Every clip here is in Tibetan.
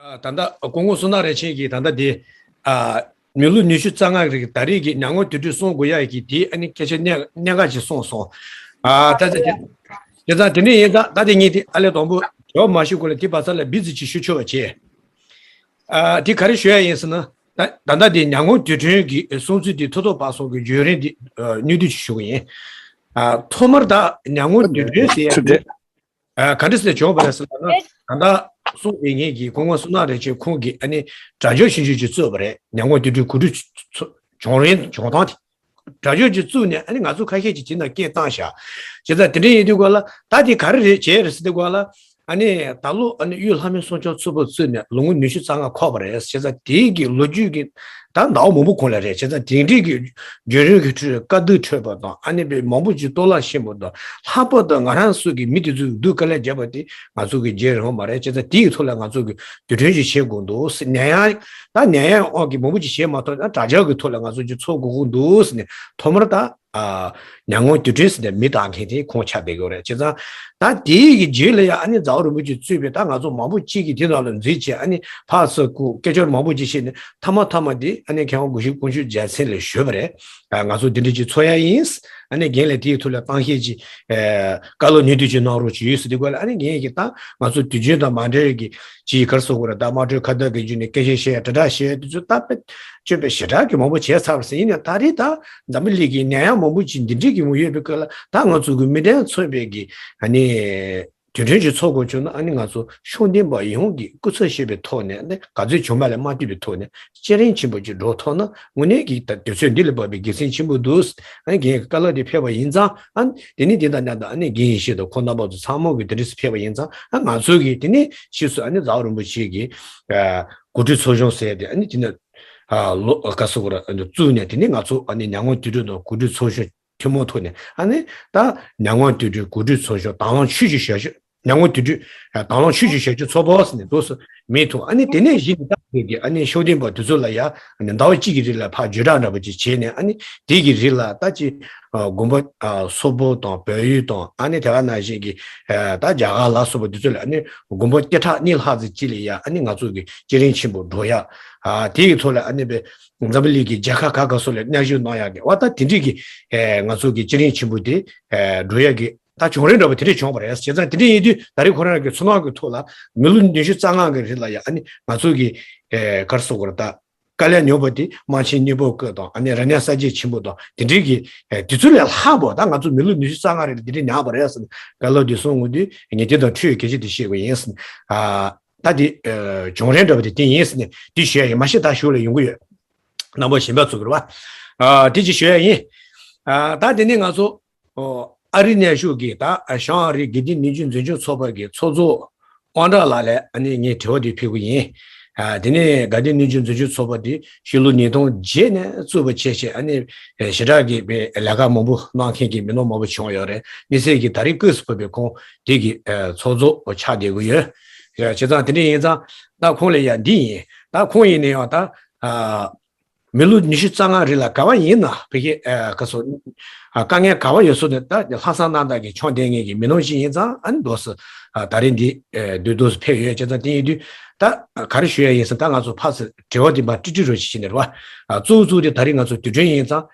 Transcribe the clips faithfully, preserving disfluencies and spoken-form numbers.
ད་ལྟ་སྐུ་ངོ་བསོད་ནམས་རིན་ཆེན་གྱིས་ད་ལྟ་དེ་མི་ལོ་ཉི་ཤུ་རྩ་ལྔ་རིང་ད་རེས་ཀྱི་ཉམས་མྱོང་དུས་དྲན་སྲུང་དགོས་ཡ་གི་དེ་ཨ་ནི་སྐད་ཆ་གནད་གནད་འགག་ཅིག་གསུངས་སོང་། ད་ལྟ་དེ་དེ་ཙང་དེ་འདྲ་ཡིན་ཙང་ད་དེ་ངས་དེ་ཨ་ལས་དང་པོ་དྲི་བ་མ་ཞུ་གོང་ལ་དེ་བར་ས་ལ་བི་ཙི་ཅིག་ཞུ་ཆོག་པ་བྱས། དེ་ག་རེ་ཞུ་ཡ་ཡིན་ཟེར་ན། ད་ད་ལྟ་དེ་ཉམས་མྱོང་དུས་དྲན་གྱི་སྲུང་བརྩི་དེ་ཐོག་ཐོག་བར་སོང་གི་བརྒྱུད་རིམ་དེ་སྙིང་བསྡུས་ཅིག་ཞུ་གི་ཡིན། ཐོག་མར་ད་ཉམས་མྱོང་དུས་དྲན་ཟེར་ཡ་དེ། ག་འདྲ་སེ་བྱུང་བ་རེད་ཟེར་ན། ད་ལྟ་གསུང་བའི་ངེད་ཀྱི་སྐུ་ངོ་བསོད་ནམས་རིན་ཆེན་ཁོང་གིས་ཨ་ནི་དྲ་ལྗོངས་ཞིབ་འཇུག་ཅིག་བཙུགས་པ་རེད། ཉམས་མྱོང་དེ་འདྲའི་གོ་སྒྲིག་བྱུང་རན་བྱུང་སྟངས་དེ། དྲ་ལྗོངས་ཅིག་བཙུགས་ནས་ཨ་ནི་ང་ཚོ་ཁ་ཤས་ཀྱིས་དེ་ནང་སྐད་བཏང་བཞག་བྱས་ཙང་དེ་འདྲ་ཡིན་དུས་སྐོར་ལ་ད་དེ་ག་རེ་རེད་བྱས་རེད་ཟེར་དུས་སྐོར་ལ། ཨ་ནི་ད་ལོ་ཨ་ནི་དབུས་ལྷ་མོའི་སྲུང་སྐྱོབ་ཚོགས་པ་བཙུགས་ནས་ལོ་ངོ་ཉི་ཤུ་རྩ་ལྔ་འཁོར་བ་རེད། བྱས་ཙང་དེའི་གི་ལོ་རྒྱུས་ཀྱི་ད་ཟླ་བ་མང་པོ་གོང་ལ་རེད། བྱས་ཙང་དེ་འདྲའི་གི་བརྒྱུད་རིམ་གྱི་ཁྲོད་དཀའ་སྡུག་འཕྲད་པ་དང་ཨ་ནི་དཔེ་མང་པོ་ཅིག་གཏོར་བརླག་ཕྱིན་པ་དང་ལྷག་པར་དུ་ང་རང་ཚོ་གི་མི་དེ་ཚོས་སྡུག་དཀའ་ལས་བརྒྱབ་པ་དེ་ང་ཚོ་གི་བརྗེད་རུང་མ་རེད། བྱས་ཙང་དེའི་ཐོག་ལ་ང་ཚོ་གི་དུས་དྲན་ཅིག་བྱེད་དགོས་འདུག་ཟེར། ཉན་ཡང་ད་ཉན་ཡང་ཨང་གི་མང་པོ་ཅིག་བྱས་མ་ཐུབ་ན་དྲ་རྒྱ་གི་ཐོག་ལ་ང་ཚོ་ཅིག་ཚོགས་དགོས་ཀྱི་འདུག་ཟེར་ནས་ཐོག་མར་ད་ཉམས་མྱོང་དུས་དྲན་ཟེར་ནས་མིང་བཏགས་མཁན་དེ་ཁོང་ཆགས་བསྡད་ཡོད་རེད། བྱས་ཙང་ད་དེའི་གི་རྗེས་ལ་ཡང་ཨ་ནི་ཛའོ་རིན་པོ་ཆེ་གཙོས་པའི་ད་ང་ཚོ་མང་པོ་ཅིག་གིས་དེ་ནང་ལ་འཛུལ་བྱས་ཨ་ནི་ཕར་ཚུར་སྐུ་སྐད་ཅོར་མང་པོ་ཅིག་བཤད་ནས་མཐའ་མ་མཐའ་མ་དེ་ཨ་ནི་མཁས་དབང་དགེ་བཤེས་དཀོན་མཆོག་རྒྱལ་མཚན་ལ་ཞུས་པ་རེད། ང་ཚོ་འདི་འདྲ་ཅིག་ཚོགས་ཡ་ཡིན། ཨ་ནི་རྒན་ལགས་དེའི་ཐོག་ལ་གཏམ་བཤད་ཅིག་བཀའ་སློབ་ནུས་མཐུ་ཅིག་གནང་རོགས་ཞུས་ཟེར་དུས་སྐབས་ལ་ཨ་ནི་རྒན་གྱིས་ད་ང་ཚོ་དུས་རྒྱུན་དང་མ་འབྲེལ་གྱི་ཅིག་ག་རེ་ཟེར་དགོས་རེད། ད་དམངས་ཁྲོད་ཁ་བརྡ་གི་བརྒྱུད་ནས་སྐད་ཆ་བཤད་ཡ་དྲིལ་བསྒྲགས་བྱེད་ཡ་དེ་ཚོ་ད་དཔེ་སྤྱོད་པའི་ཞེ་དྲག་གི་མང་པོ་བྱས་ཚར་བ་ཟེར། ཡིན་ནའང་ད་རེས་ད་འཛམ་བུ་གླིང་གི་ཉམས་མྱོང་མང་པོ་ཅིག་འདི་འདྲའི་གི་མུ་ཡོད་པའི་སྐབས་ལ་ད་ང་ཚོ་གི་མི་གྲངས་མཚོན་པའི་གི་ཨ་ནི་དུས་དྲན་ཅིག་ཚོགས་དགོས་བྱུང་ན་ཨ་ནི་ང་ཚོ་ཤུགས་ལྡན་པ་ཡོངས་ཀྱི་སྐུ་ཚབ་ཞུས་པའི་ཐོག་ནས་ཨ་ནི་ག་ཚོད་བྱུང་མ་ལས་མ་བཏུས་པའི་ཐོག་ནས་བརྩེ་རིམ་ཆེན་པོ་ཅིག་འགྲོ་ཐུབ་ན་དངོས་གནས་ཀྱི་ད་དུས་ཚོད་འདི་ལས་བབས་པའི་དགེ་མཚན་ཆེན་པོ་འདུག་ཨ་ནི་རྒན་གྱི་བཀའ་སློབ་དེ་ཕེབས་པ་ཡིན་ཙང་ཨ་ནི་དེ་ནི་དེ་དང་མཉམ་དུ་ཨ་ནི་རྒན་ཡེ་ཤེས་དང་ཁོང་རྣམ་པ་ཚོ་ཚང་མ་གི་དེ་འདྲ་སེ་ཕེབས་པ་ཡིན་ཙང་ཨ་ང་ཚོ་གི་དེ་ནི་ཕྱིས་སུ་ཨ་ནི་ཛའོ་རིན་པོ་ཆེ་གི་གོ་སྒྲིག་ཚོགས་ཆུང་ཟེར་ཏེ་ཨ་ནི་དེ་ནི་ལོ་ག་ཟེར་དགོས་རེད། བཙུགས་ནས་དེ་ནི་ང་ཚོ་ཨ་ནི་ཉམས་མྱོང་དུས་དྲན་དང་གོ་སྒྲིག་ཚོགས་ཆུང་ཐུན་མོང་ཐོག་ནས་ཨ་ནི་ད་ཉམས་མྱོང་དུས་དྲན་གོ་སྒྲིག་ཚོགས་ཆུང་དང་བླངས་ཆོས་ཀྱི་ཞབས་ཞུ་ཉམས་མྱོང་དུས་དྲན་དང་བླངས་ཆོས་ཀྱི་ཞབས་ཞུ་ཚོགས་པ་ཟེར་ནས་འདུག་སེ་མིང་ཐོགས། ཨ་ནི་དེ་ནས་གཞི་ནས་ད་བོད་ཀྱི་ཨ་ནི་ཤུགས་ལྡན་པ་དེ་ཚོ་ལ་ཡ་ཨ་ནི་ཟླ་བ་གཅིག་གི་རིང་ལ་ཕར་བརྗོད་གྲྭ་འདྲ་པོ་ཅིག་བྱས་ནས་ཨ་ནི་དེ་གི་རིང་ལ་ད་ཅི་དགོན་པ་སོག་པོ་དང་བལ་ཡུལ་དང་ཨ་ནི་དེ་ག་ནང་བཞིན་གྱི་ད་རྒྱ་གར་ལ་སོགས་པ་དེ་ཚོ་ལ་ཨ་ནི་དགོན་པ་སྐྱེ་ཕྲག་གཉིས་ལྷག་ཙམ་ཅིག་ལ་ཡ་ཨ་ནི་ང་ཚོ་གི་བརྩེ་རིམ་ཆེན་པོ་འགྲོ་ཡ་དེ་གི་ཐོག་ལ་ཨ་ནི་བའི་འཛམ་བུ་གླིང་གི་རྒྱལ་ཁབ་ཁག་ཁག་སོགས་ལ་མཉམ་ཞུགས་གནང་ཡག་གི་བ་ད་དེ་འདྲས་ཀྱི་ང་ཚོ་གི་བརྩེ་རིམ་ཆེན་པོ་དེ་འགྲོ་ཡག་གི་ད་བྱུང་རིམ་འདྲ་པོ་དེ་འདྲས་བྱུང་བ་རེད། བྱས་ཙང་དེ་འདྲས་ཡིན་དུས་ད་རེས་ཁོ་རང་གི་ཚོར་སྣང་གི་ཐོག་ལ་མི་ལོ་ཉི་ཤུ་རྩ་ལྔ་གི་རིང་ལ་ཡ་ཨ་ནི་ང་ཚོ་གི་ག་རེ་ཟེར་དགོས་རེད། ད་དཀའ་ལས་མྱོང་བ་དེ་དམངས་ཆེན་གཉིས་པོ་སྐབས་དང་ཨ་ནི་རབ་གནས་གསར་བརྗེ་ཆེན་པོ་དང་དེ་འདྲས་ཀྱི་དུས་ཚོད་ལས་ལྷག་པོ་ད་ང་ཚོ་མི་ལོ་ཉི་ཤུ་རྩ་ལྔ་རིང་ལ་དེ་འདྲས་མྱངས་པ་རེད་ཟེར་ནས་བཀའ་སློབ་དེ་གསུང་ཡོང་དུས་ངས་དེ་དང་འཁྲིལ་བའི་སྐད་ཆ་དེ་བཤད་དགོས་ཡིན་ཟེར་ནས་ད་དེ་བྱུང་རིམ་འདྲ་པོ་དེ་དེ་ཡིན་ཟེར་ནས་དེ་ཞུ་ཡ་ཡིན། མ་གཞི་ད་ཞུ་ལ་ཡོང་གི་ཡོད། རྣམ་པ་གཞན་པ་ཚོ་གི་རེད་བ། ཨ་དེ་ཅིག་ཞུ་ཡ་ཡིན། ཨ་ད་དེ་ནས་ང་ཚོ་ཨ་རི་གནས་བཞུགས་ཀྱི་ད་བྱང་ཨ་རིའི་དགེ་ལྡན་ནུས་ཅན་འཛིན་སྐྱོང་ཚོགས་པ་གི་ཚོགས་གཙོ་དབང་གྲགས་ལགས་ལ་ཨ་ནི་ངས་དྲི་བ་དེ་ཕུལ་གི་ཡིན། ཨ་དེ་ནས་དགེ་ལྡན་ནུས་ཅན་འཛིན་སྐྱོང་ཚོགས་པ་དེ་ཕྱི་ལོ་ཉིས་སྟོང་བརྒྱད་ནས་བཙུགས་པ་བྱས་བྱས་ཨ་ནི་ཞེ་དྲག་གི་ལས་ཀ་མང་པོ་གནང་མཁན་གྱི་མི་སྣ་མང་པོ་བྱུང་ཡོད་རེད། དམིགས་བསལ་གྱི་ད་རེས་སྐབས་སུ་བབས་པའི་ཁོང་དེ་གི་ཚོགས་གཙོ་ཆགས་བསྡད་ཀྱི་ཡོད། བྱས་ཙང་དེ་འདྲ་ཡིན་ཙང་ད་ཁོང་ལ་ཡང་འདི་ཡིན། ད་ཁོང་ཡིན་ན་ཡང་ད། མི་ལོ་ཉི་ཤུ་རྩ་ལྔ་རིང་ལ་ག་བ་ཡིན་ན་བོད་ཀྱི་ཨ་ག་སོ་ཨ་དཀའ་ངལ་ག་བ་ཡོད་སོང་ནས་ད་ལྷག་བསམ་རྣམ་དག་གིས་མཆོང་ལྡན་མཁན་གྱི་མི་སྣ་ཞིག་ཡིན་ཙང་ཨ་ནི་འདུག་སེ་ཨ་ད་རེས་འདི་ཨ་འདུག་འདུག་སེ་ཕེབས་ཡོད། བྱས་ཙང་དེ་ཡིན་དུས་ད་ག་རེ་ཞུ་ཡ་ཡིན་ཟེར་ན་ད་ང་ཚོ་ཕར་ཚུར་དྲི་བ་འདི་མར་ཀྲིག་ཀྲིག་རོ་ཞིག་བྱས་ནས་རེད་བ། ཨ་གཙོ་བོ་གཙོ་བོ་དེ་ད་རེས་ང་ཚོ་དུས་དྲན་ཡིན་ཙང་།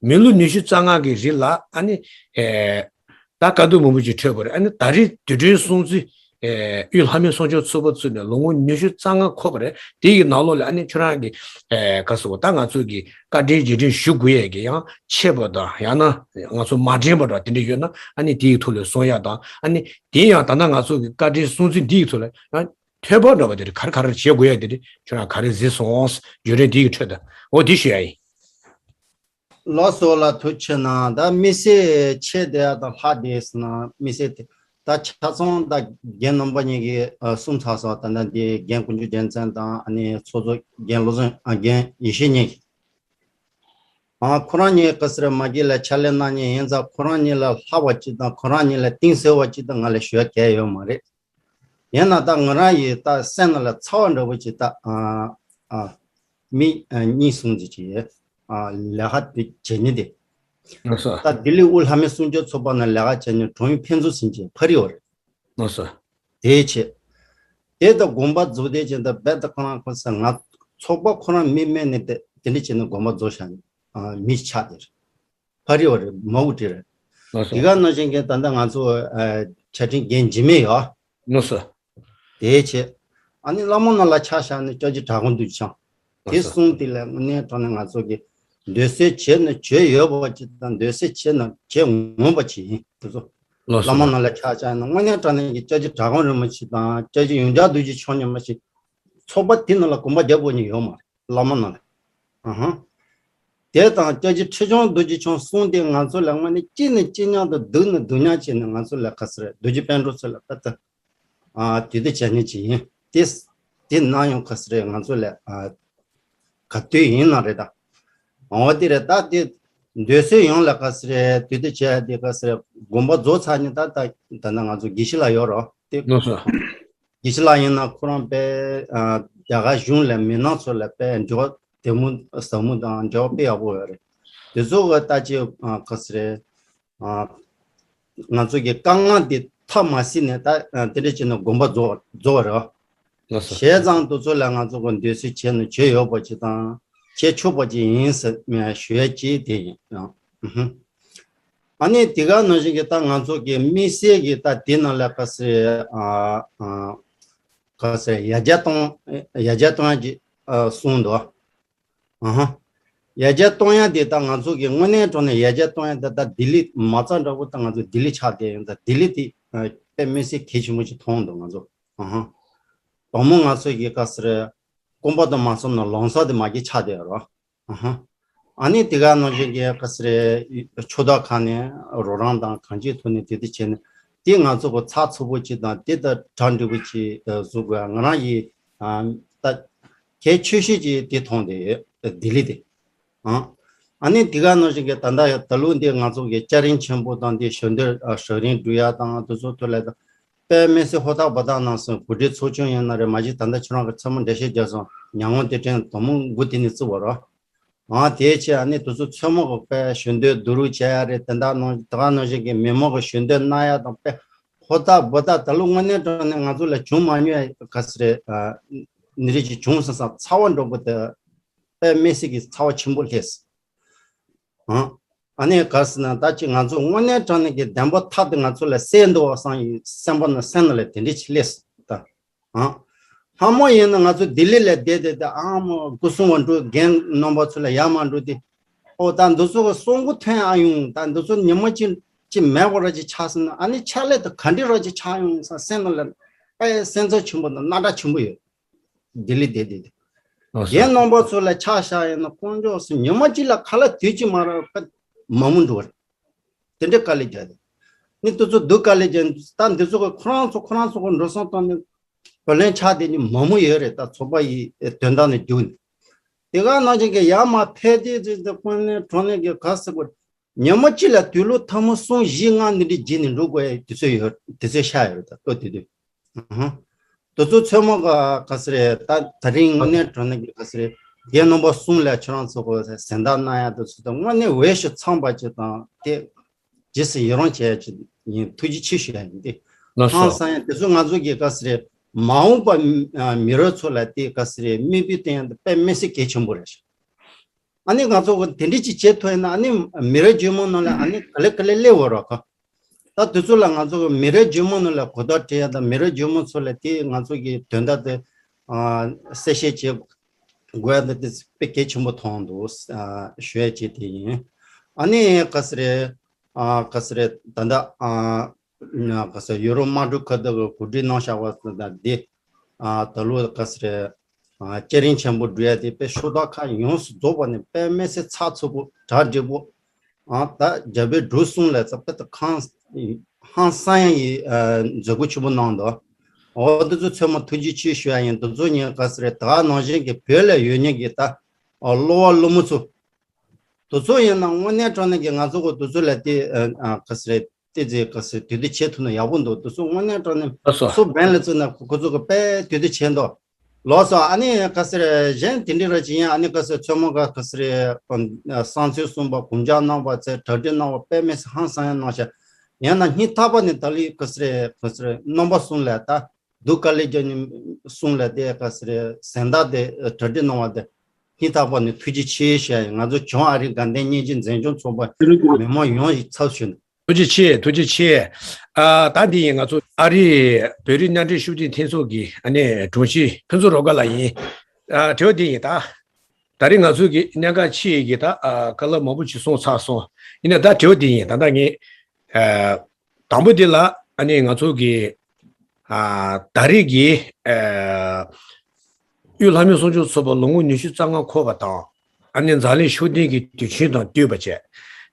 མི་ལོ་ཉི་ཤུ་རྩ་ལྔ་གི་རིང་ལ་ཨ་ནི་ཨེ་ད་དཀའ་སྡུག་མང་པོ་ཅིག་འཕྲད་པ་རེད། ཨ་ནི་ད་རེས་དུས་དྲན་སྲུང་བརྩི་ཨེ་དབུས་ལྷ་མོའི་སྲུང་སྐྱོབ་ཚོགས་པ་བཙུགས་ནས་ལོ་ངོ་ཉི་ཤུ་རྩ་ལྔ་འཁོར་བ་རེད། དེ་ཡི་ནང་ལོགས་ལ་ཨ་ནི་ཁྱོད་རང་གི་ཨེ་ག་ཟེར་བ་ད་ང་ཚོ་གི་བཀའ་དྲིན་རྗེས་དྲན་ཞུ་དགོས་ཡས་ཀྱི་ཡང་ཆད་པ་དང་ཡང་ན་ང་ཚོ་མ་དྲན་པ་འདྲ་དེ་འདྲ་ཡོད་ན་ཨ་ནི་དེ་ཡི་ཐོག་ལ་གསུང་ཡ་དང་ཨ་ནི་དེ་ཡང་ད་ལྟ་ང་ཚོ་གི་བཀའ་དྲིན་སྲུང་བརྩི་འདི་ཡི་ཐོག་ལ་ཡང་ཐོས་པ་འདྲ་བ་དེ་རེད། ག་རེ་ག་རེ་བྱེད་དགོས་ཡ་དེ་རེད། ཁྱོད་རང་ག་རེ་གཟིགས་སོང་བརྒྱུད་རིམ་དེ་ཡི་ཁྲོད་དུ་འོ་དེ་ཞུ་ཡ་ཡིན། ལགས་སོ་ལགས། ཐུགས་རྗེ་གནང་། ད་དམིགས་བསལ་ཆེད་དེ་ཡ་དང་ལྷག་དེ་ཟེར་ན་དམིགས་བསལ་དེ་ད་ཆ་ཚང་ད་རྒན་རྣམ་པ་གཉིས་ཀྱིས་ཨ་གསུངས་ཚར་སོང་། ད་ལྟ་འདི་རྒན་དཀོན་མཆོག་རྒྱལ་མཚན་དང་ཨ་ནི་ཚོགས་གཙོ་རྒན་བློ་བཟང་ཨ་རྒན་ཡེ་ཤེས་གཉིས་ཀྱིས་ཨ་ཁོ་རང་གཉིས་ཀྱི་ཟེར་མ་གི་ལ་ཕྱག་ལས་གནང་མཁན་ཡིན་ཙང་ཁོ་རང་གཉིས་ལ་ལྷག་པ་ཅིག་དང་ཁོ་རང་གཉིས་ལ་གཏིང་ཟབ་པ་ཅིག་དང་ང་ལ་ཞུ་ཡ་གལ་ཡོད་མ་རེད། ཡིན་ན་ད་ང་རང་ཡི་ད་སེམས་ནང་ལ་ཚ་བ་འདྲ་བོ་ཅིག་ད་ཨ་ཨ་མི་ཨ་གཉིས་གསུམ་ཅིག་ཅིག་ཨ་ལས་ཀ་དེ་བྱེད་ནི་དེ། ལགས་སོ། ད་ལྡི་ལི་དབུས་ལྷ་མོའི་སྲུང་སྐྱོབ་ཚོགས་པ་ནང་ལས་ཀ་བྱེད་ནི་དྲུང་ཡིག་ཕན་ཚུན་ཟིན་ཅིག་ཕ་རི་བ་རེད། ལགས་སོ། དེའི་ཆེད། དེ་ད་དགོངས་པ་རྫོགས་དེ་ཅན་ད་རྦད་དེ་ཁོ་རང་ཁོ་ས་ང་ཚོགས་པ་ཁོ་རང་མི་མེད་ནས་དེ་དེ་འདྲ་བྱས་ནས་དགོངས་པ་རྫོགས་བཞག་ནས་མི་ཆགས་དེ་རེད། ཕ་རི་བ་རེད། མ་འུ་ཏི་རེད། ལགས་སོ། དེ་ག་ནང་བཞིན་གྱི་ད་ལྟ་ང་ཚོ་ཨ་ཆ་འཕྲིན་རྒན་འཇིགས་མེད་ཡོད། ལགས་སོ། དེའི་ཆེད་ཨ་ནི་བླ་མ་རྣམས་ལ་ཆ་བཞག་ནས་སྐྱབས་རྗེ་གྲྭ་ཁོང་འདུས་ཆང་དེ་ལགས་སོ། གསུང་དེ་ལས་དངོས་གནས་དྲང་གནས་ང་ཚོ་གི་འདོད་སྲེད་བྱས་ན་བྱས་ཡོད་པ་ཅིག་དང་འདོད་སྲེད་བྱས་ན་བྱས་ངོམས་པ་ཅིག་ཡིན། དེ་ཚོ་ལགས་སོ། བླ་མ་རྣམས་ལ་ཆ་བཞག་ན་དངོས་གནས་དྲང་གནས་ཀྱི་སྐྱབས་རྗེ་གྲྭ་ཁོང་རིན་པོ་ཆེ་དང་སྐྱབས་རྗེ་ཡོངས་གྲགས་རྡོ་རྗེ་འཆང་ཉི་མ་ཞིག་ཚོགས་པ་དེ་ནང་ལ་དགོངས་པ་རྒྱབ་དགོས་མཁན་ཡོད་མ་རེད། བླ་མ་རྣམས་ལ། ཨ་ཧ། དེ་དང་སྐྱབས་རྗེ་ཁྲི་བྱང་རྡོ་རྗེ་འཆང་གསུང་དེ་ང་ཚོ་ལ་དངོས་གནས་ཅི་ནས་ཅི་མཉམ་དུ་སྡུག་ནས་སྡུག་མཉམ་བྱས་ནས་ང་ཚོ་ལ་ག་ཟེར་རྡོ་རྗེ་སྤུན་གྲོགས་ཚོ་ལ་ད་ལྟ་ཨ་དུས་དེ་བྱས་ནས་ཅི་ཡིན་དེ་དེ་ན་ཡང་ག་ཟེར་ང་ཚོ་ལ་ཨ་ག་དུས་ཡིན་ན་རེད་ད། འོ་དེ་རེད་ད་དེ་འདོད་སྲེད་ཡོངས་ལ་ག་ཟེར་དུས་དེ་བྱས་དེ་ག་ཟེར་དགོངས་པ་རྫོགས་ཚར་ནས་ད་ད་ད་ན་ང་ཚོ་དགེ་བཤེས་ལགས་ཡོད་རོགས་དེ། ལགས་སོ། དགེ་བཤེས་ལགས་ཡིན་ན་ཁོ་རང་དཔེ་ཨ་རྒྱ་གར་གཞུང་ལ་མི་སྣ་ཚོ་ལ་དཔེ་འབྲེལ་བ་དེ་མོ་ཟབ་མོ་དང་འབྲེལ་བ་དཔེ་ཡག་པོ་ཡོད་རེད། དེ་ཚོ་གི་ལྟ་ཅི་ཨ་ག་ཟེར་ཨ་ང་ཚོ་གི་དཀའ་ངལ་དེ་མཐའ་མ་སྲིད་ནས་ད་ཨ་དེ་འདྲ་བྱས་ན་དགོངས་པ་རྫོགས་རྫོགས་པ་རེད། ལགས་སོ། བྱས་ཙང་དེ་ཚོ་ལ་ང་ཚོ་གི་འདོད་སྲེད་བྱས་ནས་བྱས་ཡོད་པ་ཅིག་དང་བྱས་ཆོག་པ་ཅིག་ཡིན་ཟེར་ཞུ་ཡ་ཅིག་དེ་ཡིན་ཨ། ཨ་ནི་དེ་ག་ནང་བཞིན་གྱི་ད་ང་ཚོ་གི་དམིགས་བསལ་གྱི་ད་དེ་ནང་ལ་ག་ཟེར་ཨ་ཨ་ག་ཟེར་ཡར་རྒྱས་གཏོང་ཡར་རྒྱས་གཏོང་ཡ་གི་ཨ་གསུངས་འདུག་ཨ་ཧ། ཡར་རྒྱས་གཏོང་ཡ་དེ་ད་ང་ཚོ་གི་དངོས་གནས་དྲང་གནས་ཡར་རྒྱས་གཏོང་ཡ་དེ་ད་ལྡི་ལི་མ་རྩ་འདྲ་བོ་ད་ང་ཚོ་ལྡི་ལི་ཆགས་བསྡད་ཡོད། ད་ལྡི་ལི་དེ་ཨ་དཔེ་མི་སྲིད་གལ་ཆེན་པོ་ཞིག་མཐོང་འདུག་ང་ཚོ་ཨ་ཧ། དང་པོ་ང་ཚོ་གི་ག་ཟེར་རྐང་པ་དང་མ་སོང་ན་ལམ་སང་དེ་མ་གི་ཆགས་བསྡད་ཡོད་རོ། ཨ་ཧ། ཨ་ནི་དེ་ག་ནང་བཞིན་གྱི་ག་ཟེར་ཆོས་བདག་ཁག་ནས་རོགས་རམ་དང་གང་ཅིའི་ཐོག་ནས་དེ་དེ་བྱས་ནས་དེ་ང་ཚོ་གི་ཚགས་ཚུད་པོ་ཅིག་དང་དེ་ལྟར་གྲ་འགྲིག་པོ་ཅིག་བཟོ་དགོས་ང་རང་ཡིས་ད་གལ་ཆེ་ཤོས་ཅིག་དེ་མཐོང་དེ་ལྡི་ལི་དེ། ཨ་ཨ་ནི་དེ་ག་ནང་བཞིན་གྱི་ད་ལྟ་ད་ལོ་འདི་ང་ཚོ་གི་སྐྱ་རེངས་ཆེན་པོ་དང་དེ་ཞལ་འདོན་ཞལ་རིང་སྒྲུབ་ཡ་དང་དེ་ཚོ་ཐོག་ལ་དཔེ་མི་སྲིད་ཧུར་ཐག་འབད་ཐག་གནང་སོང་། གོ་སྒྲིག་ཚོགས་ཆུང་ཡིན་ན་རེད། མ་གཞི་ད་ལྟ་ཁྱོད་རང་གི་མཚན་མོ་འགྲེལ་བཤད་རྒྱག་སོང་ཉ་ངོ་དེ་དྲན་དོ་མོ་འགུ་དེ་ནི་བརྩི་བ་རོ། ཨ་དེའི་ཆེད་ཨ་ནི་དེ་ཚོ་ཚོད་མ་གི་དཔེ་ཞུ་འདོད་བསྡུ་རུབ་བྱས་ཡ་རེད། དེ་འདྲ་ནང་དེ་ག་ནང་བཞིན་གྱི་མི་མང་གི་ཞུ་འདོད་གནང་ཡ་དང་དཔེ་ཧོ་ད་བོ་ད་ད་ལོ་དངོས་གནས་དྲང་གནས་ང་ཚོ་ལ་བྱུང་མ་མྱོང་ཡ་ག་ཟེ་རེད། ཨ་ནི་རིགས་ཀྱི་བྱུང་སོང་ཙང་ཚ་བ་འགྲོ་གི་དེ་དཔེ་མི་སྲིད་ཀྱི་ཚ་བ་ཆེན་པོ་སླེབས་སོང་། ཨ་ཨ་ནི་ག་ཟེ་ན་ད་ཅི་ང་ཚོ་དངོས་གནས་དྲང་གནས་ཀྱི་བདེན་པ་ཐག་དེ་ང་ཚོ་ལ་གསལ་འདུག་བསམ་ཡི་སེམས་པ་ན་སེམས་ན་ལ་དེ་འདྲ་ཅིག་སླེབས་སོང་ད། ཨ། ཧ་མོ་ཡིན་ན་ང་ཚོ་ལྡི་ལི་ལ་བསྡད་བསྡད་དེ་ཨ་མོ་སྐུ་སྲུང་བ་འགྲོ་རྒན་རྣམ་པ་ཚོ་ལ་ཡར་མར་འགྲོ་དེ། ཨོ་ད་འདི་ཚོ་གི་གསོང་སྐུ་ཐོན་ཨ་ཡོང་ད་འདི་ཚོ་ཉི་མ་གཅིག་གཅིག་མེད་པ་ར་ཅིག་ཆགས་སོང་ན་ཨ་ནི་ཕྱག་ལས་དེ་ག་འདྲ་ར་ཅིག་ཆགས་ཡོང་ས་སེམས་ནང་ལ་དཔེ་སེམས་ཚོར་ཆེན་པོ་དང་རྣག་ཁྲག་ཆེན་པོ་ཡོད། ལྡི་ལི་བསྡད་བསྡད་དེ། ཨོ་རྒན་རྣམ་པ་ཚོ་ལ་ཆ་བཞག་ཡིན་ན་དཀོན་མཆོག་སུ་ཉི་མ་གཅིག་ལ་ཁ་ལག་དུས་གཅིག་མ་རག་པ་མ་མོ་འགྲོ་བ་རེད། དེ་འདྲའི་དཀའ་ལས་རྒྱག་དེ། ནི་དེ་ཚོ་སྡུག་དཀའ་ལས་རྒྱག་ད་འདི་ཚོ་གི་ཁོ་རང་ཚོ་ཁོ་རང་ཚོ་གི་འགྲོ་སོང་བཏང་ནས། བུ་ལོན་ཆགས་དེ་ནི་མང་མོ་ཡོད་རེད། ད་ཚོགས་པ་ཡི་དོན་དག་ནས་རྒྱུགས་ནས། དེ་ག་ནང་བཞིན་གྱི་ཡར་མར་ཕེབས་དེ་དེ་དེ་དཀོན་གནས་གྲོང་གནས་ཀྱི་ག་ཟེ་དགོས། ཉི་མ་གཅིག་ལ་དུས་ལོ་ཐ་མ་གསུམ་བཞི་ལྔ་འདི་འདྲའི་བརྗེས་ནས་འགྲོ་དགོས་ཡ་དུས་ཚོད་ཡོད་དུས་ཚོད་ཤར་ཡོད་རེད་ད་ལྟོ་དེ་དུས། ཨ་ཧ། དེ་ཚོ་ཚོད་མ་ག་ག་ཟེ་རེད། ད་ད་རིང་དངོས་གནས་དྲང་གནས་ཀྱི་ག་ཟེ་རེད། རྒན་རྣམ་པ་གསུམ་ལ་ཁྱོད་རང་ཚོ་གི་གཟེངས་རྟགས་གནང་ཡ་དེ་ཚོ་དང་དངོས་གནས་འོས་ཤོས་ཚང་པ་ཅིག་དང་དེ། རྗེས་སུ་ཡི་རང་བྱས་ཡ་ཅིག་ཡིན། ཐུགས་རྗེ་ཆེ་ཞུ་ཡ་ཡིན་ཏེ། ལགས་སོ། ཧང་སང་ཡ་དེ་ཚོ་ང་ཚོ་གི་ག་ཟེ་རེད། མ་འོངས་པ་མི་རབས་ཚོ་ལ་དེ་ག་ཟེ་རེད། མིག་དཔེ་སྟོན་ཡ་དེ་དཔེ་མི་སྲིད་གལ་ཆེན་པོ་རེད་ཤག་ཨ་ནི་ང་ཚོ་གི་དེ་འདྲ་ཅིག་བྱེད་ཐུབ་ཡིན་ན་ཨ་ནི་མི་རབས་རྗེས་མ་ནང་ལ་ཨ་ནི་ག་ལེ་ག་ལེ་སླེབས་འོ་རོགས་ག་ད་དེ་ཚོ་ལ་ང་ཚོ་གི་མི་རབས་རྗེས་མ་ནང་ལ་གོ་བརྡ་སྤྲད་ཡ་དང་མི་རབས་རྗེས་མ་ཚོ་ལ་དེ་ང་ཚོ་གི་དོན་དག་དེ་ཨ་གསལ་བཤད་བྱེད་དགོས་ཡ་དེ་དཔེ་གལ་ཆེན་པོ་མཐོང་འདུག་ཨ་ཞུ་ཡ་ཅིག་དེ་ཡིན། ཨ་ནི་ག་ཟེ་རེད། ཨ་ག་ཟེ་རེད། ད་ལྟ་ཨ་ག་ཟེ་ཡུ་རོབ་དམངས་ཁྲོད་ཁ་བརྡ་གི་གོ་སྒྲིག་གནང་བཞག་པ་དང་འདི་ཨ་ད་ལོ་ག་ཟེ་རེད། ཨ་སྐྱ་རེངས་ཆེན་པོ་འགྲོ་ཡ་དེ་དཔེ་ཤོག་ཁག་ཁག་ཡོངས་སུ་རྫོགས་པ་ནས་དཔེ་མི་སྲིད་ཚགས་ཚུད་པོ་གྲ་འགྲིག་པོ། ཨ་ད་རྒྱ་བལ་འབྲུག་གསུམ་ལ་ཚ་དཔེ་ད་ཧང་ཧང་སང་ཡ་ཡི་ཨ་མཛད་སྒོ་ཆེན་པོ་གནང་འདུག་འོ་འདི་ཚོ་ཚོད་མ་ཐུགས་རྗེ་ཆེ་ཞུ་ཡ་ཡིན། འདི་ཚོ་ཉིན་ག་ཟེ་རེད། ད་ག་ནང་བཞིན་གྱི་བོད་ལ་ཡོད་མཁན་གྱི་ད་ཨ་སློབ་བ་སློབ་མ་ཚོ། དེ་ཚོ་ཡིན་ན་དངོས་གནས་དྲང་གནས་ཀྱི་ང་ཚོ་གི་དེ་ཚོ་ལ་དེ་ཨ་ཨ་ག་ཟེ་རེད། དེ་ཚེ་ག་ཟེ་དུས་དེ་བྱེད་ཐུབ་ན་ཡག་པོ་འདུག་དེ་ཚོ་དངོས་གནས་དྲང་གནས་ལགས་སོ། སུ་བན་ལ་བཙུགས་ན་ཁོ་ཁོ་ཚོ་གི་དཔེ་དུས་དེ་བྱེད་འདུག་ལགས་སོ། ཨ་ནི་ག་ཟེ་རེད། གཞན་དེ་འདྲ་ར་ཅི་ཡིན། ཨ་ནི་ག་ཟེ་ཚོད་མ་ག་ག་ཟེ་རེད། ཨ་བསང་མཆོད་གསུངས་པ་གུམ་ཇག་གནང་བ་ཚེ་གྲ་སྒྲིག་གནང་བ་དཔེ་མི་སྲིད་ཧང་སང་ཡ་གནང་ཤག་ཡང་ན་སྙིང་ཐག་པ་ནས་ད་ལི་ག་ཟེ་རེད། ག་ཟེ་རེད། རྣམ་པ་གསུམ་ལ་ད། སྡུག་དཀའ་ལས་རྒྱག་ནི་གསུང་ལ་དེ་ག་ཟེར་རེད། གཟེངས་རྟགས་དེ་གྲ་སྒྲིག་གནང་བ་དེ་སྙིང་ཐག་པ་ནས་ཐུགས་རྗེ་ཆེ་ཞུ་ཡ་ཡིན། ང་ཚོ་བྱང་ཨ་རི་དགའ་ལྡན་སྙིང་རྗེ་འཛིན་སྐྱོང་ཚོགས་པ་མི་མང་ཡོངས་ཀྱི་ཚབ་ཞུས་ནས། ཐུགས་རྗེ་ཆེ། ཐུགས་རྗེ་ཆེ། ཨ་ད་འདི་ཡིན། ང་ཚོ་ཨ་རིའི་བོད་རིགས་མཉམ་འབྲེལ་ཤུགས་ཆེན་མཐུན་ཚོགས་ཀྱི་ཨ་ནི་དྲུང་ཆེ་ཕུན་ཚོགས་རོགས་དགའ་ལགས་ཡིན། ཨ་དྲི་བ་འདི་ཡིན། ད་ད་རེས་ང་ཚོ་གི་གནད་འགག་ཆེ་གི་ད་ཨ་བཀའ་སློབ་མང་པོ་ཅིག་གསུངས་ཚར་སོང་། ཡིན་ན་ད་དྲི་བ་འདི་ཡིན། ད་ལྟ་ངས་ཨ་དང་པོ་འདི་ལ་ཨ་ནི་ང་ཚོ་གི་ཨ་ད་རེས་ཀྱི་ཨ་དབུས་ལྷ་མོའི་གསུང་ཆོས་ཚོགས་པ་ལོ་ངོ་ཉི་ཤུ་རྩ་ལྔ་འཁོར་བ་དང་། ཨ་ནི་འཛམ་གླིང་ཤུགས་ལྡན་གྱི་དུས་ཆེན་དང་བསྟུན་པ་བཅས།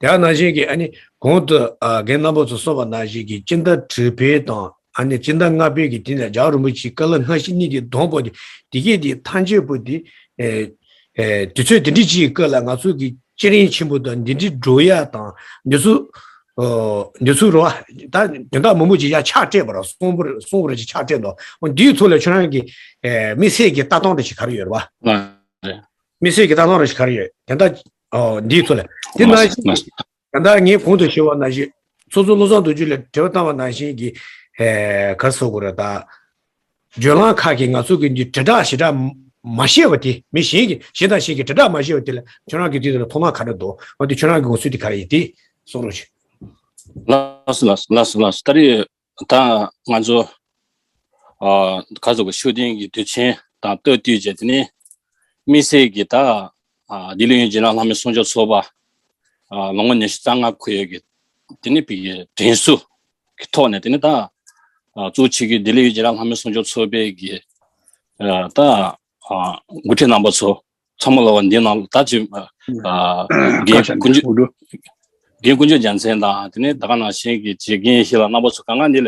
དེ་ནང་བཞིན་གྱི་ཨ་ནི་གོང་དུ་ཨ་རྒན་རྣམ་པ་ཚོ་གསུངས་པ་ནང་བཞིན་གྱི་སྤྱི་ཟླ་དྲུག་པའི་དང་ཨ་ནི་སྤྱི་ཟླ་ལྔ་པའི་གི་དེ་ནས་རྒྱལ་བ་རིན་པོ་ཆེའི་བཀའ་སློབ་སྔ་ཕྱི་གཉིས་ཀྱི་སྡོམ་པོ་དེ་དེ་གས་དེ་ཐམས་ཅད་པོ་དེ་ཨེ་ཨེ་དུས་ཚོད་དེ་འདྲི་ཅིག་སྐབས་ལ་ང་ཚོ་གི་སྤྱི་རིན་ཆེན་པོ་དང་འདི་འདྲི་འགྲོ་ཡ་དང་འདི་ཚོ་ཨོ་འདི་ཚོ་རོ་ད་དོན་དག་མང་པོ་ཅིག་ཡ་ཆགས་སྤྲད་པ་ར་གསུང་པོ་གསུང་པོ་ར་ཅིག་ཆགས་སྤྲད་འདུག་འདིའི་ཐོག་ལ་ཁྱོད་རང་གི་ཨེ་དམིགས་བསལ་གྱི་ལྟ་སྟངས་ར་ཅིག་ག་རེ་ཡོད་རེད་བ། དམིགས་བསལ་གྱི་ལྟ་སྟངས་ར་ཅིག་ག་རེ་ཡོད། དེ་འདྲ་ཨོ་འདིའི་ཐོག་ལ་དེ་ནང་བཞིན་ད་ལྟ་ངས་གོང་དུ་ཞུས་པ་ནང་བཞིན་ཚོགས་གཙོ་བློ་བཟང་རྡོ་རྗེ་ལ་དྲི་བ་བཏང་བ་ནང་བཞིན་གྱི་ཨེ་ག་རེ་ཟེར་དགོས་རེད། ད་བརྒྱུད་ལམ་ཁག་གིས་ང་ཚོ་གི་འདི་དྲིལ་བསྒྲགས་ཞེ་དྲག་མ་བཤད་པ་དེ་མི་གཞན་གྱིས་གཞན་དང་གཞན་གྱིས་དྲིལ་བསྒྲགས་མ་བཤད་པ་དེ་ལ་ཁྱོད་རང་གི་དེ་ལ་མཐོང་སྣང་ག་རེ་འདུག་འོ་དེ་ཁྱོད་རང་གི་དགོངས་ཚུལ་དེ་ག་རེ་ཡིན་དེ་གསུང་རོགས་ཞུ། ལགས་སོ་ལགས་སོ་ལགས་སོ་ལགས་སོ། ད་རེས་ད་ང་ཚོ་ཨ་ག་ཟེར་དགོས། ཤུགས་ལྡན་གྱི་དུས་ཆེན་དང་སྟབས་བསྟུན་བྱས། དེ་ནས་དམིགས་བསལ་གྱི་ད་ཨ་ལྡི་ལི་དབུས་རྒྱུན་ལས་ལྷ་མོའི་གསུང་ཆོས་ཚོགས་པ་ཨ་ལོ་ངོ་ཉི་ཤུ་རྩ་ལྔ་འཁོར་ཡོད་ཀྱི་དེ་ནས་བོད་ཀྱི་དྲན་གསོ་གི་ཐོག་ནས་དེ་ནས་ད་ཨ་གཙོ་བྱེད་ཀྱི་ལྡི་ལི་དབུས་རྒྱུན་ལས་ལྷ་མོའི་གསུང་ཆོས་ཚོགས་པའི་གི་ཨ་ད་ཨ་འགོ་ཁྲིད་རྣམ་པ་ཚོ་ཚང་མ་ལ་བ་འདི་ནང་ད་ཅི་ཨ་རྒན་དཀོན་མཆོག་རྒན་དཀོན་མཆོག་རྒྱལ་མཚན་དང་དེ་ནས་ད་ག་ནང་བཞིན་གྱི་བྱེད་མཁན་ཞིག་ལ་རྣམ་པ་ཚོ་གང་ག་འདི་ལ་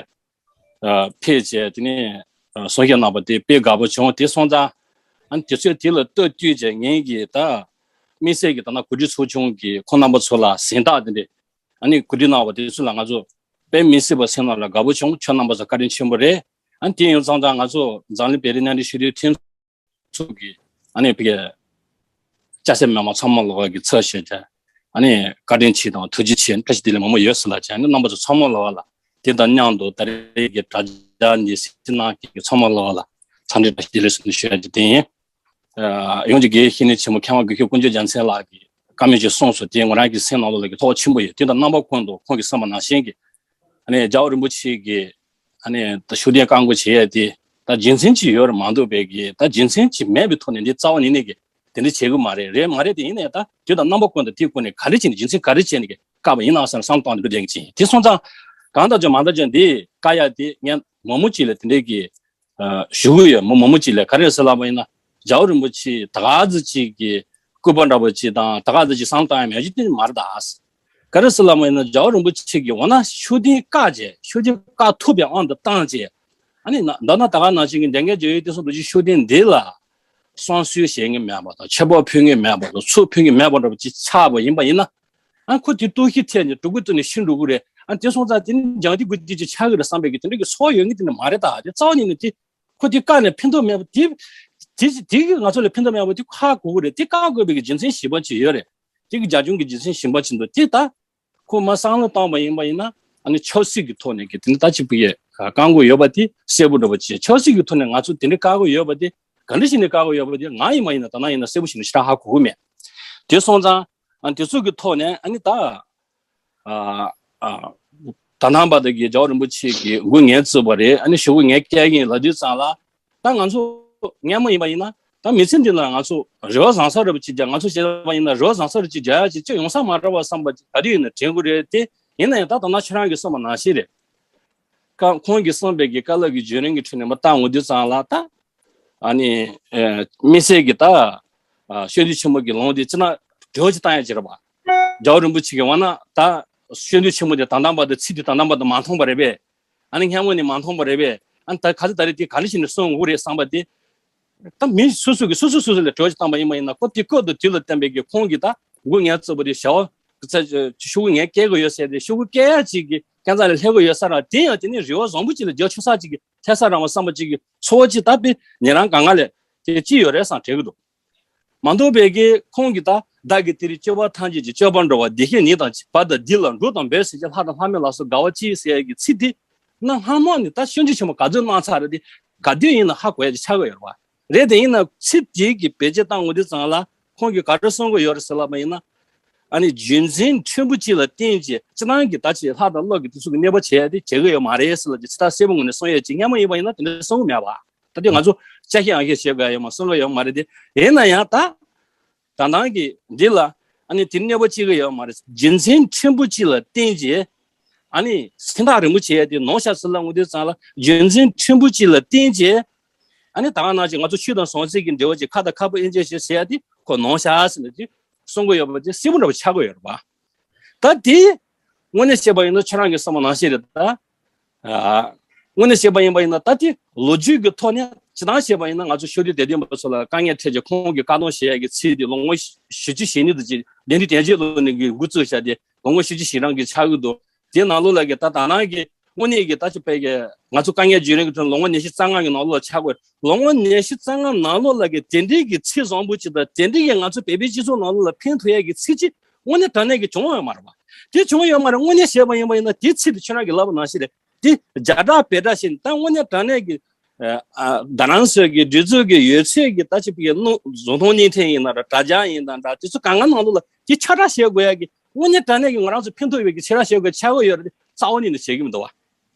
ཨ་ཕེབས་བྱས། དེ་ནས་ཨ་གསུང་བཤད་གནང་བ་དེ་དཔེ་དགའ་པོ་བྱུང་། དེ་སོང་ཙང་ཨ་ནི་དུས་ཚོད་དེ་ལ་སྟབས་བསྟུན་བྱས་ངེད་ཀྱིས་ད་དམིགས་བསལ་གྱི་ད་ནང་གོ་སྒྲིག་ཚོགས་ཆུང་གིས་ཁོང་རྣམ་པ་ཚོ་ལ་གཟེངས་རྟགས་དེ་འདྲས་ཨ་ནི་གོ་སྒྲིག་གནང་བ་དེ་ཚོ་ལ་ང་ཚོ་དཔེ་མི་སྲིད་པ་སེམས་ནང་ལ་དགའ་པོ་བྱུང་། ཁྱོད་རྣམ་པ་ཚོ་བཀའ་དྲིན་ཆེན་པོ་རེད། ཨ་ནི་དེ་ཡིན་སོང་ཙང་ང་ཚོ་འཛམ་གླིང་བོད་རིགས་མཉམ་འབྲེལ་ཤེས་རིག་མཐུན་ཚོགས་ཀྱི་ཨ་ནི་བོད་ཀྱི་སྐྱ་སེར་མི་མང་ཚང་མ་ལོགས་ཀྱི་ཚབ་བྱས་ཀྱང་ཨ་ནི་བཀའ་དྲིན་ཆེ་དང་ཐུགས་རྗེ་ཆེ། བཀྲ་ཤིས་བདེ་ལེགས་མང་པོ་ཡོད་ཟེར་ལབ་ཀྱང་ཨ་ནི་རྣམ་པ་ཚོ་ཚང་མ་ལོགས་ལ་དེ་དང་མཉམ་དུ་ད་རེས་ཀྱི་དྲ་རྒྱ་འདི་གཟིགས་གནང་མཁན་གྱི་ཚང་མ་ལོགས་ལ་འཚམས་འདྲི་བཀྲ་ཤིས་བདེ་ལེགས་ཟེར་ནས་ཞུ་ཡ་ཅིག་དེ་ཡིན། ཨ་ཡོངས་ཀྱི་དགེ་བཤེས་གཉེན་ཆེན་མོ་མཁས་དབང་དགེ་བཤེས་དཀོན་མཆོག་རྒྱལ་མཚན་ལགས་ཀྱིས་བཀའ་མོལ་ཅིག་གསུངས་སོང་། དེ་ང་རང་གི་སེམས་ནང་ལོགས་ལ་གི་ཐོག་ཆེན་པོ་ཡོད། དེ་དང་རྣམ་པ་ཀུན་ཏུ་ཁོང་གིས་གསུངས་པ་ནང་བཞིན་གྱི་ཨ་ནི་རྒྱལ་བ་རིན་པོ་ཆེ་གིས་ཨ་ནི་ད་ཤུགས་ལྡན་བཀའ་བསྒོ་བྱེད་ཡས་དེ་ད་རྒྱུ་མཚན་ཅིག་ཡོད་རེད་མ་གཏོགས་པའི་གི་ད་རྒྱུ་མཚན་ཅིག་མེད་པའི་ཐོག་ནས་འདི་རྩ་བ་ཉིད་ནས་གི་དེ་འདྲ་བྱེད་གི་མ་རེད། རེད་མ་རེད། དེ་ཡིན་ནའི་ད་དུས་དང་རྣམ་པ་ཀུན་ཏུ་དེའི་སྐོར་ནས་ག་རེ་བྱས་ནས་རྒྱུ་མཚན་ག་རེ་བྱས་ནས་གི་བཀག་པ་ཡིན་ནམ་བསམ་བསམ་བཏང་དེ་འདྲ་བསྡད་ཀྱི་ཅིག་དེ་སོང་ཙང་གང་ལྟར་ཀྱང་མང་ལྟར་ཀྱང་འདི་བཀག་ཡ་དེ་ངས་མང་པོ་ཅིག་ལ་དེ་འདྲའི་གི་ཨ་ཞུ་གི་ཡོད། མི་མང་པོ་ཅིག་ལ་ག་རེ་ཟེར་ལབ་པ་ཡིན་ན་རྒྱལ་བ་རིན་པོ་ཆེ་ད་ག་ཟེ་ཅིག་གི་སྐུ་པར་འདྲ་པོ་ཅིག་དང་ད་ག་ཟེ་ཅིག་བསམ་བཏང་ཡ་མེད་ཅིག་དེ་མ་རེད་ད། ག་རེ་ཟེར་ལབ་པ་ཡིན་ན་རྒྱལ་བ་རིན་པོ་ཆེ་གི་འོ་ན་ཤུགས་ལྡན་བཀག་བྱས་ཤུགས་ལྡན་བཀག་ཐུབ་པའི་དབང་དུ་བཏང་བྱས་ཨ་ནི་ན་ད་ན་ད་ག་ནང་བཞིན་གྱི་འདན་གའི་ཇོ་ཡི་དེ་སོགས་རྡོ་རྗེ་ཤུགས་ལྡན་འདི་ལ་བསང་གསོལ་བྱེད་མཁན་མེད་པ་དང་ཆོས་འབོག་ཕུལ་མཁན་མེད་པ་དང་ཚུར་ཕུལ་མཁན་མེད་པ་འདྲ་པོ་ཅིག་ཆགས་པ་ཡིན་པ་ཡིན་ན། ཨ་ཁོ་དེ་ལྟོགས་ཤི་ཐེབས་ནས་གྲོད་ཁོག་བཙུགས་ནས་ཤི་འགྲོ་གི་རེད། ཨ་དེ་སོང་ཙང་དེ་ནི་སྦྱང་དེ་དགོས་དེ་ཅིག་ཆགས་ཀྱི་རེད་བསམ་པའི་གི་དེ་འདྲ་གི་ཚོར་བ་ཡོད་ངེས་དེ་ནི་མ་རེད་ད། དེ་རྩ་བ་ཉིད་ནས་དེ་ཁོ་དེ་བཀག་ནས་ཕན་ཐོགས་མེད་པ་དེ་དེ་དེ་གི་ང་ཚོ་ལ་ཕན་ཐོགས་མེད་པ་དེ་ཧ་གོ་གི་རེད། དེ་བཀག་དགོས་པའི་གི་རྒྱུ་མཚན་ཞིབ་པ་ཅིག་ཡོད་རེད། དེ་གི་རྒྱབ་ལྗོངས་ཀྱི་རྒྱུ་མཚན་ཞིབ་པ་ཅིག་འདུག་དེ་ད་ཁོ་མ་བསམ་བློ་བཏང་བ་ཡིན་པ་ཡིན་ན་ཨ་ནི་ཆབ་སྲིད་ཀྱི་ཐོག་ནས་གི་དེ་ནི་ད་ཅིག་བུ་ཡས་བཀག་དགོས་ཡོད་པ་དེ་གསལ་པོ་འདྲ་པོ་ཅིག་ཆབ་སྲིད་ཀྱི་ཐོག་ནས་ང་ཚོ་དེ་འདྲ་བཀག་དགོས་ཡོད་པ་དེ་ག་འདྲ་ཞིག་ནས་བཀག་དགོས་ཡོད་པ་དེ་ང་ཡིན་པ་ཡིན་ན་ད་ན་ཡིན་ན་གསལ་པོ་ཞིག་ནས་ཞེ་དྲག་ཧ་གོ་གི་མེད། དེ་སོང་ཙང་ཨ་དེ་ཚོ་གི་ཐོག་ནས་ཨ་ནི་ད་ཨ་ཨ་ད་ནང་པ་དེ་གི་རྒྱལ་བ་རིན་པོ་ཆེ་གི་མགོ་ངས་བཙུགས་པ་རེད། ཨ་ནི་ཞུ་སྒོ་ངས་བཀལ་གིན་ལབ་དུས་ཙང་ལ་ད་ང་ཚོ་སྔ་མོ་ཡིན་པ་ཡིན་ན་ད་མི་ཚེ་འདི་ལ་ང་ཚོ་རེ་བ་བཟང་ས་རེ་བ་ཅིག་རྒྱག་ང་ཚོ་བྱས་པ་ཡིན་ན་རེ་བ་བཟང་ས་རེ་ཅིག་རྒྱག་ཡ་ཅིག་ཅིག་ཡོང་ས་མ་རེད་བ་བསམ་པ་ཅིག་ག་དུས་ཡིན་ན་དྲན་གི་རེད། དེ་ཡིན་ན་ཡང་ད་ད་ནང་ཁྱེད་རང་གི་གསུངས་པ་ནང་བཞིན་རེད། ཁོང་གིས་གསུངས་པའི་གི་བཀའ་སློབ་ཀྱི་བརྒྱུད་རིམ་གྱི་ཁྲོད་ནས་མ་བཏང་འོང་དུས་ཙང་ལ་ད། ཨ་ནི་ཨེ་དམིགས་བསལ་གྱི་ད་ཨ་སྤྱི་འཐུས་ཆེན་མོ་གི་ལུང་དེ་ཅི་ན་དྲི་བ་ཅིག་བཏང་ཡ་ཅིག་རེད་པ། རྒྱལ་བ་རིན་པོ་ཆེ་གི་འོ་ན་ད་སྤྱི་འཐུས་ཆེན་མོ་དེ་ད་ལྟ་བར་དུ་ཚིག་དེ་ད་ལྟ་བར་དུ་མ་མཐོང་བ་རེད་པས། ཨ་ནི་སྔ་མོ་ནས་མ་མཐོང་བ་རེད་པས། ཨ་ནི་ད་ག་ཚོད་ད་རེས་དེ་ག་འདྲ་ཞིག་ནས་གསུང་དགོས་རེད་བསམ་པ་དེ། ད་མི་སོ་སོ་གི་སོ་སོ་སོ་སོ་ལ་དྲི་བ་ཅིག་བཏང་པ་ཡིན་པ་ཡིན་ན་ཁོ་དེ་སྐབས་དང་དུས་ལ་བསྟན་པའི་གི་ཁོང་གིས་ད་མགོ་ངས་བཙུགས་པ་དེ་བྱ་བ་ཤུ་གུ་ངས་བཀལ་དགོས་ཡོད་ཟེར་ཏེ་ཤུ་གུ་བཀལ་ཡ་ཅིག་གི་སྐས་འཛེག་ལ་སླེབས་དགོས་ཡོད་ས་ར་དེ་ཡང་དེ་ནི་རེ་བ་བཟང་པོ་ཅིག་ལ་རྒྱག་ཆོག་ས་ཅིག་གི་ཐེབས་ས་རང་བ་བསམ་པ་ཅིག་གི་ཚོར་བ་ཅིག་ད་དཔེ་ཉེ་རང་གང་ག་ལས་དེ་ཅི་ཡོད་རེད་བསམ་དྲན་གི་འདུག་མ་གཏོགས་པའི་གི་ཁོང་གིས་ད་བདག་གིས་དེ་རིང་སྐྱོབ་པ་ཐམས་ཅད་ཀྱི་སྐྱོབ་པ་འགྲོ་བ་བདེ་གཤེགས་ཉིད་དང་བར་དུ་འདི་ལ་འགྲོ་དང་འབད་ཟེར་གྱི་ལྷ་དང་ལྷ་མོ་ལ་སོགས་དགའ་བ་སྐྱེས་ཟེར་གྱི་ཚིག་དེ་ན་སྔ་མོ་ནས་ད་སྤྱི་འཐུས་ཆེན་མོ་ག་ཚོད་གནང་ཚར་རེད་དེ། ག་དུས་ཡིན་ན་ཧ་གོ་ཡ་ཅིག་ཆགས་ཀྱི་ཡོད་རེད་བ། རེད་དེ་ཡིན་ན་ཚིག་དེ་གི་བེད་སྤྱོད་བཏང་འོང་དུས་ཙང་ལ་ཁོང་གིས་ག་རེ་གསུང་གི་ཡོད་རེད་ཟེར་ལབ་པ་ཡིན་ན། ཨ་ནི་རྒྱུ་མཚན་ཕྲན་བུ་གཅིག་ལ་བརྟེན་བྱས་སྤྱིར་བཏང་གི་ད་ཅིག་ལྷ་དང་ཀླུ་གི་དེ་ཚོ་གི་གནོད་པ་བྱེད་ཡ་དེ་བྱེད་ཀྱི་ཡོད་མ་རེད་ཟེར་ལབ་ཅིག་ཇི་ལྟར་གསལ་པོ་ངོས་ནས་གསུང་ཡ་ཅིག་སྔ་མོ་ཡིན་པ་ཡིན་ན་དེ་འདྲ་གསུང་གི་མེད་པ། ད་དེ་ང་ཚོ་ཅ་ཤེས་ཨང་ཤེས་བྱེད་དགོས་ཡ་ཡོད་མ་གསུང་གི་ཡོད་མ་རེད་དེ། ཡིན་ན་ཡང་ད་ད་ལྟ་གི་འདི་ལ་ཨ་ནི་དེ་གནོད་པ་བྱེད་ཀྱི་ཡོད་མ་རེད། རྒྱུ་མཚན་ཕྲན་བུ་གཅིག་ལ་བརྟེན་བྱས་ཨ་ནི་སེམས་ཐག་རིང་པོ་བྱེད་ཡ་དེ་ནོར་ཤག་ཟེར་ལབ་འོང་དུས་ཙང་ལ་རྒྱུ་མཚན་ཕྲན་བུ་གཅིག་ལ་བརྟེན་བྱས། ཨ་ནི་ད་ག་ནང་བཞིན་ང་ཚོ་ཆོས་དང་ཟང་ཟིང་གི་འབྲེལ་བ་ཅིག་ཁ་དང་ཁ་སྤུ་དབྱེ་འབྱེད་བྱེད་ཟེར་ཡ་དེ་ཁོ་ནོར་ཤག་ཟེར་ནས་དེ་གསུང་གི་ཡོད་པ་དེ་གསལ་པོ་འདྲ་པོ་ཆགས་ཀྱི་ཡོད་རེད་པ། ད་དེ་དངོས་གནས་བཤད་པ་ཡིན་ན་ཁྱེད་རང་གི་བསམ་པ་ནང་བཞིན་རེད་ད། ཨ། དངོས་གནས་བཤད་པ་ཡིན་པ་ཡིན་ན་ད་དེ་ལོ་རྒྱུས་ཀྱི་ཐོག་ནས་སྤྱིར་བཏང་བཤད་པ་ཡིན་ན་ང་ཚོ་ཤུགས་ལྡན་དད་ལྡན་པ་ཚོ་ལ་དཀའ་ངལ་འཕྲད་ཀྱི་ཁོང་གིས་བཀག་སྡོམ་བྱེད་ཡ་གི་ཚིག་དེ་ལོ་ངོ་བཞི་བཅུ་ཞེ་གཉིས་དང་ཅིག་ལྡན་འདུས་དན་བརྒྱད་ལོ་ནས་གི་འགོ་བཙུགས་བྱ་དེ་ལོ་ངོ་བཞི་བཅུ་ཞེ་གྲངས་ཀྱི་ཆགས་ཀྱི་འདུག་དེ་ནང་ལོགས་ལ་གི་ད་ད་ནང་གི་དངོས་གནས་ཀྱི་ད་ཅི་དཔེ་གི་ང་ཚོ་དཀའ་ངལ་བརྒྱུད་རིམ་གྱི་ཁྲོད་ལོ་ངོ་ཉི་ཤུ་རྩ་ལྔ་གི་ནང་ལོགས་ལ་ཆགས་དགོས། ལོ་ངོ་ཉི་ཤུ་རྩ་ལྔ་ནང་ལོགས་ལ་གི་དེ་འདྲའི་གི་ཚིག་བཟང་པོ་ཅིག་དང་དེ་འདྲའི་གི་ང་ཚོ་བོད་པའི་སྤྱི་ཚོགས་ནང་ལོགས་ལ་ཕན་ཐོགས་ཡ་གི་ཚིག་ཅིག་དངོས་གནས་དྲང་གནས་ཀྱི་བྱུང་ཡོད་མ་རེད་པ། དེ་བྱུང་ཡོད་མ་རེད། དངོས་གནས་བཤད་པ་ཡིན་པ་ཡིན་ན་དེ་ཚིག་དེ་ཁྱོད་རང་གི་ལབ་པ་ནང་བཞིན་རེད། དེ་རྒྱ་སྒྲ་བོད་སྒྲ་བཞིན་ད་དངོས་གནས་དྲང་གནས་ཀྱི་ཨ་ཨ་རྡ་རམ་ས་ལ་གི་སྒྲིག་འཛུགས་ཀྱི་ཡོད་ཚད་ཀྱི་ད་ཅི་ཕི་གི་གནོད་བཟོ་ཐོང་བརྙན་འཕྲིན་ཡིན་ན་ར་དྲ་རྒྱ་ཡིན་དང་འདྲ་དེ་ཚོ་གང་ག་ནང་ལོགས་ལ་དེ་ཁྱབ་བསྒྲགས་བྱེད་དགོས་ཡ་གི་དངོས་གནས་དྲང་གནས་ཀྱི་ང་རང་ཚོ་ཕན་ཐོགས་ཡོད་པའི་གི་ཁྱབ་བསྒྲགས་བྱེད་དགོས་ཆགས་ཀྱི་ཡོད་རེད། རྩ་བ་ཉིད་ནས་བྱེད་ཀྱི་མི་འདུག་བ།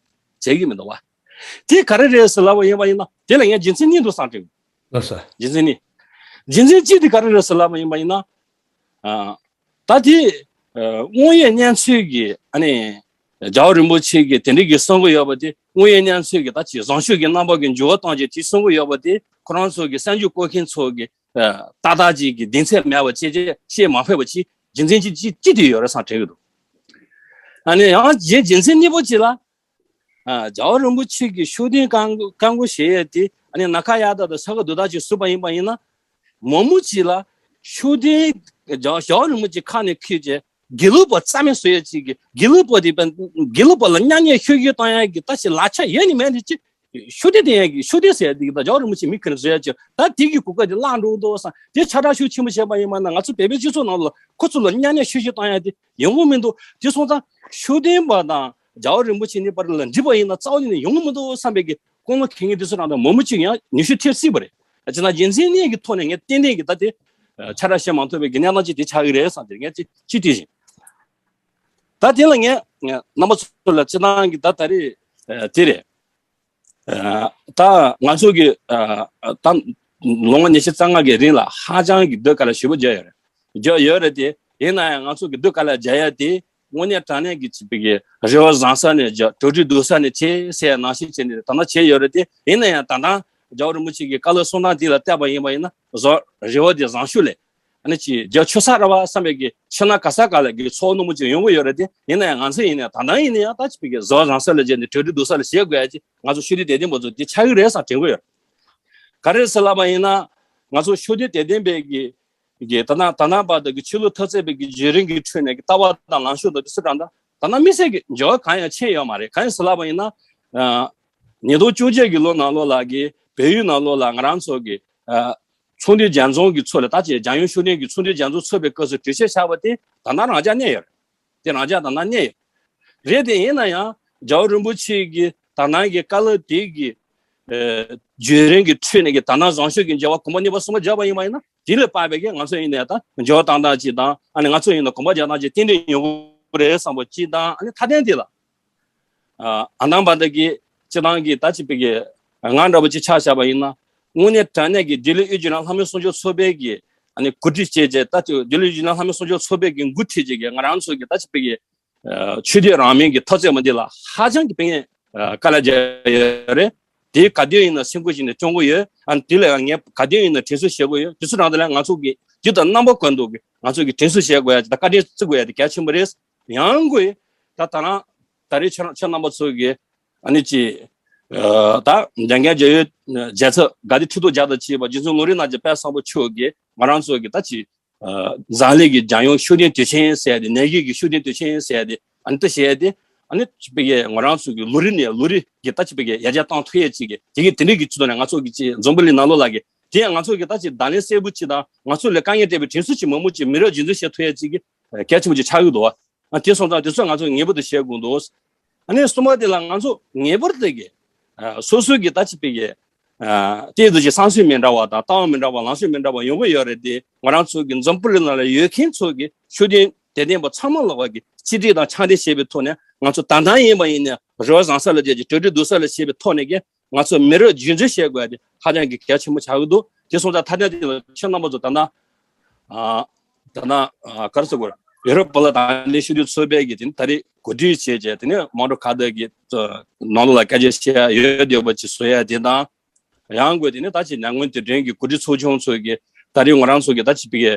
བྱེད་ཀྱི་མི་འདུག་བ། དེ་ག་རེ་རེད་ཟེར་ལབ་པ་ཡིན་པ་ཡིན་ན་དེ་ལ་ངས་རྒྱུ་མཚན་གཉིས་འདུག་བསམ་དྲན། ལགས་སོ། རྒྱུ་མཚན་གཉིས། རྒྱུ་མཚན་གཅིག་དེ་ག་རེ་རེད་ཟེར་ལབ་པ་ཡིན་པ་ཡིན་ན། ཨ། ད་དེ། ཨ། དངོས་ཡོད་གནས་ཚུལ་གྱི་ཨ་ནི། རྒྱལ་བ་རིན་པོ་ཆེ་གིས་དེ་འདྲའི་གི་གསུང་གི་ཡོད་པ་དེ་དངོས་ཡོད་གནས་ཚུལ་གྱི་ད་ཅི་བཟང་སྤྱོད་ཀྱི་རྣམ་པ་གི་འགྱུར་བ་གཏོང་རྒྱུ་དེ་གསུང་གི་ཡོད་པ་དེ་ཁོ་རང་ཚོ་གི་གསར་འགྱུར་བཀོད་མཁན་ཚོ་གི་ཨ། ཏག་ཏག་ཅིག་གི་གདེང་ཚོད་མེད་པ་བྱས་རྗེས་བཤད་མ་ཕོད་པ་ཅིག་རྒྱུ་མཚན་ཅིག་ཅིག་ཅིག་དེ་ཡོད་རེད་བསམ་དྲན་གི་འདུག་ཨ་ནི་ཡང་རྗེས་རྒྱུ་མཚན་གཉིས་པོ་ཅིག་ལ། ཨ། རྒྱལ་བ་རིན་པོ་ཆེ་གིས་ཤུགས་ལྡན་བཀའ་བཀའ་འགུག་བྱེད་ཡས་དེ་ཨ་ནི་ནམ་མཁའ་གཡའ་དག་དང་ས་གི་རྡོ་དག་ཅིག་བཟོས་པ་ཡིན་པ་ཡིན་ན། མང་པོ་ཅིག་ལ་ཤུགས་ལྡན་རྒྱལ་རྒྱལ་བ་རིན་པོ་ཆེ་ཁ་ནས་ཁུར་བྱས་དགེ་ལུགས་པ་རྩ་མེད་བཟོ་ཡས་ཅིག་གི་དགེ་ལུགས་པ་དེ་དགེ་ལུགས་པ་ལ་མཉམ་ཉལ་ཤུལ་ཤུལ་བཏང་ཡས་ཀྱི་ད་ཅི་ལག་ཆ་ཡོད་ནི་མེད་ནི་ཅི། ཤུགས་ལྡན་དེ་ཡང་གི་ཤུགས་ལྡན་ཟེར་ཡ་དེ་གི་ད་རྒྱལ་བ་རིན་པོ་ཆེ་མི་ཁེར་བཟོ་ཡ་ཅིག་ད་དེ་གི་གོ་སྐབས་དེ་བརླག་འགྲོ་འདུག་བསམ་དེ་ཆ་རག་ཤུགས་ཆེན་པོ་བྱས་པ་ཡིན་པ་ན་ང་ཚོ་བོད་པའི་སྤྱི་ཚོགས་ནང་ལ་ཁོ་ཚོ་ལ་མཉམ་ཉལ་ཤུལ་ཤུལ་བཏང་ཡ་དེ་ཡོང་གི་མི་འདུག་དེ་སོང་ཙང་ཤུགས་ལྡན་པ་དང་རྒྱལ་བ་རིན་པོ་ཆེ་གཉིས་བར་ལ་འགྲིག་པ་ཡིན་ན་རྩ་བ་ཉིད་ནས་ཡོང་གི་མི་འདུག་བསམ་པའི་གི་ཀུན་སློང་གི་ངེས་དེ་ཚོ་ནང་དུ་མང་པོ་ཅིག་ཡང་ཉི་ཤུ་ཐེབས་སྲིད་པ་རེད། ཅི་ན་རྒྱུ་མཚན་གཉིས་ཀྱི་ཐོག་ནས་ངས་ཏན་ཏན་གྱི་ད་དེ་ཆ་རག་བཤད་མ་ཐུབ་པའི་གི་གནས་སྟངས་ཅིག་དེ་ཆགས་ཀྱི་རེད་བསམ་དེ་ངས་ཅི་ཅི་དེ་བཞིན་ད་དེ་ལ་ངས་རྣམ་པ་ཚོ་ལ་སྤྱི་བཏང་གི་ད་ད་རེས་དེ་རེད། ཨ། ད་ང་ཚོ་གི་ཨ། ད་ལོ་ངོ་ཉི་ཤུ་རྩ་ལྔ་གི་རིང་ལ་ཧ་ཅང་གི་སྡུག་དཀའ་ལས་ཞེ་པོ་བརྒྱབ་ཡོད་རེད། བརྒྱབ་ཡོད་རེད་དེ། ཡིན་ན་ཡང་ང་ཚོ་གི་སྡུག་དཀའ་ལས་བརྒྱབ་ཡ་དེ་དངོས་གནས་དྲང་གནས་ཀྱི་བྱས་པའི་གི་རེ་བ་བཟང་ས་ནས་བརྒྱབ། གྲ་སྒྲིག་སྡུག་ས་ནས་བྱས་ཟེར་ཡ་ནང་བཞིན་བྱས་ནས་ད་ལྟ་བྱས་ཡོད་རེད་དེ། ཡིན་ན་ཡང་ད་ལྟ་རྒྱལ་བ་རིན་པོ་ཆེ་གི་བཀའ་སློབ་གསུང་སྟངས་དེ་ལ་བལྟས་པ་ཡིན་པ་ཡིན་ན་བཟོ་རེ་བ་དེ་བཟང་ཤོས་ལས། ཨ་ནི་ཅིག་རྒྱ་ཆོད་ས་ར་བ་བསམ་པའི་གི་ཕྱི་ནང་ག་ས་ག་ལ་གི་ཚོར་བ་རྣོན་པོ་ཅིག་ཡོང་གི་ཡོད་རེད་དེ། ཡིན་ན་ཡང་ང་ཚོ་ཡིན་ན་ད་ལྟ་ཡིན་ན་ཡང་ད་ཅིག་པའི་གི་བཟོ་བཟང་ས་ལ་བྱས་ནས་གྲ་སྒྲིག་སྡུག་ས་ལ་བྱེད་དགོས་ཡ་ཅིག་ང་ཚོ་ཤུགས་ལྡན་དད་ལྡན་པ་ཚོ་དེ་ཆགས་ཀྱི་རེད་བསམ་དྲན་གི་ཡོད། ག་རེ་ཟེར་ལབ་པ་ཡིན་ན་ང་ཚོ་ཤུགས་ལྡན་དད་ལྡན་པའི་གི་གི་ད་ན་ད་ན་བར་དུ་གི་ཆོས་ལུགས་འཐབ་རྩོད་པའི་གི་བརྒྱུད་རིམ་གི་ཁྲོད་ནས་གི་ལྟ་བ་དང་ལངས་ཕྱོགས་དང་དེ་ཚོ་དང་ད་ད་ན་དམིགས་བསལ་གི་འགྱུར་བ་གང་ཡང་ཕྱིན་ཡོད་མ་རེད། གང་ཡིན་ཟེར་ལབ་པ་ཡིན་ན། ཨ། ཉིས་སྟོང་བཅོ་བརྒྱད་གི་ལོ་ནང་ལོགས་ལ་གི་བལ་ཡུལ་ནང་ལོགས་ལ་ང་རང་ཚོ་གི་ཨ། ཚོགས་འདུའི་རྒྱལ་འཛོམས་ཀྱི་ཚོགས་ལ་ད་ཅེ་རྒྱལ་ཡོངས་ཤུགས་ལྡན་གྱི་ཚོགས་འདུའི་རྒྱལ་འཛོམས་ཚོགས་པའི་སྐབས་སུ་གྲོས་ཆོད་བཞག་པ་དེ་ད་ལྟ་རང་འཇགས་གནས་ཡོད་རེད། དེ་རང་འཇགས་ད་ལྟ་གནས་ཡོད་རེད། དེ་ཡིན་ན་ཡང་རྒྱལ་བ་རིན་པོ་ཆེ་གི་ད་ལྟ་གི་བཀའ་སློབ་དེ་གི་ཨ། བརྒྱུད་རིམ་གྱི་ཁྲོད་ནས་ཀྱི་ད་ལྟ་བཟང་ཕྱོགས་ཀྱི་འགྱུར་བ་གོམ་པ་གཉིས་པ་གསུམ་པ་བརྒྱབ་པ་ཡིན་པ་ཡིན་ན་དེ་ལས་དཔག་པའི་གི་ང་ཚོ་ཡིན་ནའི་ད་འགྱུར་བ་བཏང་སྟངས་ཅིག་དང་ཨ་ནི་ང་ཚོ་ཡིན་ན་གོམ་པ་རྒྱག་སྟངས་ཅིག་ཏན་ཏན་ཡོང་གི་རེད་བསམ་པ་ཅིག་དང་ཨ་ནི་མཐའ་དོན་དེ་ལ། ཨ། ཨ་དང་བར་དུ་གི་སྤྱི་བཏང་གི་ད་ཅིག་པའི་གི་ང་འདྲ་པོ་ཅིག་ཆ་བཞག་པ་ཡིན་ན་དངོས་གནས་དྲང་གནས་ཀྱི་ལྡི་ལི་དབུས་རྒྱུད་ལམ་ལྷ་མོའི་གསུང་ཆོས་ཚོགས་པའི་གི་ཨ་ནི་གོ་སྒྲིག་བྱས་རྗེས་ད་ཅིག་ལྡི་ལི་དབུས་རྒྱུད་ལམ་ལྷ་མོའི་གསུང་ཆོས་ཚོགས་པའི་གི་འགོ་ཁྲིད་རྗེས་ཀྱི་ང་རང་ཚོ་གི་ད་ཅིག་པའི་གི་ཨ། ཆོས་དད་རང་མོས་ཀྱི་འཐབ་རྩོད་མ་འདི་ལ་ཧ་ཅང་གི་དཔེ་ངན་དཀའ་ལས་བརྒྱབ་ཡོད་རེད། དེ་ག་དུས་ཡིན་ན་སེམས་ཁུར་བཞེས་ནས་སྐྱོང་གི་ཡོད། ཨ་ནི་དེ་ལ་ཡང་ངས་ག་དུས་ཡིན་ན་དྲན་གསོ་བྱེད་དགོས་ཡོད། དེ་ཚོ་རང་དེ་ལ་ང་ཚོ་གི་རྒྱུ་དང་རྣམ་པ་ཀུན་ཏུ་གི་ང་ཚོ་གི་དྲན་གསོ་བྱེད་དགོས་ཡ་དེ་དང་བཀའ་དྲིན་བརྩི་དགོས་ཡ་དེ་གལ་ཆེན་པོ་རེད། ཡང་སྒོས་ད་ད་རང་ད་རེས་ཁྱེད་རང་ཁྱེད་རྣམ་པ་ཚོ་གི་ཨ་ནི་ཅི་ད་འཇམ་མགོན་རྒྱལ་ཡོད་རྒྱལ་ཚབ་དགའ་ལྡན་ཁྲི་ཐོག་རྒྱལ་དང་བཅས་པ་རྗེ་བཙུན་ལོ་རིན་རྣམ་རྒྱལ་དཔལ་བཟང་པོ་མཆོག་གིས་ང་རང་ཚོ་གི་ད་ཅི། ཨ། འཛམ་གླིང་གི་རྒྱལ་ཡོངས་ཤུགས་ལྡན་དུས་ཆེན་ཟེར་ཡ་དེ་ནད་གཞི་གི་ཤུགས་ལྡན་དུས་ཆེན་ཟེར་ཡ་དེ་ཨ་ནི་ད་བྱས་ཡ་དེ་ཨ་ནི་ཅིག་པའི་གི་ང་རང་ཚོ་གི་ལོ་རེ་ནས་ལོ་རེ་གི་ད་ཅིག་པའི་གི་ཡར་རྒྱས་གཏོང་ཐུབ་ཡ་ཅིག་གི་དེ་གི་དེ་འདྲའི་གི་ཆེད་དུ་ནས་ང་ཚོ་གི་ཅིག་འཛམ་བུ་གླིང་ནང་ལོགས་ལ་གི་དེ་ཡང་ང་ཚོ་གི་ད་ཅིག་བརྡ་ལན་གསལ་པོ་ཅིག་དང་ང་ཚོ་ལ་དཀའ་ངལ་འཕྲད་པའི་དྲན་གསོ་ཅིག་མང་པོ་ཅིག་མི་རབས་རྗེས་འཛིན་བྱེད་ཐུབ་ཡ་ཅིག་གི་གལ་ཆེན་པོ་ཅིག་ཆགས་ཀྱི་འདུག་ཨ་དེ་སོང་ཙང་དེ་ཚོ་ང་ཚོ་ངེས་པར་དུ་བྱེད་དགོས་འདུག་ཨ་ནི་གསུམ་པ་དེ་ལ་ང་ཚོ་ངེས་པར་དུ་གི་ཨ་སོ་སོའི་གི་ད་ཅིག་པའི་གི་ ཨ་དེ་ཚོ་ཅིག་བསམ་ཚུལ་མི་འདྲ་བ་དང་ལྟ་བ་མི་འདྲ་བ་ལངས་ཕྱོགས་མི་འདྲ་བ་ཡོང་གི་ཡོད་རེད་དེ། ང་རང་ཚོ་གི་འཛམ་བུ་གླིང་ནང་ལ་ཡོད་མཁན་ཚོ་གི་ཤུགས་ལྡན་དད་ལྡན་པ་ཚང་མ་ལ་བ་གི་གཅིག་སྒྲིལ་དང་ཕྱག་འདེགས་བྱེད་པའི་ཐོག་ནས། ང་ཚོ་ད་ལྟ་ཡིན་པ་ཡིན་ནའི་རེ་བ་བཟང་ས་ལ་བསྡད་ཀྱི་གྲ་སྒྲིག་སྡུག་ས་ལ་བྱེད་པའི་ཐོག་ནས་ཀྱི་ང་ཚོ་མི་རབས་རྒྱུན་འཛིན་བྱེད་དགོས་ཡ་དེ་ཧ་ཅང་གི་གལ་ཆེན་པོ་ཆགས་ཀྱི་འདུག་དེ་སོང་ཙང་ཐ་སྙད་དེ་ལ་ཁྱེད་རྣམ་པ་ཚོ་ད་ལྟ་ཨ་ད་ལྟ་ཨ་ག་རེ་ཟེར་དགོས་རེད། ཡོ་རོབ་པ་ལ་དང་ནི་ཤུགས་ལྡན་ཚོགས་པས་ཀྱི་དེ་ནི་ད་རེས་གོ་སྒྲིག་བྱས་རྗེས་དེ་ནི་མོན་གྷོ་ཁ་བརྡ་གི་ནང་ལོགས་ལ་སྐད་ཆ་བཤད་ཡ་ཡོད་བསྡད་པ་ཅིག་བཟོ་ཡ་དེ་དང་། ཡང་སྒོས་དེ་ནི་ད་ཅིག་ཉམས་མྱོང་དེ་འདྲའི་གི་གོ་སྒྲིག་ཚོགས་ཆུང་ཚོས་ཀྱི་ད་རེས་ང་རང་ཚོ་གི་ད་ཅིག་ཕ་གི་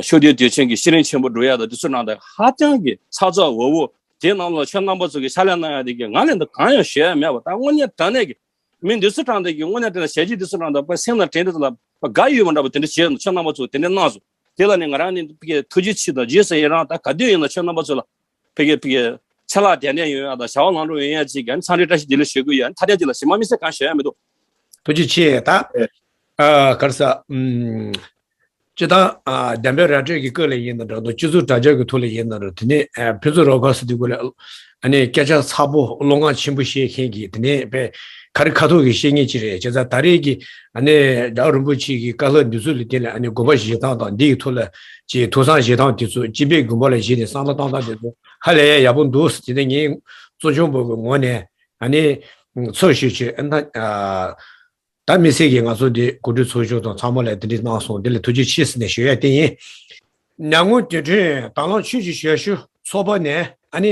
ཤུགས་ལྡན་དུས་ཆེན་གྱི་ཤེས་རིག་ཆེན་པོ་འགྲོ་ཡ་དང་དེ་ཚོ་ནང་དུ་ཧ་ཅང་གི་ཚ་ཚ་འུར་འུར། དེ་ནང་ལ་ཁྱེད་རྣམ་པ་ཚོ་གི་ཕྱག་ལས་གནང་ཡ་དེ་གི་ང་ལས་འདི་གང་ཡང་ཞུ་ཡ་མེད་པ། ད་དངོས་གནས་དྲང་གནས་ཀྱི་མི་འདི་ཚོ་དྲང་གནས་ཀྱི་དངོས་གནས་དྲང་གནས་ཞལ་གྱིས་འདི་ཚོ་དྲང་གནས་པ་སེམས་ལ་དྲན་འདི་ཚོ་ལ་དགའ་ཡོད་མ་འདྲ་པོ་དེ་འདྲ་བྱས་ནས་ཁྱེད་རྣམ་པ་ཚོ་དེ་འདྲ་གནང་སོང་། དེ་ལ་ནི་ང་རང་ནི་ཕ་གི་ཐུགས་རྗེ་ཆེ་དང་རྗེས་སུ་ཡི་རང་། ད་ག་དུས་ཡིན་ན་ཁྱེད་རྣམ་པ་ཚོ་ལ་ཕ་གི་ཕ་གི་ཕྱག་ལས་དེ་འདྲ་ཡོང་ཡ་དང་བྱ་བ་ལམ་འགྲོ་ཡོང་ཡ་ཅིག་གི་འཚམས་འདྲི་བཀྲ་ཤིས་བདེ་ལེགས་ཞུ་གི་ཡོད། ཐ་དད་ཅིག་ལ་ཞེ་མ་མི་སེ་གང་ཞུ་ཡ་མི་འདུག་ཐུགས་རྗེ་ཆེ། ད་ཨ་ག་རེ་ཟ་ཨུམ། སྤྱི་བཏང་ཨ་བདེན་པའི་ར་སྤྲོད་ཀྱི་སྐོར་ལ་ཡིན་ན་འདྲ་འདུག་སྤྱི་ཚོགས་དྲ་རྒྱ་གི་ཐོག་ལ་ཡིན་ན་འདྲ། དེ་ནས་ཨ་ཕུན་ཚོགས་རོགས་སྐལ་ཟེར་དུས་སྐོར་ལ་ཨ་ནི་སྐད་ཆ་ཚ་པོ་བློ་ངག་ཆེན་པོ་བཤད་མཁན་གྱི་དེ་ནས་དཔེ་ཁ་རི་ཁ་ཐུག་གི་བཤད་མཁན་ཅིག་རེད། བྱས་ཙང་ད་རེས་ཀྱི་ཨ་ནི་རྒྱལ་བ་རིན་པོ་ཆེ་གི་བཀའ་སློབ་འདི་ཚོ་ལ་བརྟེན་ནས་ཨ་ནི་དགོངས་པ་བཞེས་སྟངས་དང་འདི་ཡི་ཐོག་ལ་ཅིག་ཐུགས་བསམ་བཞེས་སྟངས་དེ་ཚོ་སྤྱི་པའི་དགོངས་པ་ལ་བཞེས་ནས་བསམ་བློ་བཏང་སྟངས་དེ་ཚོ་ཧ་ལས་ཡ་ཡག་པོ་འདུག་དེ་ནས་ངས་གཙོ་སྐྱོང་པུའུ་གི་ངོས་ནས་ཨ་ནི་ཚོགས་ཞུས་ཆེད་ཨ་ནི་ད་ཨ། ད་མི་སེར་གྱིས་ང་ཚོ་འདི་གོ་སྒྲིག་ཚོགས་ཆུང་དང་ཚང་མ་ལ་འདི་འདྲ་གནང་སོང་། འདི་ལ་ཐུགས་རྗེ་ཆེ་ཟེར་ནས་ཞུ་ཡ་དེ་ཡིན། ཉམས་མྱོང་དུས་དྲན་དང་བླངས་ཆོས་ཀྱི་ཞབས་ཞུ་ཚོགས་པ་ནས་ཨ་ནི་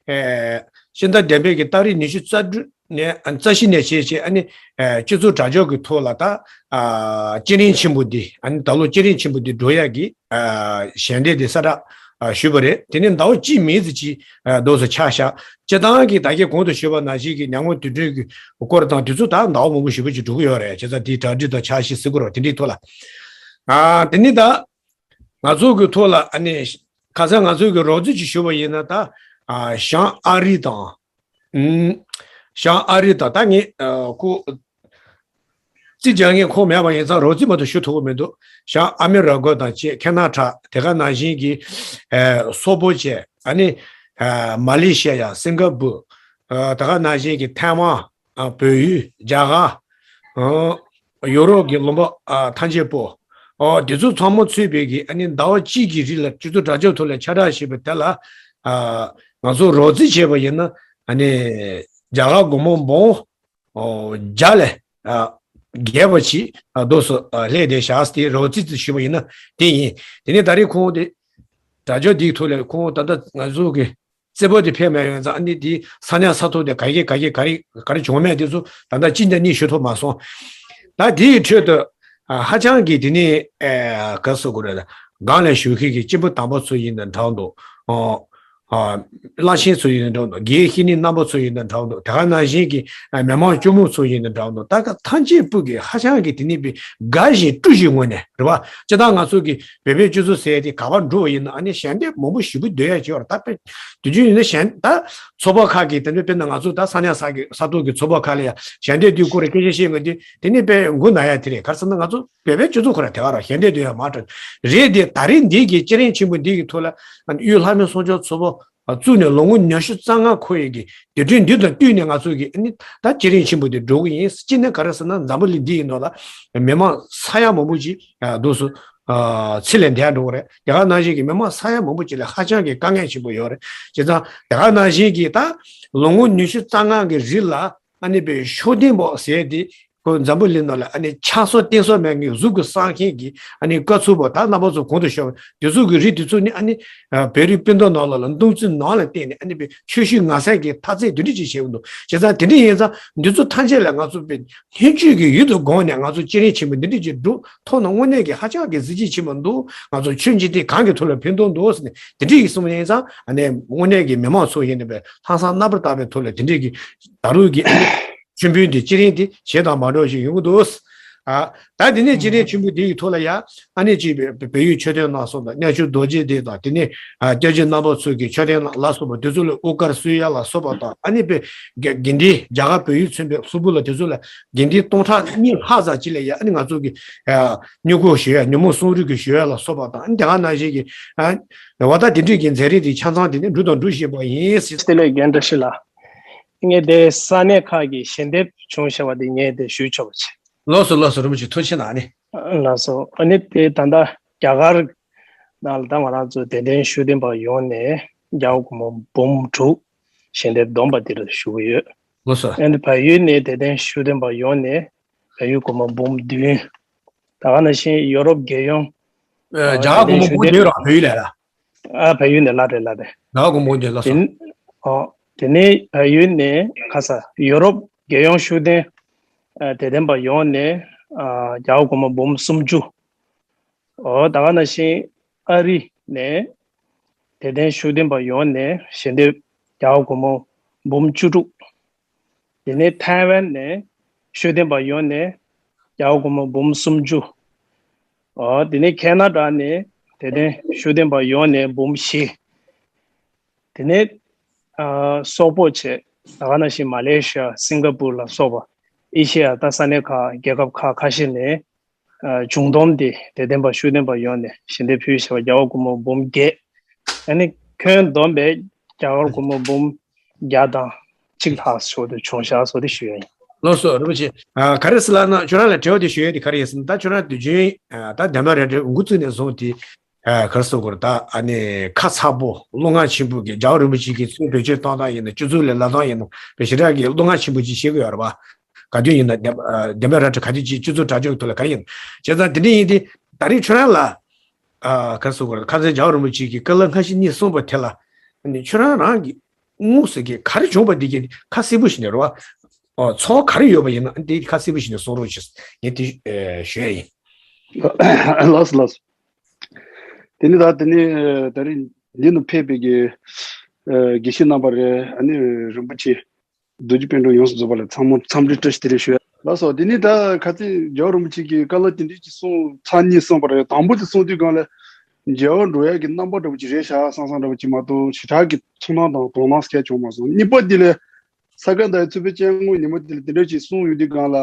ཨེ་སྤྱི་ཟླ་བདུན་པའི་གི་ཏ་རིག་ཉི་ཤུ་རྩ་དྲུག་ནས་ཨ་རྩ་བཞི་ནས་བྱས་བྱས་ཨ་ནི་ཨེ་སྤྱི་ཚོགས་དྲ་རྒྱ་གི་ཐོག་ལ་ད་ཨ་སྐྱེས་རིམ་ཆེན་པོ་འདི་ཨ་ནི་ད་ལོ་སྐྱེས་རིམ་ཆེན་པོ་འདི་འགྲོ་ཡ་གི་ཨ་ཞལ་འདེབས་དེ་གསལ་བསྒྲགས་ཨ་ཞུས་པ་རེད། དེ་ནས་ཟླ་བ་གཅིག་མིན་ཙམ་ཅིག་ཨ་འདུག་སེ་ཆ་བཞག་སྤྱིར་བཏང་གི་ད་གིན་གོང་དུ་ཞུས་པ་ནང་བཞིན་གྱི་ཉམས་མྱོང་དུས་དྲན་གྱི་སྐོར་དང་དེ་ཚོ་ད་ཟླ་བ་མང་པོ་ཞེ་པོ་ཅིག་འགྲོ་གི་ཡོད་རེད། བྱས་ཙང་དེའི་གྲ་སྒྲིག་དང་འཆར་གཞི་ཟེར་དགོས་རེད། དེ་འདྲའི་ཐོག་ལ་ཨ་དེ་ནས་ད་ང་ཚོ་གི་ཐོག་ལ་ཨ་ནི་ཁ་སང་ང་ཚོ་གི་རོབ་ཙམ་ཅིག་ཞུས་པ་ཡིན་ན་ད་ཨ་བྱང་ཨ་རི་དང་། ཨུམ། བྱང་ཨ་རི་དང་ད་ངས་ཨ་ཁོ་རྩིས་རྒྱག་མཁན་ཁོ་མེད་པ་ཡིན་ཙང་རོབ་ཙམ་མ་གཏོགས་ཞུ་ཐུབ་ཀྱི་མི་འདུག་བྱང་ཨ་མི་རི་ཀ་དང་བཅས་ཁེ་ན་ཌ། དེ་ག་ནང་བཞིན་གྱི་ཨ་སོག་པོ་བཅས་ཨ་ནི་ཨ་མ་ལེ་ཤི་ཡ། སིང་ག་པུར། ཨ་དེ་ག་ནང་བཞིན་གྱི་ཐའེ་ཝན། ཨ་བལ་ཡུལ། རྒྱ་གར། ཨ་ཡོ་རོབ་ཀྱི་ལུང་པ་ཨ་ཐམས་ཅད་པོ། ཨོ་དེ་ཚོ་ཚང་མ་ཚུད་པའི་གི་ཨ་ནི་ཟླ་བ་གཅིག་གི་རིང་ལ་སྤྱི་ཚོགས་དྲ་རྒྱ་ཐོག་ལ་ཁྱབ་བསྒྲགས་བྱས་པ་དེ་ལ་ཨ་ང་ཚོ་རོབ་ཙམ་བྱས་པ་ཡིན་ན་ཨ་ནི་རྒྱ་གར་སྒོར་མོ་འབུམ་ཨོ་བརྒྱ་ལས་ཨ་བརྒལ་བ་ཅིག་ཨ་འདུག་སེ་ཨ་ལྷག་བསྡད་བཞག་སྟེ། རོབ་ཙམ་ཞུས་པ་ཡིན་ན་དེ་ཡིན། དེ་ནས་ད་རེས་ཁོང་དེ་དྲ་རྒྱ་འདིའི་ཐོག་ལ་ཁོང་ད་ལྟ་ང་ཚོ་གི་རྩེ་ཕོ་དེ་ཕེབས་མེད་ཡོད་ཙང་ཨ་ནི་དེ་ས་གནས་ས་ཐོག་དེ་ག་གེ་ག་གེ་ག་རེ་ག་རེ་བྱུང་མེད་དེ་ཚོ་ད་ལྟ་གཅིག་ནས་གཉིས་ཞུ་ཐུབ་མ་སོང་། ད་དེའི་ཁྲོད་དུ་ཨ་ཧ་ཅང་གི་དེ་ནས་ཨ་ག་ཟེར་དགོས་རེད། སྒང་ལ་བཞུགས་མཁན་གྱི་སྤྱི་འབངས་དམ་པ་ཚོ་ཡིན་ན་འདྲ་འདུག་ཨ་ཨ་བླ་ཆེན་ཚོ་ཡིན་ན་འདྲ་འདུག་དགེ་བཤེས་གཉེན་རྣམ་པ་ཚོ་ཡིན་ན་འདྲ་འདུག་དེ་ག་ནང་བཞིན་གྱི་ཨ་མི་མང་སྐྱོ་མོ་ཚོ་ཡིན་ན་འདྲ་འདུག་ད་ག་ཐམས་ཅད་པོ་གི་ཧ་ཅང་གི་དེ་ནས་པའི་དགའ་བཞིན་སྤྲོ་བཞིན་ངོས་ནས་རེད་བ། སྤྱིར་བཏང་ང་ཚོ་གི་བོད་པའི་སྤྱི་ཚོགས་ཟེར་ཡ་དེ་ག་པར་འགྲོ་བ་ཡིན་ན་ཨ་ནི་ཞལ་འདེབས་མང་པོ་ཞེ་པོ་འདོན་ཡ་ཅིག་ཡོད་རེད། ད་དཔེ་དུས་རྒྱུན་ཡིན་ན་ཞལ་ད་ཚོགས་པ་ཁག་གི་དེ་འདྲ་དཔེར་ན་ང་ཚོ་ད་ས་གནས་ས་གི་ས་ཐོག་གི་ཚོགས་པ་ཁག་ལ་ཡ་ཞལ་འདེབས་དུས་སྐོར་རེ་སྐད་ཆ་བཤད་དགོས་དུས་དེ་ནི་དཔེ་མགོ་ན་ཡ་དེ་རེད། ག་རེ་ཟེར་ན་ང་ཚོ་བོད་པའི་སྤྱི་ཚོགས་ཁོ་ར་དེ་ག་ར་ཞལ་འདེབས་འདོན་ཡ་མང་དྲགས་རེད་དེ། ད་རེས་འདི་གི་སྐྱེས་རིམ་ཆེན་པོ་འདི་གི་ཐོག་ལ་དབུས་ལྷ་མོའི་གསུང་ཆོས་ཚོགས་པ་བཙུགས་ནས་ལོ་ངོ་ཉི་ཤུ་རྩ་ལྔ་འཁོར་ཡས་ཀྱི་དུས་དྲན་འདི་དང་བསྟུན་ནས་ང་ཚོ་གི་ཨ་ནི་ད་སྐྱེས་རིམ་ཆེན་པོ་འདི་འགྲོ་གི་ཡིན། གཅིག་ནས་ག་རེ་ཟེར་ན་འཛམ་བུ་གླིང་འདི་ཡི་ནང་ལ་མི་མང་ས་ཡ་མང་པོ་ཅིག་ཨ་འདུག་སེ་ཨ་ཚེ་ལས་འདས་འགྲོ་གི་རེད། དེ་ག་ནང་བཞིན་གྱི་མི་མང་ས་ཡ་མང་པོ་ཅིག་ལ་ཧ་ཅང་གི་དཀའ་ངལ་ཆེན་པོ་ཡོད་རེད། བྱས་ཙང་དེ་ག་ནང་བཞིན་གྱི་ད་ལོ་ངོ་ཉི་ཤུ་རྩ་ལྔ་གི་རིང་ལ་ཨ་ནི་པའི་ཤུགས་ལྡན་པོ་ཟེར་དེ། ཁོ་འཛམ་བུ་གླིང་ནང་ལ་ཨ་ནི་ཆགས་སོ་བརྟན་སོ་མེད་མཁན་གཟུགས་ཀྱི་སངས་རྒྱས་ཀྱི་ཨ་ནི་བཀའ་ཚུལ་པོ་ད་རྣམ་པ་ཚོ་གོང་དུ་ཞུས་པ་དེ་ཚོ་གི་རིགས་དེ་ཚོ་ནི་ཨ་ནི་ཨ་བོད་རིགས་སྤུན་ཟླ་ནང་ལོགས་ལ་མདུང་རྩེ་ནང་ལ་བསྟན་ནས་ཨ་ནི་པའི་ཆོས་བཞིན་ངག་གསལ་གྱི་མཐའ་ཚད་དེ་འདྲ་ཅིག་བྱས་ཡོང་འདུག་བྱས་ཙང་དེ་འདྲ་ཡིན་ཙང་འདི་ཚོ་ཐམས་ཅད་ལ་ང་ཚོ་པའི་སྙིང་བཅུད་ཀྱི་ཡུལ་དུ་དགོངས་ནས་ང་ཚོ་སྐྱེས་རིམ་ཆེན་པོ་འདི་འདྲ་ཅིག་སྒྲུབ་ཐུབ་ན་དངོས་གནས་ཀྱི་ཧ་ཅང་གི་གཟི་བརྗིད་ཆེན་པོ་འདུག་ང་ཚོ་ཆོས་འཇིག་རྟེན་གང་གི་ཐོག་ལ་ཕན་ཐོགས་འདུག་ཟེར་ནས་དེ་འདྲ་ཡིན་གསུངས་ཡིན་ཙང་ཨ་ནི་དངོས་གནས་ཀྱི་མི་མང་ཚོ་ཡིན་ནའི་པའི་ལྷག་བསམ་རྣམ་པར་དག་པའི་ཐོག་ལ་དེ་འདྲ་གི་ད་རུང་གི་ཨ་ནི། ཆོས་འབུལ་འདི་སྤྱི་རིམ་འདི་གཞན་དང་མ་འདྲ་ཞིག་ཡོང་གི་འདུག་ཨ་ད་དེ་ནས་སྤྱི་རིམ་ཆོས་འབུལ་འདི་ཡི་ཐོག་ལ་ཡ་ཨ་ནི་ཅིག་བོད་ཡིག་མཆོད་རྟེན་གནང་སོང་དང་གནས་མཆོག་རྡོ་རྗེ་གདན་དང་དེ་ནས་ཨ་སྐྱབས་རྗེ་རྣམ་པ་ཚོ་གི་མཆོད་རྟེན་ལ་སོགས་པ་དེ་ཚོ་ལ་དབུ་དཀར་གསོལ་ཡ་ལ་སོགས་པ་དང་ཨ་ནི་དཔེ་དགེ་དགེ་འདུན་རྒྱ་གར་བོད་ཡིག་མཚོན་པའི་གསུང་འབུལ་ལ་དེ་ཚོ་ལ་དགེ་འདུན་སྟོང་ཕྲག་གཉིས་ལྷག་ཙམ་ཅིག་ལ་ཡ་ཨ་ནི་ང་ཚོ་གི་ཨ་སྨྱུ་གུ་ཞུ་ཡ་ཉོན་མོངས་གསུམ་རིག་གི་ཞུ་ཡ་ལ་སོགས་པ་དང་ཨ་ནི་དེ་ག་ནང་བཞིན་གྱི་ཨ་འོ་ད་དེ་འདྲའི་གི་མཛད་རིམ་དེ་ཆ་ཚང་དེ་ནས་འགྲུབ་དང་འགྲུབ་བཞིན་པ་ཡིན་ཟེར། བདེ་ལེགས་རྒན་བཀྲ་ཤིས་ལགས། ངས་དེ་ས་གནས་ཁག་གི་ཞལ་འདེབས་བྱུང་བཞག་པ་དེ་ངས་དེ་ཞུས་ཆོག་པ་བྱས། ལགས་སོ་ལགས་སོ། རིན་པོ་ཆེ་ཐུགས་རྗེ་གནང་ནི། ལགས་སོ། ཨ་ནི་དེ་ད་ལྟ་རྒྱ་གར་ནང་ལ་ད་ང་རང་ཚོ་དད་ལྡན་ཤུགས་ལྡན་པ་ཡོངས་ནས་རྒྱ་བོད་སྒོར་མོ་འབུམ་དྲུག་ཞལ་འདེབས་བསྡོམས་པ་དེ་ལ་ཞུ་གི་ཡོད། ལགས་སོ། ཨ་ནི་བལ་ཡུལ་ནས་དད་ལྡན་ཤུགས་ལྡན་པ་ཡོངས་ནས་བལ་ཡུལ་སྒོར་མོ་འབུམ་བདུན། ད་ག་ནང་བཞིན་ཡོ་རོབ་རྒྱལ་ཡོངས་ཨ་རྒྱ་གར་དད་ལྡན་སྒོར་མོ་ཤུགས་འབུམ་ལྡན་བདུན་རག་བལ་ཡུལ་ལ་ར། ཨ་བལ་ཡུལ་ནས་ལ་རེད་ལ་རེད། རྒྱ་གར་སྒོར་མོ་འབུམ་བདུན། ལགས་དེ་སོ། ནི་ཨོ་དེ་ནས་བལ་ཡུལ་ནས་ཁ་ས་ཡོ་རོབ་རྒྱལ་ཡོངས་ཤུགས་ལྡན་ཨ་དད་ལྡན་པ་ཡོངས་ནས་ཨ་རྒྱ་གར་སྒོར་མོ་འབུམ་སུམ་ཅུ། ཨོ་ད་ག་ནང་བཞིན་ཨ་རི་ནས་དད་ལྡན་ཤུགས་ལྡན་པ་ཡོངས་ནས་ཞལ་འདེབས་རྒྱ་གར་སྒོར་མོ་འབུམ་བཅུ་དྲུག། དེ་ནས་ཐའེ་ཝན་ནས་ཤུགས་ལྡན་པ་ཡོངས་ནས་རྒྱ་གར་སྒོར་མོ་འབུམ་སུམ་ཅུ། ཨོ་དེ་ནས་ཁེ་ན་ཌ་ནས་དད་ལྡན་ཤུགས་ལྡན་པ་ཡོངས་ནས་འབུམ་བཞི། དེ་ནས་ཨ་སོག་པོ་བྱས་ད་ག་ནང་བཞིན་མ་ལེ་ཤི་ཡ་སིང་ག་པུར་ལ་སོགས་པ་ཨེ་ཤེ་ཡ་ད་ས་གནས་ཁག་རྒྱལ་ཁབ་ཁག་ཁ་ཤས་ནས་ཨ་བྱུང་སྟོང་དེ་དད་ལྡན་པ་ཤུགས་ལྡན་པ་ཡོངས་ནས་ཞལ་འདེབས་ཕུལ་བཞག་པ་རྒྱ་གར་སྒོར་མོ་འབུམ་བརྒྱད། ཨ་ནི་ཁྱོན་བསྡོམས་པས་རྒྱ་གར་སྒོར་མོ་འབུམ་བརྒྱ་དང་གཅིག་ལྷག་ཞོར་དུ་བྱུང་བཞག་བཟོ་དེ་ཞུ་ཡ་ཡིན། ལགས་སོ་རིན་པོ་ཆེ། ཨ་ག་རེ་ཟེར་ལབ་ན་ཁྱོད་རང་ལ་དྲི་བ་དེ་ཞུ་ཡ་དེ་ག་རེ་ཡིན་ཟེར་ན། ད་ཁྱོད་རང་དུས་རྒྱུན་ཨ་ད་ལྡན་པ་ར་སྤྲོད་འགོ་བཙུགས་ནས་བཟུང་སྟེ་ཨ་ག་རེ་ཟེར་དགོས་རེད། ད་ཨ་ནི་ཁ་ཚ་པོ་བློ་ངལ་ཆེན་པོ་གི་རྒྱལ་བ་རིན་པོ་ཆེ་གི་ཚུལ་བེད་སྤྱོད་གཏོང་སྟངས་ཡིན་ན། སྤྱི་ཚོགས་ལ་ལབ་སྟངས་ཡིན་ན། བེད་ཞེ་དྲག་གི་བློ་ངལ་ཆེན་པོ་ཅིག་བྱེད་དགོས་ཡོད་རེད་པ། ག་དུས་ཡིན་ན་ལྡན་པ་ལྡན་པ་ར་སྤྲོད་ག་དུས་ཅིག་སྤྱི་ཚོགས་དྲ་རྒྱ་གི་ཐོག་ལ་ག་རེ་ཡིན། བྱས་ཙང་དེ་འདྲ་ཡིན་དུས་ད་རེས་ཁྱོད་རང་ལ་ཨ་ག་རེ་ཟེར་དགོས་རེད། ཁ་སང་རྒྱལ་བ་རིན་པོ་ཆེ་གི་བཀའ་སློབ་སྔ་ཕྱི་གཉིས་གསུངས་པ་དེ་ལ་ཨ་ནི་ཁྱོད་རང་རང་གི་དངོས་སུ་གི་ག་རེ་བྱུང་བ་འདི་གི་ཁ་གསལ་པོ་ཞིག་ནས་རེད་བ། ཨོ་ཚོར་བ་ག་རེ་ཡོད་པ་ཡིན་ན་འདི་ཁ་གསལ་པོ་ཞིག་ནས་གསུང་རོགས་ཞེས་ངས་དེ་ཨེ་ཞུ་ཡ་ཡིན། ལགས་སོ་ལགས་སོ། དེ་ནི་ད་དེ་ནི་ཨེ་ད་རིང་འདི་ནང་ཕེབས་པའི་གི་ཨེ་དགེ་བཤེས་རྣམ་པ་རེད། ཨ་ནི་རིན་པོ་ཆེ་རྡོ་རྗེ་སྤུན་གྲོགས་ཡོངས་སུ་རྫོགས་པ་ལ་འཚམས་འཚམས་འདྲི་བཀྲ་ཤིས་བདེ་ལེགས་ཞུ་ཡ། ལགས་སོ། དེ་ནི་ད་ཁ་ཚིག་རྒྱལ་བ་རིན་པོ་ཆེ་གིས་བཀའ་སློབ་དེ་འདྲ་ཅིག་གསུངས་ཚར་གཉིས་གསུངས་པ་རེད། དང་པོ་དེ་གསུངས་དུས་སྒང་ལ་མཇལ་བར་འགྲོ་ཡ་གི་རྣམ་པ་འདྲ་བོ་ཅིག་རེད་ཤག་བསམ་བསམ་འདྲ་བོ་ཅིག་མ་གཏོགས་ཞེ་དྲག་གི་ཚོར་སྣང་དང་དོ་སྣང་སྐྱེ་བྱུང་མ་སོང་། གཉིས་པ་དེ་ལ་ས་ག་ཟླ་བའི་ཚེས་པ་བཅོ་ལྔ་ཉིན་མོ་དེ་ལ་དེ་འདྲ་ཅིག་གསུངས་ཡོང་དུས་སྒང་ལ།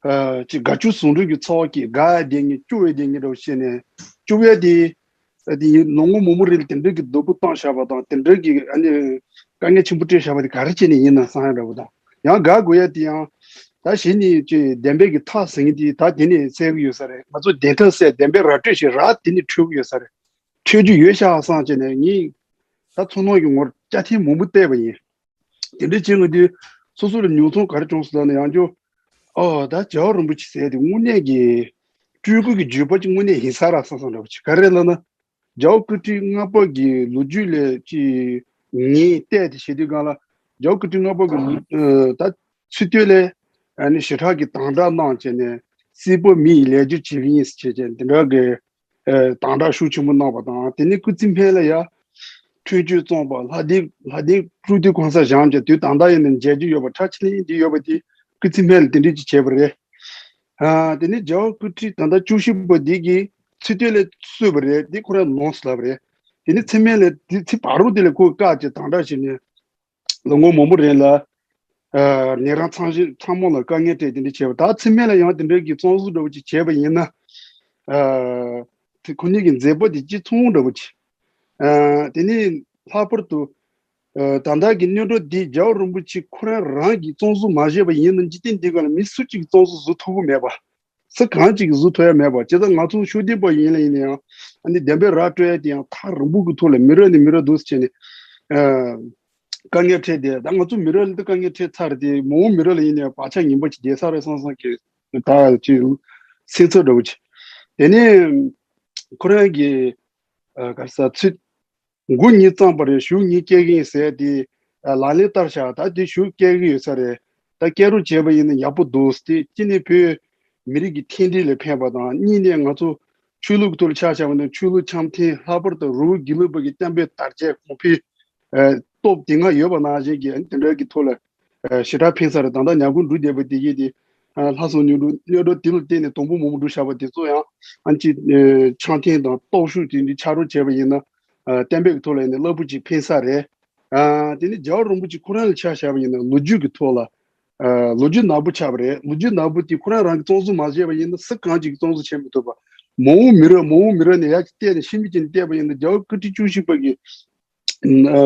ཨ་ཅིག་དགའ་སྐྱོ་ཟུང་འབྲེལ་གྱི་ཚོར་བ་སྐྱེས། དགའ་ཡ་བསྡད་མཁན་སྐྱོ་བ་བསྡད་མཁན་འདྲ་བོ་བཤད་ནས། སྐྱོ་བ་དེ་ཨ་དེ་ལོ་ངོ་མང་པོ་རིང་ལ་དེ་འདྲ་གི་སྡུག་པོ་བཏང་བཞག་པ་དང་། དེ་འདྲ་གི་ཨ་ནི་དཀའ་ངལ་ཆེན་པོ་སྤྲད་བཞག་པ་དེ་ག་རེ་བྱས་ནས་ཡིན་ན་བསམ་ཡ་འདྲ་བོ་དང་། ཡང་དགའ་དགོས་ཡ་དེ་ཡང་ད་གཞི་ནས་ཅིག་བདེན་པའི་གི་མཐའ་ཟེར་མཁན་དེ་ད་དེ་ནས་གསལ་གི་ཡོད་ས་རེད། ང་ཚོ་བདེན་མཐའ་གསལ། བདེན་པའི་ར་སྤྲོད་ཞིག་ར་དེ་ནས་འཕྲོད་གི་ཡོད་ས་རེད། འཕྲོད་རྒྱུ་ཡོད་ཤག་བསམ་བྱས་ནས་ངས་ད་ཚོར་སྣང་གི་ངོར་སྐྱ་ཐེངས་མང་པོ་བལྟས་པ་ཡིན། དེ་འདྲ་བྱེད་དགོས་དུས་སོ་སོ་ལ་མྱོང་ཚོར་ག་རེ་བྱུང་སོང་ལབ་ན། ཡང་བསྐྱར་ཨོ་ད་རྒྱལ་བ་རིན་པོ་ཆེ་ཟེར་དེ་དངོས་གནས་ཀྱི་སྤྲུལ་སྐུ་གི་བརྒྱུད་པ་ཅིག་དངོས་གནས་ཡིན་ས་རེད་བསམ་བསམ་འདྲ་བོ་ཅིག་ག་རེ་ལབ་ན། རྒྱལ་བ་སྐུ་ཕྲེང་ལྔ་པ་གི་ལོ་རྒྱུས་ལ་ཅིག་ངས་བལྟས་ཏེ་བྱེད་དུས་སྒང་ལ། རྒྱལ་བ་སྐུ་ཕྲེང་ལྔ་པ་གི་ལོ་ཨ་ད་ཚུལ་དུས་ལ་ཨ་ནི་ཞེ་དྲག་གི་དམ་དྲག་གནང་བྱས་ནས་སྲིད་པ་མི་ཡི་ལས་རྒྱུ་བྱེད་ཀྱི་ཡིན་ཟེར་བྱས་བྱས་འདི་འདྲ་གི་ཨེ་དམ་དྲག་ཤུགས་ཆེན་པོ་གནང་བ་དང་། དེ་ནས་སྐུ་ཚེ་སྨད་ལ་ཡ་ཁྲུན་ཆུན་བཙོང་པ་ལྷ་ལྡན་ལྷ་ལྡན་སྤྲུལ་སྡེ་གོང་ས་བཞེངས་བྱས་དུས་ད་ལྟ་ཡིན་ན་མཇལ་རྒྱུ་ཡོད་པ། གྲྭ་ཆེན་ལ་ཡིན་དེ་ཡོད་པ་དེ་སྐུ་ཚེ་སྨད་ལ་དེ་འདྲས་ཅིག་བྱས་པ་རེད། ཨ་དེ་ནས་རྒྱལ་བ་སྐུ་ཕྲེང་ད་ལྟ་བཅུ་བཞི་པ་འདི་གིས་ཚུལ་དུས་ལ་གསོལ་བ་རེད། འདི་ཁོ་རང་ནོངས་སུ་ལབ་པ་རེད། དེ་ནས་ཚེ་སྨད་ལ་དེ་ཚེ་བར་དུ་དེ་ལ་ཁོས་བཀག་བྱས་དམ་དྲག་བྱས་ནས། ལོ་ངོ་མང་པོ་རིང་ལ་ཨ་ནི་རང་ཚང་ཞིང་ཚང་མ་ལ་དཀའ་ངལ་སྤྲད་དེ་འདྲ་བྱས་པ། ད་ཚེ་སྨད་ལ་ཡང་དེ་འདྲ་གི་བཙོན་བཟུང་འདྲ་བོ་ཅིག་བྱས་པ་ཡིན་ན། ཨ་དེ་ཁོ་གཉིས་ཀྱི་མཛད་པ་དེ་གཅིག་མཚུངས་འདྲ་བོ་ཅིག་ཨ་དེ་ནས་ལྷག་པར་དུ་ཨ་ད་ལྟ་གི་གནས་སྐབས་འདི་རྒྱལ་བ་རིན་པོ་ཆེ་ཁོ་རང་རང་གིས་བཙོན་བཟུང་མ་བྱས་པ་ཡིན་ན། འཇིག་རྟེན་འདི་སྒང་ལ་མི་སུ་གཅིག་གིས་བཙོན་བཟུང་བཟོ་ཐུབ་ཀྱི་མེད་པ། སུ་གང་ཅིག་གིས་བཟོ་ཐུབ་ཡ་མེད་པ། བྱས་ཙང་ང་ཚོ་ཤུགས་ལྡན་པ་ཡིན་ལ་ཡིན་ན་ཡང་ཨ་ནི་བདེན་པའི་ར་སྤྲོད་ཡ་དེ་ཡང་ཐག་རིང་པོ་གི་ཐོག་ལ་མི་རབས་ནས་མི་རབས་འདུག་སེ་བྱས་ནས་ཨ་དཀའ་ངལ་འཕྲད་དེ། ད་ང་ཚོ་མི་རབས་ལ་ད་དཀའ་ངལ་འཕྲད་ཚར་དེ་མ་འོངས་མི་རབས་ལ་ཡིན་ན་ཡང་བག་ཆགས་ངན་པ་ཅིག་བསྡད་ས་རེད་བསམ་བསམ་གི་ད་ཅིག་སེམས་འཚབ་འདྲ་བོ་ཅིག་དེ་ནས་ཁོ་རང་གི་ཨ་ག་རེ་ཟ་ཚུལ། མགོ་གཉིས་བརྩམས་པ་རེད། གཞུག་གཉིས་སྐྱེལ་གི་ཡིན་ཟེར་དེ་ལག་ལེན་བསྟར་བཞག་ད་དེ་གཞུག་སྐྱེལ་གི་ཡོད་ས་རེད། ད་སྐྱེལ་རོགས་བྱས་པ་ཡིན་ན་ཡག་པོ་འདུག་དེ་གཅིག་ནས་བོད་མི་རིགས་ཀྱི་མཐུན་སྒྲིལ་ལ་ཕན་པ་དང་། གཉིས་ནས་ང་ཚོ་ཆོས་ལུགས་ཀྱི་ཐོག་ལ་ཆ་བཞག་པ་ན་ཆོས་ལུགས་འཆམ་མཐུན། ལྷག་པར་དུ་རི་བོ་དགེ་ལུགས་པ་གི་བསྟན་པའི་དར་རྒྱས་གོང་འཕེལ་ཨ་སྟོབས་དེ་སྔ་ཡོད་པ་ནང་བཞིན་གྱི་ཨ་ནི་དེ་འདྲ་གི་ཐོག་ལ་ཨ་ཞེ་དྲག་ཕན་ས་རེད། ད་ལྟ་ཉམས་རྒུད་འགྲོ་བསྡད་པ་དེ་གས་དེ་ཨ་ལྷ་སྲུང་གཉོས་གྲུབ་གཉོས་གྲུབ་དེ་ལ་བརྟེན་ནས་དང་པོ་མང་པོ་འགྲོ་བཞག་པ་དེ་ཚོ་ཡང་ཨ་ཅིག་ཨ་འཆམ་མཐུན་དང་སྟོབས་ཤུགས་དེ་འདྲ་ཆགས་རོགས་བྱས་པ་ཡིན་ན་ཨ་བསྟན་པའི་ཐོག་ལ་ཡིན་ན་རླབས་པོ་ཆེ་ཕན་ས་རེད། ཨ་དེ་ནི་རྒྱལ་བ་རིན་པོ་ཆེ་ཁོ་རང་ལ་ཆ་བཞག་པ་ཡིན་ན་ལོ་རྒྱུས་ཀྱི་ཐོག་ལ་ཨ་ལོ་རྒྱུས་ནག་པོ་ཆགས་པ་རེད། ལོ་རྒྱུས་ནག་པོ་དེ་ཁོ་རང་རང་གིས་བཙོན་བཟུང་མ་བྱས་པ་ཡིན་ན་སུ་གང་ཅིག་གིས་བཙོན་བཟུང་བྱེད་མི་ཐུབ་པ། མ་འོངས་མི་རབས་མ་འོངས་མི་རབས་ནས་ཡར་བལྟས་ནས་ཤི་མི་ཅིག་ནས་བལྟས་པ་ཡིན་ན་རྒྱལ་བ་སྐུ་ཕྲེང་བཅུ་བཞི་པ་གི་ཨ་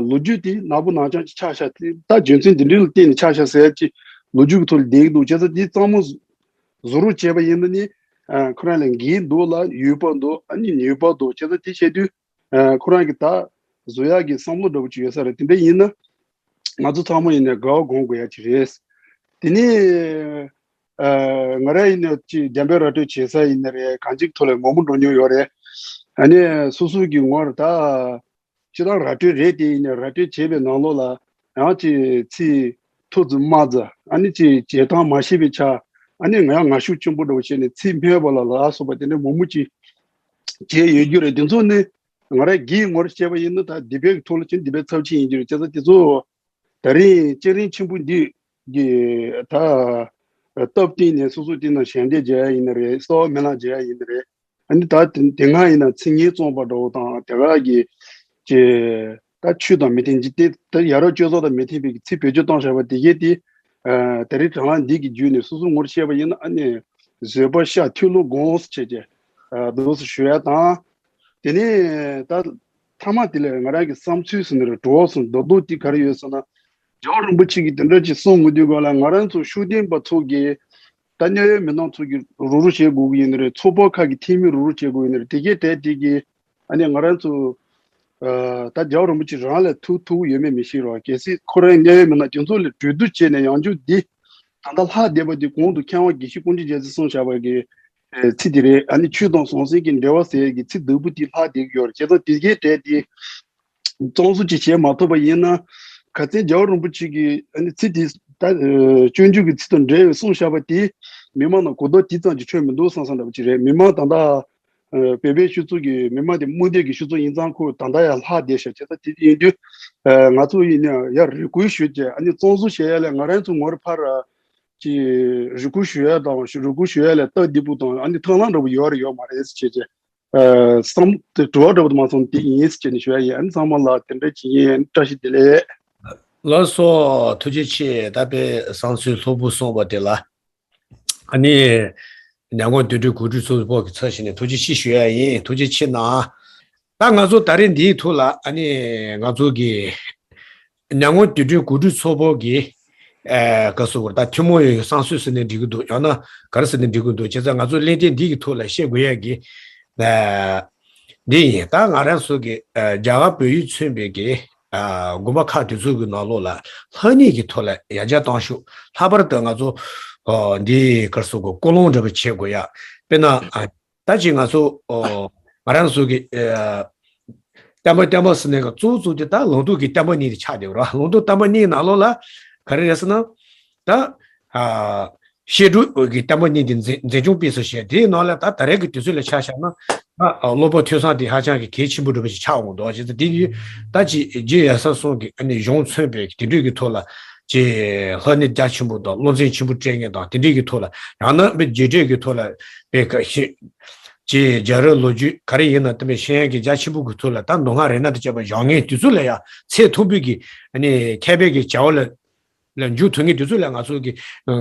ལོ་རྒྱུས་དེ་ནག་པོ་ནག་རྐྱང་ཅིག་ཆགས་ཤག་དེ་ད་རྒྱུ་མཚན་འདི་འདྲ་ལ་བརྟེན་ནས་ཆགས་ཤག་ཟེར་ཡ་ཅིག་ལོ་རྒྱུས་ཀྱི་ཐོག་ལ་བསྡད་ཀྱི་འདུག་བྱས་ཙང་དེ་གཙང་མ་ བཟོ་རོགས་བྱས་པ་ཡིན་ན་ནི་ཨ་ཁོ་རང་ལ་འགན་འདུག་ལ་ཡོད་པ་འདུག་ཨ་ནི་ནུས་པ་འདུག་བྱས་ཙང་དེ་བྱས་དུས་ཨ་ཁོ་རང་གི་ད་བཟོ་ཡག་གི་བསམ་བློ་འདྲ་པོ་ཅིག་ཡོད་ས་རེད། དེ་འདྲ་ཡིན་ན་ང་ཚོ་ཚང་མ་ཡིན་ནའི་དགའ་བ་སྒོམ་དགོས་ཡ་ཅིག་རེད། དེ་ནི་ཨ་ང་རང་ཡིན་ནའི་ཅིག་འགྲེམས་སྤེལ་ར་སྤྲོད་བྱེད་ས་ཡིན་ན་རེད། གང་ཅིའི་ཐོག་ལ་མང་པོ་འགྲོ་མྱོང་ཡོད་རེད། ཨ་ནི་སོ་སོ་གི་ངོར་ད་སྤྱིར་བཏང་ར་སྤྲོད་རེད་དེ་ཡིན་ནའི་ར་སྤྲོད་བྱས་པའི་ནང་ལོགས་ལ་ཡང་ཅིག་ཚིག་ཐོ་རྩུབ་མ་རྩ་ཨ་ནི་ཅིག་བྱེད་སྟངས་མ་ཤེས་པའི་ཆ་ཨ་ནི་ང་ཡང་ངར་ཤུགས་ཆེན་པོ་འདྲ་པོ་བྱས་ནས་ཚིག་སྨྲས་པ་ལ་ལ་སོགས་པ་དེ་འདྲ་མང་པོ་ཅིག་བྱས་ཡོད་རྒྱུ་རེད། དེ་ཚོ་ནི་ང་རང་སྒེར་ངོས་བཤད་པ་ཡིན་ན་ད་འདི་པའི་ཐོག་ལ་ཅིག་འདི་པའི་ཚབས་ཆེན་ཡིན་རྒྱུ་རེད། བྱས་ཙང་དེ་ཚོ་ད་རིང་བརྙན་རིས་ཆེན་པོ་འདི་གི་ད་སྟབས་བསྟུན་ནས་སོ་སོ་དེ་ནང་ཞལ་འདེབས་བྱས་ཡ་ཡིན་ན་རེད། གསོལ་བ་སྨོན་ལམ་བྱས་ཡ་ཡིན་ན་རེད། ཨ་ནི་ད་དེ་དེ་སྔ་ཡིན་ན་ཚིག་ངན་བཙོང་པ་འདྲ་བོ་དང་དེ་ག་གི་ཅེ་ད་ཆོས་དང་མི་མཐུན་གྱི་དེ་ད་ཡ་རབས་སྤྱོད་ཚོགས་དང་མི་མཐུན་པའི་ཚིག་བེད་སྤྱོད་བཏང་བཞག་པ་དེ་གས་དེ་ཨ་ད་རེས་དྲ་ལམ་འདི་གི་བརྒྱུད་ནས་སོ་སོ་ངོས་བཤད་པ་ཡིན་ན་ཨ་ནི་བཟོད་པ་ཤ་ཐུགས་ལ་དགོངས་བྱས་ཀྱི་ཨ་འདུག་སེ་ཞུ་ཡ་དང་། དེ་ནས་ད་མཐའ་མ་དེ་ལ་ང་རང་གི་བསམ་ཚུལ་ཟེར་ན་རེད། གྲོགས་སུ་མདོར་བསྡུས་དེ་ག་རེ་ཡོད་ཟེར་ན། རྒྱལ་བ་རིན་པོ་ཆེ་གིས་དེ་འདྲ་ཅིག་གསུང་མི་འདུག་ག་ལ་ང་རང་ཚོ་ཤུགས་ལྡན་པ་ཚོ་གིས་ད་གནད་ཡོད་མི་སྣ་ཚོ་གིས་རོགས་རོགས་བྱེད་དགོས་ཀྱི་ཡིན་ནི་རེད། ཚོགས་པ་ཁག་གི་འཐུས་མི་རོགས་རོགས་བྱེད་དགོས་ཡིན་ནི་རེད། དེ་གའི་གྲས་དེ་གིས་ཨ་ནི་ང་རང་ཚོ་ཨ་ད་རྒྱལ་བ་རིན་པོ་ཆེ་རང་ལ་ཐུག་ཐུག་ཡོད་མེད་མི་ཤེས་རོགས། གལ་སྲིད་ཁོ་རང་གནད་ཡོད་མི་སྣ་དེ་ཚོ་ལ་གྲོས་བསྡུར་བྱས་ནས་ཡང་བསྐྱར་འདི་ད་ལྟ་ལྷག་བསྡད་པ་འདི་གོང་དུ་མཁས་དབང་དགེ་བཤེས་ཀུན་མཁྱེན་རྒྱལ་མཚན་གསུངས་བཞག་པ་གི་ཨེ་ཚིག་དེ་རེད། ཨ་ནི་ཆོས་དང་ཟང་ཟིང་གི་འབྲེལ་བ་ཟེར་གི་ཚིག་བདུན་པོ་དེ་ལྷག་བསྡད་ཀྱི་ཡོད་རེད། བྱས་ཙང་དེ་གའི་གྲས་དེ་གཙང་བཟོ་ཅིག་བྱས་མ་ཐུབ་པ་ཡིན་ན་ཁ་སང་རྒྱལ་བ་རིན་པོ་ཆེ་གིས་ཨ་ནི་ཚིག་དེ་ད་ཨེ་སྤྱོད་འཇུག་གི་ཚིག་དང་འབྲེལ་བའི་གསུངས་བཞག་པ་དེ་མི་མང་ནང་གོ་རྟོགས་དེ་ཙམ་གྱིས་འཕྲོད་མི་འདུག་བསམ་བསམ་འདྲ་པོ་ཅིག་རེད། མི་མང་ད་ལྟ་ཨ་བོད་པའི་སྤྱི་ཚོགས་ཀྱི་མི་མང་དེ་དམངས་དོན་གྱི་སྤྱི་ཚོགས་ཡིན་ཙང་ཁོ་ད་ལྟ་ཡང་ལྷག་བསྡད་ཤག་བྱས་ཙང་དེ་ཡིན་དུས་ཨ་ང་ཚོ་ཡིན་ན་ཡང་རེ་སྐུལ་ཞུ་རྒྱུ་ཨ་ནི་གཙང་བཟོ་བྱེད་ཡ་ལ་ང་རང་ཚོ་ངོ་རེ་ཕར་ཅིག་རེ་སྐུལ་ཞུ་ཡ་དང་རེ་སྐུལ་ཞུ་ཡ་ལ་སྟབས་བདེ་པོ་དང་ཨ་ནི་ཐབས་ལམ་འདྲ་པོ་ཡོད་རེད་ཡོད་མ་རེད་ཟེར་བྱས་ཅིག་ཨ་བསམ་དེ་དྲི་བ་འདྲ་པོ་དེ་མ་སོང་དེ་ཡིན་ཟེར་བྱས་ནས་ཞུ་ཡ་ཡིན། ཨ་ནི་ཚང་མ་ལ་དེ་འདྲ་ཅིག་ཡིན། བཀྲ་ཤིས་བདེ་ལེགས། ལགས་སོ། ཐུགས་རྗེ་ཆེ། ད་དཔེ་བསམ་ཚུལ་ལྷུག་པོ་གསུངས་པ་དེ་ལ། ཨ་ནི། ཉམས་མྱོང་དུད་འགྲོའི་གོ་སྒྲིག་ཚོགས་པོ་གི་ཚབ་བྱས་ནས་ཐུགས་རྗེ་ཆེ་ཞུ་ཡ་ཡིན། ཐུགས་རྗེ་ཆེ་གནང་། ད་ང་ཚོ་ད་རེས་འདིའི་ཐོག་ལ་ཨ་ནི་ང་ཚོ་གི་ཉམས་མྱོང་དུད་འགྲོའི་གོ་སྒྲིག་ཚོགས་པོ་གི་ཨེ་ག་སོ་བར་ད་ཐུན་མོང་ཡོད་བསམ་ཚུལ་ཟེར་ནས་འགྲིག་གི་འདུག་ཡང་ན་ག་རེ་ཟེར་ནས་འགྲིག་གི་འདུག་བྱས་ཙང་ང་ཚོ་གླེང་སྟེགས་འདི་གི་ཐོག་ལ་བཤད་དགོས་ཡ་གི་ཨེ་འདི་ཡིན། ད་ང་རང་ཚོ་གི་ཨེ་རྒྱ་གར་བོད་ཡིག་མཚོན་པའི་གི་ཨ་དགོན་པ་ཁག་དེ་ཚོ་གི་ནང་ལོགས་ལ་ལྷ་གནས་ཀྱི་ཐོག་ལ་ཡར་རྒྱས་གཏོང་ཤུགས། ལྷག་པར་དུ་ང་ཚོ་ཨོ་འདི་གར་སོ་གི་ཀུན་སློང་འདྲ་པོ་བྱེད་དགོས་ཡ། དཔེར་ན་ཨ་ད་ཅིག་ང་ཚོ་ཨོ་ང་རང་ཚོ་གི་ཨ་བསྟན་པ་བསྟན་པ་ཟེར་ནས་གཙོ་བོ་གཙོ་དེ་ད་ལུང་རྟོགས་ཀྱི་བསྟན་པ་གཉིས་དེ་ཆགས་བསྡད་པ་རེད། ལུང་རྟོགས་བསྟན་པ་གཉིས་ནང་ལོགས་ལ་ག་རེ་རེད་ཟེར་ན་ད་ཨ་བཤད་སྒྲུབ་ཀྱི་བསྟན་པ་གཉིས་དེ་འཛིན་འཛིན་སྐྱོང་སྤེལ་གསུམ་བྱས། དེའི་ནང་ལ་ད་ད་རེས་ཀྱི་དུས་ཚོད་ལ་ཆ་བཞག་ན་ད་ཨ་སློབ་པ་ཐོས་བསམ་དེ་ཧ་ཅང་གི་གལ་ཆེན་པོ་འདྲ་པོ་ཞིག་ཆགས་འོང་འདུག་བྱས་ཙང་དེ་ཡིས་ད་ཅིག་རྗེ་ཡབ་སྲས་གསུམ་གྱི་ཨ་ནི་གཞུང་མཚོན་པའི་དེ་འདྲའི་གི་ཐོག་ལ་ཅིག་ལྷ་གནས་རྒྱ་ཆེན་པོ་དང་སློབ་ཚན་ཆེན་པོ་སྤྲད་མཁན་དང་དེ་འདྲའི་གི་ཐོག་ལ་ཡང་ན་དཔེ་རྗེས་དྲན་གྱི་ཐོག་ལ་དཔེ་ཁ་ཤས་ཅིག་རྒྱལ་རབས་ལོ་རྒྱུས་ག་རེ་ཡིན་ན་དེ་མིན་ཤེས་ཡོན་གྱི་རྒྱ་ཆེན་པོ་གི་ཐོག་ལ་ད་མདོ་སྔགས་རིག་གནས་དང་བཅས་པ་སྦྱང་མཁན་དེ་ཚོ་ལ་ཡང་ཚད་མཐོན་པོའི་གི་ཨ་ནི་མཁས་པའི་གི་བྱ་བ་ལ་ལ་འཇུག་ཐུབ་མཁན་དེ་ཚོ་ལ་ང་ཚོ་གི་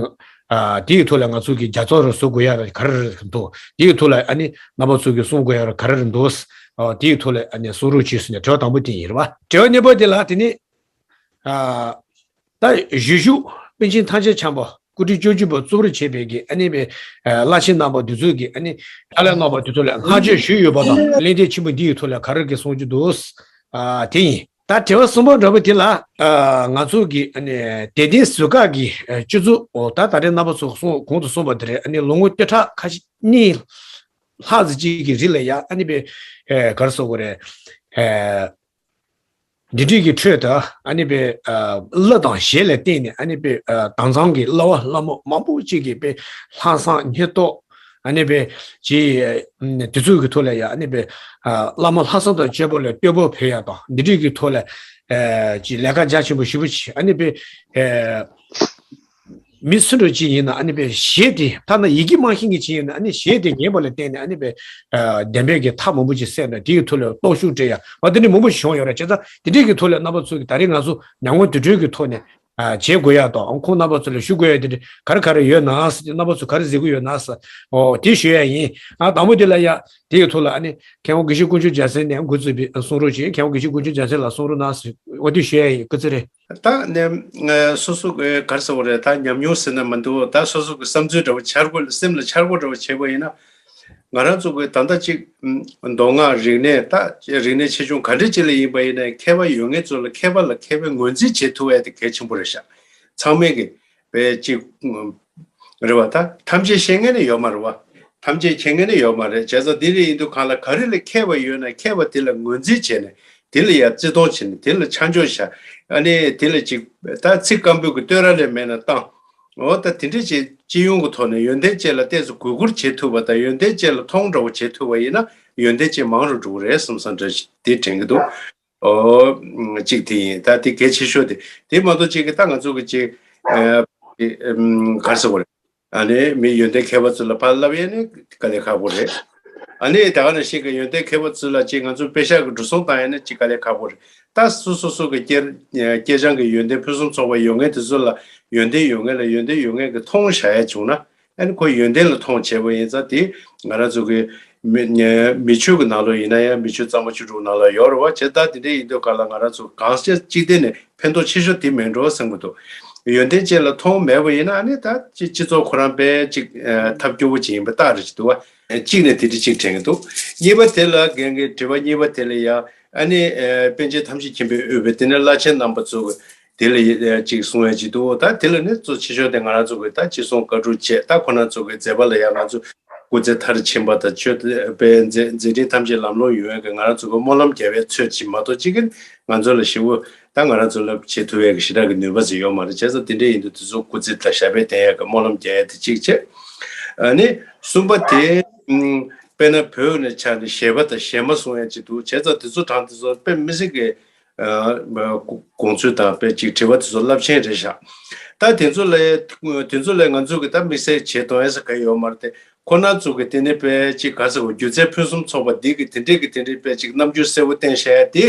ཨ་དེའི་ཐོག་ལ་ང་ཚོ་གི་རྒྱབ་སྐྱོར་རེ་བཟོ་དགོས་ཡ་ག་རེ་རེ་འདུག་དེའི་ཐོག་ལ་ཨ་ནི་རྣམ་པ་ཚོ་གི་གསུང་དགོས་ཡ་ག་རེ་རེ་འདུག་ཨ་དེའི་ཐོག་ལ་ཨ་ནི་གསུང་རོགས་བྱེད་ཟེར་ནས་དྲི་བ་དང་པོ་དེ་ཡིན་རེད་པ། དྲི་བ་གཉིས་པ་དེ་ལ་དེ་ནི་ཨ་ད་གཞིས་བཞུགས་པཎ་ཆེན་ཐམས་ཅད་འཆམ་པ་སྐུ་ཕྲེང་བཅུ་བཞི་པ་གཙོ་བོར་བྱས་པའི་གི་ཨ་ནི་པའི་ཨ་བླ་ཆེན་རྣམ་པ་འདི་ཚོས་གི་ཨ་ནི་ཕྱག་ལས་གནང་བ་འདི་ཚོ་ལ་བསྔགས་བརྗོད་ཞུས་ཡོད་པ་དང་གླེང་སྟེགས་ཆེན་པོ་འདི་ཡི་ཐོག་ལ་ག་རེ་གི་གསུང་རྒྱུ་འདུག་ཨ་དེ་ཡིན། ད་དྲི་བ་གསུམ་པ་འདྲ་པོ་དེ་ལ་ཨ་ང་ཚོ་གི་ཨ་ནི་དད་ལྡན་ཟུར་བཀག་གི་ཨ་སྤྱི་ཚོགས་འོ་ད་ད་རེས་རྣམ་པ་ཚོ་གསུང་གོང་དུ་གསུངས་པ་དེ་རེད། ཨ་ནི་ལོ་ངོ་བཅུ་ཕྲག་ཁ་ཤས་གཉིས་ལྷག་ཙམ་ཅིག་གི་རིང་ལ་ཡ་ཨ་ནི་པའི་ཨ་ག་རེ་ཟེར་དགོས་རེད། ཨ་འདི་འདྲའི་གི་ཁྲོད་དུ་ཨ་ནི་པའི་ཨ་གླུ་དང་གཞས་ལ་བརྟེན་ནས་ཨ་ནི་པའི་ཨ་དྭངས་གཙང་གི་གླུ་བ་གླུ་མོ་མང་པོ་ཅིག་གིས་པའི་ལྷག་བསམ་སྙིང་སྟོབས་ཨ་ནི་པའི་ཅིག་དེ་ཚོ་གི་ཐོག་ལ་ཡ་ཨ་ནི་པའི་ཨ་བླ་མ་ལྷག་བསམ་དང་བཅས་པ་ལ་བསྟོད་པ་ཕུལ་ཡ་དང་འདི་འདྲའི་གི་ཐོག་ལ་ཨ་ཅིག་ལས་ཀ་རྒྱ་ཆེན་པོ་ཞེ་པོ་ཅིག་ཨ་ནི་པའི་ཨ་མི་སུ་འདྲ་ཅིག་ཡིན་ན་ཨ་ནི་པའི་གཞས་དེ་ཐ་ན་ཡི་གེ་མ་ཤེས་མཁན་ཅིག་ཡིན་ན་ཨ་ནི་གཞས་དེ་ཉན་པ་ལ་བརྟེན་ནས་ཨ་ནི་པའི་ཨ་བདེན་པའི་གི་མཐའ་མང་པོ་ཅིག་གསལ་ནས་དེའི་ཐོག་ལ་རྟོག་ཞིབ་སྤྲད་ཡ་བ་དེ་འདྲ་མང་པོ་ཞིག་བྱུང་ཡོད་རེད། བྱས་ཙང་དེ་འདྲའི་གི་ཐོག་ལ་རྣམ་པ་ཚོ་གི་ད་རེས་ང་ཚོ་ཉམས་མྱོང་དེ་འདྲའི་གི་ཐོག་ནས་ བྱེད་དགོས་ཡག་དང་ཁོང་རྣམ་པ་ཚོ་ལ་ཞུ་དགོས་ཡག་དེ་ག་རེ་ག་རེ་ཡོད་ན་ཟེར། རྣམ་པ་ཚོ་ག་རེ་ཟེར་གི་ཡོད་ན་ཟེར། ཨོ་དེ་ཞུ་ཡག་ཡིན། ཨ་དང་པོ་དེ་ལ་ཡ་དེ་ཡི་ཐོག་ལ་ཨ་ནི་མཁན་པོ་དགེ་བཤེས་དཀོན་མཆོག་རྒྱལ་མཚན་ནས་འགོ་བཙུགས་པའི་གསུང་རོགས་བྱེད། མཁན་པོ་དགེ་བཤེས་དཀོན་མཆོག་རྒྱལ་མཚན་ལ་གསུང་རོགས་གནང་ཟེར། ཨོ་དེ་ཞུ་ཡག་ཡིན། སྐུ་ཚེ་རིང་། ད་ནས་སོ་སོ་གི་ག་རེ་ཟེར་བ་རེད། ད་ཉམས་མྱོང་ཟེར་ན་མི་འདུག་ད་སོ་སོ་གི་བསམ་ཚུལ་འདྲ་བོ་འཆར་སྒོ་སེམས་ལ་འཆར་སྒོ་འདྲ་བོ་བྱས་པ་ཡིན་ན། ང་རང་ཚོ་གི་ད་ལྟ་ཅིག་མདོ་སྔགས་རིག་གནས། ད་རིག་གནས་ཆེ་ཆུང་ག་འདྲ་ཅིག་ལ་ཡིན་པ་ཡིན་ན་མཁས་པ་ཡོད་མཁན་ཚོ་ལ་མཁས་པ་ལ་མཁས་པའི་ངོས་འཛིན་བྱེད་ཐུབ་ཡ་དེ་གལ་ཆེན་པོ་རེད་ཤག་ཚང་མས་གི་པའི་ཅིག་རེད་བ། ད་ཐམས་ཅད་ཤེས་མཁན་ནི་ཡོད་མ་རེད་བ། ཐམས་ཅད་མཁྱེན་མཁན་ནི་ཡོད་མ་རེད། བྱས་ཙང་དེ་རེད། ཡིན་དུས་གང་ལ་ག་རེ་ལ་མཁས་པ་ཡོད་ན་མཁས་པ་དེ་ལ་ངོས་འཛིན་བྱས་ནས་དེ་ལ་ཡ་བརྩི་མཐོང་བྱས་ནས་དེ་ལ་ཆ་འཇོག་བྱ། ཨ་ནི་དེ་ལ་ཅིག་ད་ཚིག་སྐམ་པོའི་གི་བསྟོད་ར་ལས་མེད་ན་བཏང་། འོ་ད་དེ་འདྲ་ཅིག་སྤྱི་ཡོངས་ཀྱི་ཐོག་ནས་ཡོན་ཏན་ཅན་ལ་ཏོག་ཙམ་གུས་བཀུར་བྱེད་ཐུབ་པ་དང་ཡོན་ཏན་ཅན་ལ་མཐོང་འདྲ་བོ་བྱེད་ཐུབ་པ་ཡིན་ན་ཡོན་ཏན་ཅན་མང་རུ་འགྲོ་གི་རེད་བསམ་བསམ་འདྲ་ཞིག་དེ་དྲན་གྱི་འདུག་ཨོ། གཅིག་དེ་ཡིན། ད་དེ་གལ་ཆེ་ཤོས་དེ་དེ་མ་གཏོགས་ཅིག་གི་ད་ང་ཚོ་གི་ཅིག་ཨ་ག་རེ་ཟེར་དགོས་རེད། ཨ་ནི་མི་ཡོན་ཏན་མཁས་པ་ཚོ་ལ་ཕར་ལབ་ཡས་ནི་དཀའ་ལས་ཁག་པོ་རེད། ཨ་ནི་ད་ག་ནང་བཞིན་གི་ཡོན་ཏན་མཁས་པ་ཚོ་ལ་ཅིག་ང་ཚོ་དཔེ་ཤག་གི་འགྲོ་སོང་བཏང་ཡས་ནི་ཅིག་དཀའ་ལས་ཁག་པོ་རེད། ད་སོ་སོ་སོ་གི་སྐྱེས་སྐྱེས་ཆུང་གི་ཡོན་ཏན་ཕུན་སུམ་ཚོགས་པ་ཡོད་མཁན་དེ་ཚོ་ལ་ཡོན་ཏན་ཡོད་མཁན་ལ་ཡོན་ཏན་ཡོད་མཁན་གི་མཐོང་བཞག་ཡས་བྱུང་ན། ཨ་ནི་ཁོ་ཡོན་ཏན་ལ་མཐོང་བྱས་པ་ཡིན་ཙང་དེ་ང་རང་ཚོ་གི་མི་མི་ཆོས་ཀྱི་ནང་ལོགས་ཡིན་ན་ཡང་མི་ཆོས་གཙང་མ་བཅུ་དྲུག་ནང་ལ་ཡོད་རེད་བ། བྱས་ཙང་དེ་འདྲ་ཡིན་དུས་ག་ལ་ང་རང་ཚོ་གང་ཤེས་གཅིག་བསྡད་ནས་ཕན་ཐོགས་ཆེ་ཤོས་དེ་མེད་འགྲོ་བསམ་གྱི་འདུག་ཡོན་ཏན་ཅན་ལ་མཐོང་མེད་པ་ཡིན་ན་ཨ་ནི་ད་སྤྱི་སྤྱི་ཚོགས་ཁོ་རང་དཔེ་གཅིག་ཐབས་སྐྱོ་བོ་ཅིག་ཡིན་པ་རྟགས་རེད་ཅིག་འདུག་བ། གཅིག་ནས་དེ་འདྲ་གཅིག་དྲན་གྱི་འདུག་གཉིས་པ་དེ་ལ་རྒན་གྱི་དྲི་བ་གཉིས་པ་དེ་ལ་ཡང་ཨ་ནི་པཎ་ཆེན་ཐམས་ཅད་མཁྱེན་པའི་དབུས་པའི་དེ་ནས་བླ་ཆེན་རྣམ་པ་ཚོ་གི་དེ་ལ་ཡི་ཅིག་གསུང་ཡ་ཅིག་འདུག་ད་དེ་ལ་ནི་གཙོ་ཆེ་ཤོས་དེ་ང་རང་ཚོ་གི་ད་ཅི་གསུང་བཀའ་སྒྲུབ་བྱས། ད་ཁོ་རང་ཚོ་གི་མཛད་པ་ལ་ཡང་ང་ཚོ་སྐུ་ཚེ་མཐར་ཕྱིན་པ་དང་ཆོས་དཔལ་མཛད་མཛད་འཕྲིན་ཐམས་ཅད་ལམ་ལྷོང་ཡོང་ཡ་གི་ང་རང་ཚོ་གི་སྨོན་ལམ་རྒྱབ་ཡའི་ཚོད་ཅིག་མ་གཏོགས་ཅིག་གི་ང་ཚོ་ལ་ཞེ་པོ་ད་ང་རང་ཚོ་ལ་བྱེད་ཐུབ་ཡ་གི་ཞེ་དྲག་གི་ནུས་པ་ཟིག་ཡོད་མ་རེད། བྱས་ཙང་དེ་འདྲ་ཡིན་དུས་དེ་ཚོ་སྐུ་ཚེ་དང་ཞབས་པད་བརྟན་ཡ་གི་སྨོན་ལམ་རྒྱག་ཡ་དེ་གཅིག་བྱས། ཨ་ནི་གསུམ་པ་དེ་དཔེར་ན་བོད་ནས་ཆ་ནས་གཞས་པ་དང་གཞས་མ་གསུང་ཡ་ཅིག་འདུག་བྱས་ཙང་དེ་ཚོ་གྲངས་དེ་ཚོ་དཔེ་མི་སྲིད་གི་དགོངས་ཚུལ་དང་དཔེ་ཅིག་དྲི་བ་དེ་ཚོ་རླབས་ཆེན་རེད་ཤག་ད་དེ་ཚོ་ལ་དེ་ཚོ་ལ་ང་ཚོ་གི་ད་དམིགས་བསལ་བྱེད་དོན་ཡ་ས་ག་ཡོད་མ་རེད་དེ། ཁོ་ན་ཚོ་གི་དེ་ནི་དཔེ་ཅིག་ག་ཟེར་བ་སྒྱུ་རྩལ་ཕུན་སུམ་ཚོགས་པ་འདི་གི་དེ་འདྲས་ཀྱི་དེ་འདྲས་དཔེ་ཅིག་རྣམ་འགྱུར་གསལ་བོ་བསྟན་བཞག་ཡ་དེ།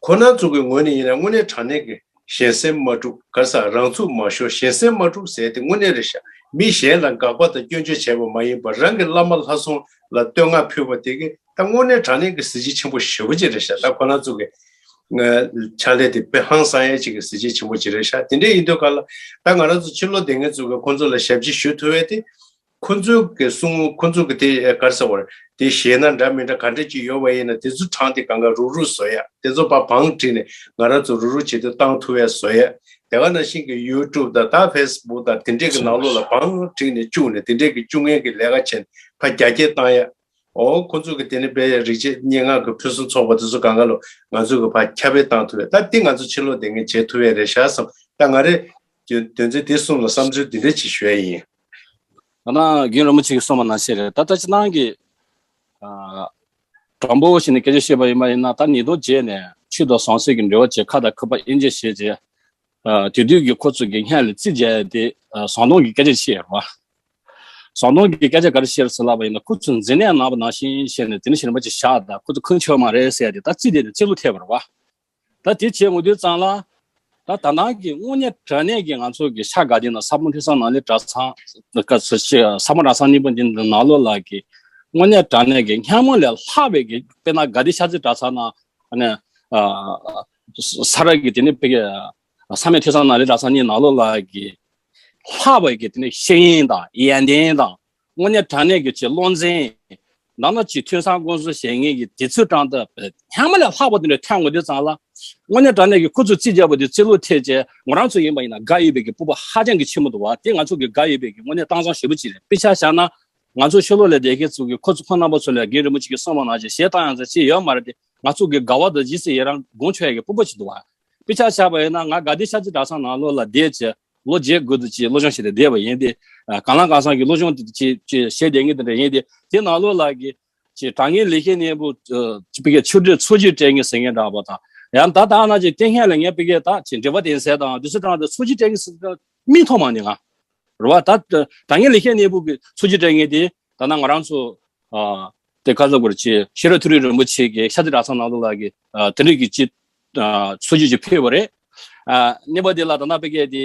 ཁོ་ན་ཚོ་གི་ངོས་ནས་ཡིན་ན་དངོས་གནས་དྲང་གནས་ཀྱི་གཞན་སེམས་མ་དཀྲུག་ག་ཟེར་རང་ཚུགས་མ་ཤོར་གཞན་སེམས་མ་དཀྲུག་ཟེར་དེ་དངོས་གནས་རེད་ཤག་མི་གཞན་ལ་དགག་པ་དང་སྐྱོན་བརྗོད་བྱས་པ་མ་ཡིན་པར་རང་གི་བླ་མ་ལྷ་སྲུང་ལ་བསྟོད་བསྔགས་ཕུལ་བ་དེ་གི་ད་དངོས་གནས་དྲང་གནས་ཀྱི་གཟི་བརྗིད་ཆེན་པོ་ཞེ་པོ་ཅིག་རེད་ཤག་ད་ཁོ་ན་ཚོ་གི་ཕྱག་ལས་དེ་དཔེ་ཧང་སང་ཡས་ཅིག་གི་གཟི་བརྗིད་ཆེན་པོ་ཅིག་རེད་ཤག་དེ་འདྲས་ཡིན་དུས་ག་ལ་ད་ང་རང་ཚོ་ཕྱི་ལོགས་སྡོད་མཁན་ཚོ་གི་ཁོང་ཚོ་ལ་ཞབས་ཕྱི་ཞུ་ཐུབ་ཡས་དེ། ཁོ་ཚོ་གི་གསུང་ཁོ་ཚོ་གི་དེ་ག་རེ་ཟེར་བ་རེད། དེ་གཞས་སྣ་འདྲ་མི་འདྲ་ག་འདྲ་ཅིག་ཡོད་པ་ཡིན་ན་དེ་ཚོ་གྲངས་དེ་གང་ག་རུག་རུག་བཟོ་ཡ། དེ་ཚོ་ཕར་བང་བསྒྲིགས་ནས་ང་རང་ཚོ་རུག་རུག་བྱེད་དུ་བཏང་ཐུབ་ཡ་བཟོ་ཡ། དེ་ག་ནང་བཞིན་གི་ཡུ་ཊུབ་དང་ད་ཕེ་སི་བུག་དང་དེ་འདྲས་ཀྱི་ནང་ལོགས་ལ་བང་བསྒྲིགས་ནས་བཅུག་ནས་དེ་འདྲས་ཀྱི་བཅུག་མཁན་གྱི་ལས་ཀ་བྱས་ནས་ཕར་རྒྱ་སྐྱེད་བཏང་ཡ། ཨོ་ཁོ་ཚོ་གི་དེ་ནི་དཔེ་རིག་བྱེད་སྙན་ངག་གི་ཕུན་སུམ་ཚོགས་པ་དེ་ཚོ་གང་ག་ལོ་ང་ཚོ་གི་ཕར་ཁྱབ་སྤེལ་བཏང་ཐུབ་ཡ། ད་དེ་ང་ཚོ་ཕྱི་ལོགས་སྡོད་མཁན་བྱེད་ཐུབ་ཡ་རེད་ཤག་བསམ། ད་ང་རེ་དོན་ཚན་དེ་གསུམ་ལ་བསམ་ཚུལ་འདི་འདྲས་ཅིག་ཞུ་ཡ་ཡིན། ད་ནང་རྒན་རིན་པོ་ཆེ་གིས་གསུངས་པ་ནང་བཞིན་རེད། ད་ལྟ་ཕྱི་ནང་གི་ཨ་དྲང་པོ་བྱས་ནས་སྐད་ཆ་བཤད་པ་ཡིན་པ་ཡིན་ན། ད་ཉིས་སྟོང་བརྒྱད་ནས་ཆོས་དང་ཟང་ཟིང་གི་འབྲེལ་བ་བྱས། ཁ་དང་ཁ་པར་དབྱེ་འབྱེད་བྱས་རྗེས། ཨ་དེ་དུས་ཀྱི་ཁོ་ཚོ་གི་སྔོན་ལ་རྩིས་རྒྱག་ཡ་དེ་ཨ་ཟམ་གདོང་གི་སྐད་ཆ་བཤད་ཡོད་རེད་བ། ཟམ་གདོང་གི་སྐད་ཆ་ག་རེ་བཤད་ཟེར་ལབ་པ་ཡིན་ན། ཁོ་ཚོ་མཛེ་ནད་ན་བ་ནང་བཞིན་བཤད་ནས་དེ་ནས་གཞན་པ་ཅིག་བཞག་ད་ཁོ་ཚོ་ཁུངས་འཁྱོལ་མ་རེད་ཟེར་ཡ་དེ་ད་རྩིས་དེ་དེ་རྩིས་ལོ་ཐེབས་པ་རེད་བ། ད་དེ་བྱས་ཡོང་དུས་ཙང་ལ། ད་ད་ནང་གི་དངོས་གནས་དྲང་གནས་ཀྱི་ང་ཚོ་གི་ཤ་དགའ་དེ་ན་ས་བོན་ཐོས་བསམ་ནང་ལས་གྲྭ་ཚང་། ཀ་ཚོ་ཆེ་ས་བོན་གྲྭ་ཚང་གཉིས་པོ་འདི་ནང་ལོགས་ལ་གི་དངོས་གནས་དྲང་གནས་ཀྱི་སྔ་མོ་ལས་ལྷག་པའི་གི་དཔེར་ན་དགའ་ལྡན་ཤར་རྩེ་གྲྭ་ཚང་ནང་ཨ་ནི་ཨ་ས་ར་གི་དེ་ནི་དཔེ་གི་ས་བོན་ཐོས་བསམ་ནང་ལས་གྲྭ་ཚང་གཉིས་ནང་ལོགས་ལ་གི་ལྷག་པའི་གི་དེ་ནི་ཤེས་ཡོན་དང་ཡོན་ཏན་དང་། དངོས་གནས་དྲང་གནས་ཀྱི་ཆེས་བློ་འཛིན། ནང་ན་ཅིག་ཐོས་བསམ་སྒོམ་གསུམ་བྱེད་མཁན་གྱི་དུས་ཚོད་གྲངས་དེ་སྔ་མ་ལས་ལྷག་པ་དེ་འདྲ་ཐོན་དགོས་དུས་ཙང་ལ། དངོས་གནས་དྲང་གནས་ཀྱི་ཁོ་ཚོས་རྩིས་རྒྱག་པ་དེ་རྩིས་ལོ་ཐེབས་བྱས། ང་རང་ཚོ་ཡིན་པ་ཡིན་ན་དགའ་ཡོད་པའི་གི་སྤོབས་པ་ཧ་ཅང་གི་ཆེན་པོ་འདུག་བ། དེ་ང་ཚོ་གི་དགའ་ཡོད་པའི་གི་དངོས་གནས་གཏམ་བཟང་ཞེ་པོ་ཅིག་རེད། དཔེ་ཆ་བཞག་ན། ང་ཚོ་ཕྱི་ལོགས་ལ་བསྡད་མཁན་ཚོ་གི་ཁོ་ཚོ་ཁོང་རྣམ་པ་ཚོ་ལ་རྒན་རིན་པོ་ཆེ་གིས་གསུངས་པ་ནང་བཞིན་གཞས་བཏང་ཡག་ཚོ་ཅིག་ཡོད་མ་རེད་དེ། ང་ཚོ་གི་དགའ་བ་དང་རྗེས་སུ་ཡི་རང་སྒོམ་ཆོག་ཡག་གི་སྤོབས་པ་ཅིག་འདུག་བ། དཔེ་ཆ་བཞག་པ་ཡིན་ན་ང་དགའ་ལྡན་ཤར་རྩེ་གྲྭ་ཚང་ནང་ལོགས་ལ་བསྡད་བྱས། ལོ་བརྒྱད་དགུ་དུ་ཅིག་སློབ་སྦྱོང་བྱས་ཏེ་བསྡད་པ་ཡིན་ཏེ། ཨ་གང་ལ་གང་འཚམ་གྱི་སློབ་སྦྱོང་དེ་ཅིག་ཅིག་བྱས་བསྡད་མཁན་དེ་འདྲ་ཡིན་ཏེ། དེ་ནང་ལོགས་ལ་གི་ཅིག་དྲང་ངེས་ལེགས་བཤད་སྙིང་པོ་ཅིག་དཔེ་གི་ཆོས་འབྲེལ་ཚོགས་ཀྱི་སྤྲད་མཁན་ཟེར་མཁན་འདྲ་པོ་དང་། ཡང་ད་ལྟ་ན་ཅིག་བསྟན་མཁན་ལ་ངས་དཔེ་གི་ད་ཅིག་འབྲེལ་བ་བསྟེན་ཟེར་དང་དུས་ཚོད་གྲངས་དེ་ཚོགས་ཀྱི་སྤྲད་མཁན་ཟེར་མིག་མཐོང་མ་ནི་ང་རེད་བ། ད་དྲང་ངེས་ལེགས་བཤད་སྙིང་པོ་གི་ཚོགས་ཀྱི་སྤྲད་མཁན་དེ་ད་ལྟ་ང་རང་ཚོ། ཨ་དེ་ག་ཟེར་དགོས་རེད། ཅེས་ཤེས་རབ་མཐོ་རིས་རིན་པོ་ཆེ་གིས་ཤར་རྩེ་གྲྭ་ཚང་ནང་ལོགས་ལ་གི་ཨ་དེ་འདྲ་གི་ཅིག་ཨ་ཚོགས་ཀྱི་ཅིག་ཕེབས་པ་རེད། ཨ་གནས་པ་དེ་ལ་ད་ལྟ་ཕ་གི་དེ་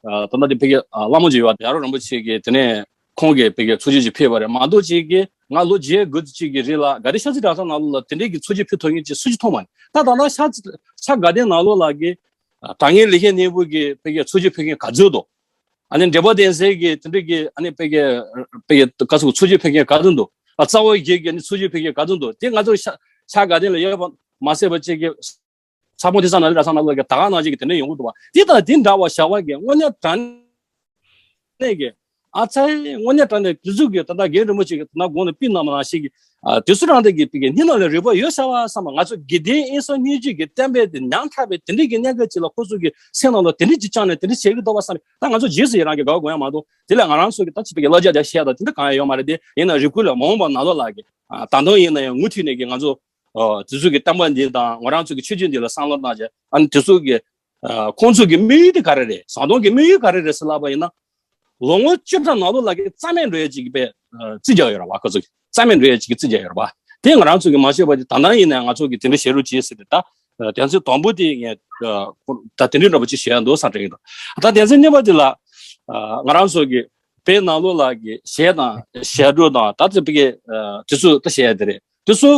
ཨ་ད་ལྟ་དེ་ཕ་གི་ཨ་བླ་མ་ཅིག་ཡོད་པ། ཡར་རོང་རིན་པོ་ཆེ་གིས་དེ་ནས་ཁོང་གིས་ཕ་གི་ཚོགས་ཆེན་ཅིག་ཕེབས་པ་རེད། མ་གཏོགས་ཅིག་གིས་ང་ལོ་བརྒྱད་དགུ་ཅིག་གི་རིང་ལ་ག་རེ་ཤར་རྩེ་གྲྭ་ཚང་ནང་ལོགས་ལ་དེ་འདྲའི་གི་ཚོགས་ཆེན་ཕེབས་ཐུབ་མཁན་ཅིག་སུ་ཅིག་མཐོང་མ་རེད། ད་ད་ལྟ་ཤར་ཤར་དགའ་ལྡན་ནང་ལོགས་ལ་གི་ཨ་དྲང་ངེས་ལེགས་བཤད་སྙིང་པོ་གི་ཕ་གི་ཚོགས་ཆེན་ཕེབས་མཁན་ག་ཚོད་འདུག་ཨ་ནི་འབྲེལ་པ་ལྡན་སའི་གི་དེ་འདྲའི་གི་ཨ་ནི་ཕ་གི་ཕ་གི་ག་ཚོད་ཚོགས་ཆེན་ཕེབས་མཁན་ག་ཚོད་འདུག་ཨ་རྩ་བ་བརྒྱད་ཀྱི་ཨ་ནི་ཚོགས་ཆེན་ཕེབས་མཁན་ག་ཚོད་འདུག་དེ་ང་ཚོ་ཤར་ཤར་དགའ་ལྡན་ལ་ཡོད་པ་མ་ཟད་པ་ཅིག་གི་ས་ཕོ་དེ་ས་ན་རི་ར་ས་ན་ལོ་གི་ད་ག་ནང་ཅིག་གི་དེ་འདྲ་ཡོང་གི་འདུག་བ། དེ་དང་དེ་འདྲ་བ་བྱ་བ་གི་དངོས་གནས་དྲང་གནས་ཀྱི་ཨ་ཚའི་དངོས་གནས་དྲང་གནས་དེ་ཚོ་གི་ད་ལྟ་རྒན་རིན་པོ་ཆེ་གི་ད་ལྟ་དགོངས་ནས་པི་ནམ་ནང་ཞིག་གི་ཨ་དེ་ཚོ་རང་དེ་གི་པི་གི་སྙིང་ནང་ལ་རེ་བ་ཡོད་ཤག་བསམ་པ། ང་ཚོ་དགེ་ལྡན་དབྱིངས་སུ་སྙིང་རྗེ་གི་བསྟན་པའི་དེ་ཉམས་ཐག་པའི་དེ་འདྲ་གི་གནད་འགག་ཅིག་ལ་ཁོ་ཚོ་གི་སེམས་ནང་ལ་དེ་འདྲ་ཅིག་བཅངས་ནས་དེ་འདྲ་བྱེད་ཀྱི་འདུག་བ་བསམ་པ། ད་ང་ཚོ་རྗེས་སུ་ཡི་རང་གི་དགའ་བ་དགོངས་ཡ་མ་གཏོགས་དེ་ལས་ང་རང་ཚོ་གི་ད་ཅིག་པི་གི་བློ་རྒྱ་རྒྱ་བཤད་ད་དེ་འདྲ་གང་ཡང་ཡོད་མ་རེད། དེ་ཡིན་ན་རེ་སྐུལ་ལ་མ་འོངས་པ་ནང་ལོགས་ལ་གི་ཨ་ད་དུང་ཡིན་ན་ཡང་མུ་མཐུད་ནས་གི་ང་ཚོ་ཨ་དེ་ཚོ་གི་བསྟན་པ་འདི་དང་ང་རང་ཚོ་གི་ཆོས་བརྒྱུད་འདི་ལ་བསམ་བློ་བཏང་བྱས། ཨ་ནི་དེ་ཚོ་གི་ཨ་ཁོང་ཚོ་གི་དམིགས་ཡུལ་དེ་ག་རེ་རེད། ཟམ་གདོང་གི་དམིགས་ཡུལ་ག་རེ་རེད་ཟེར་ལབ་པ་ཡིན་ན། ལོ་ངོ་བཅུ་ཕྲག་ནང་ལོགས་ལ་གི་རྩ་མེད་འགྲོ་ཡས་ཅིག་གི་པའི་ཨ་རྩིས་རྒྱག་ཡོད་རེད་བ། ཁོ་ཚོ་གི་རྩ་མེད་འགྲོ་ཡས་ཅིག་གི་རྩིས་རྒྱག་ཡོད་རེད་བ། དེ་ང་རང་ཚོ་གི་མ་ཤེས་པ་དེ་ད་ནང་ཡིན་ན་ང་ཚོ་གི་དེ་འདྲ་བྱེད་རོགས་བྱེད་ཟེར་ཏེ། ད་ཨ་དོན་ཚན་དང་པོ་དེ་ངས་ཨ་ད་དེ་འདྲ་འདྲ་པོ་ཅིག་བྱས་འདུག་བསམ་དྲན་གི་འདུག་ད་དོན་ཚན་གཉིས་པ་དེ་ལ་ཨ་ང་རང་ཚོ་གི་བོད་ནང་ལོགས་ལ་གི་གཞས་དང་ཞབས་བྲོ་དང་ད་ཚོད་པའི་གི་ཨ་དེ་ཚོ་ད་བཤད་ཡ་དེ་རེད། དེ་ཚོ་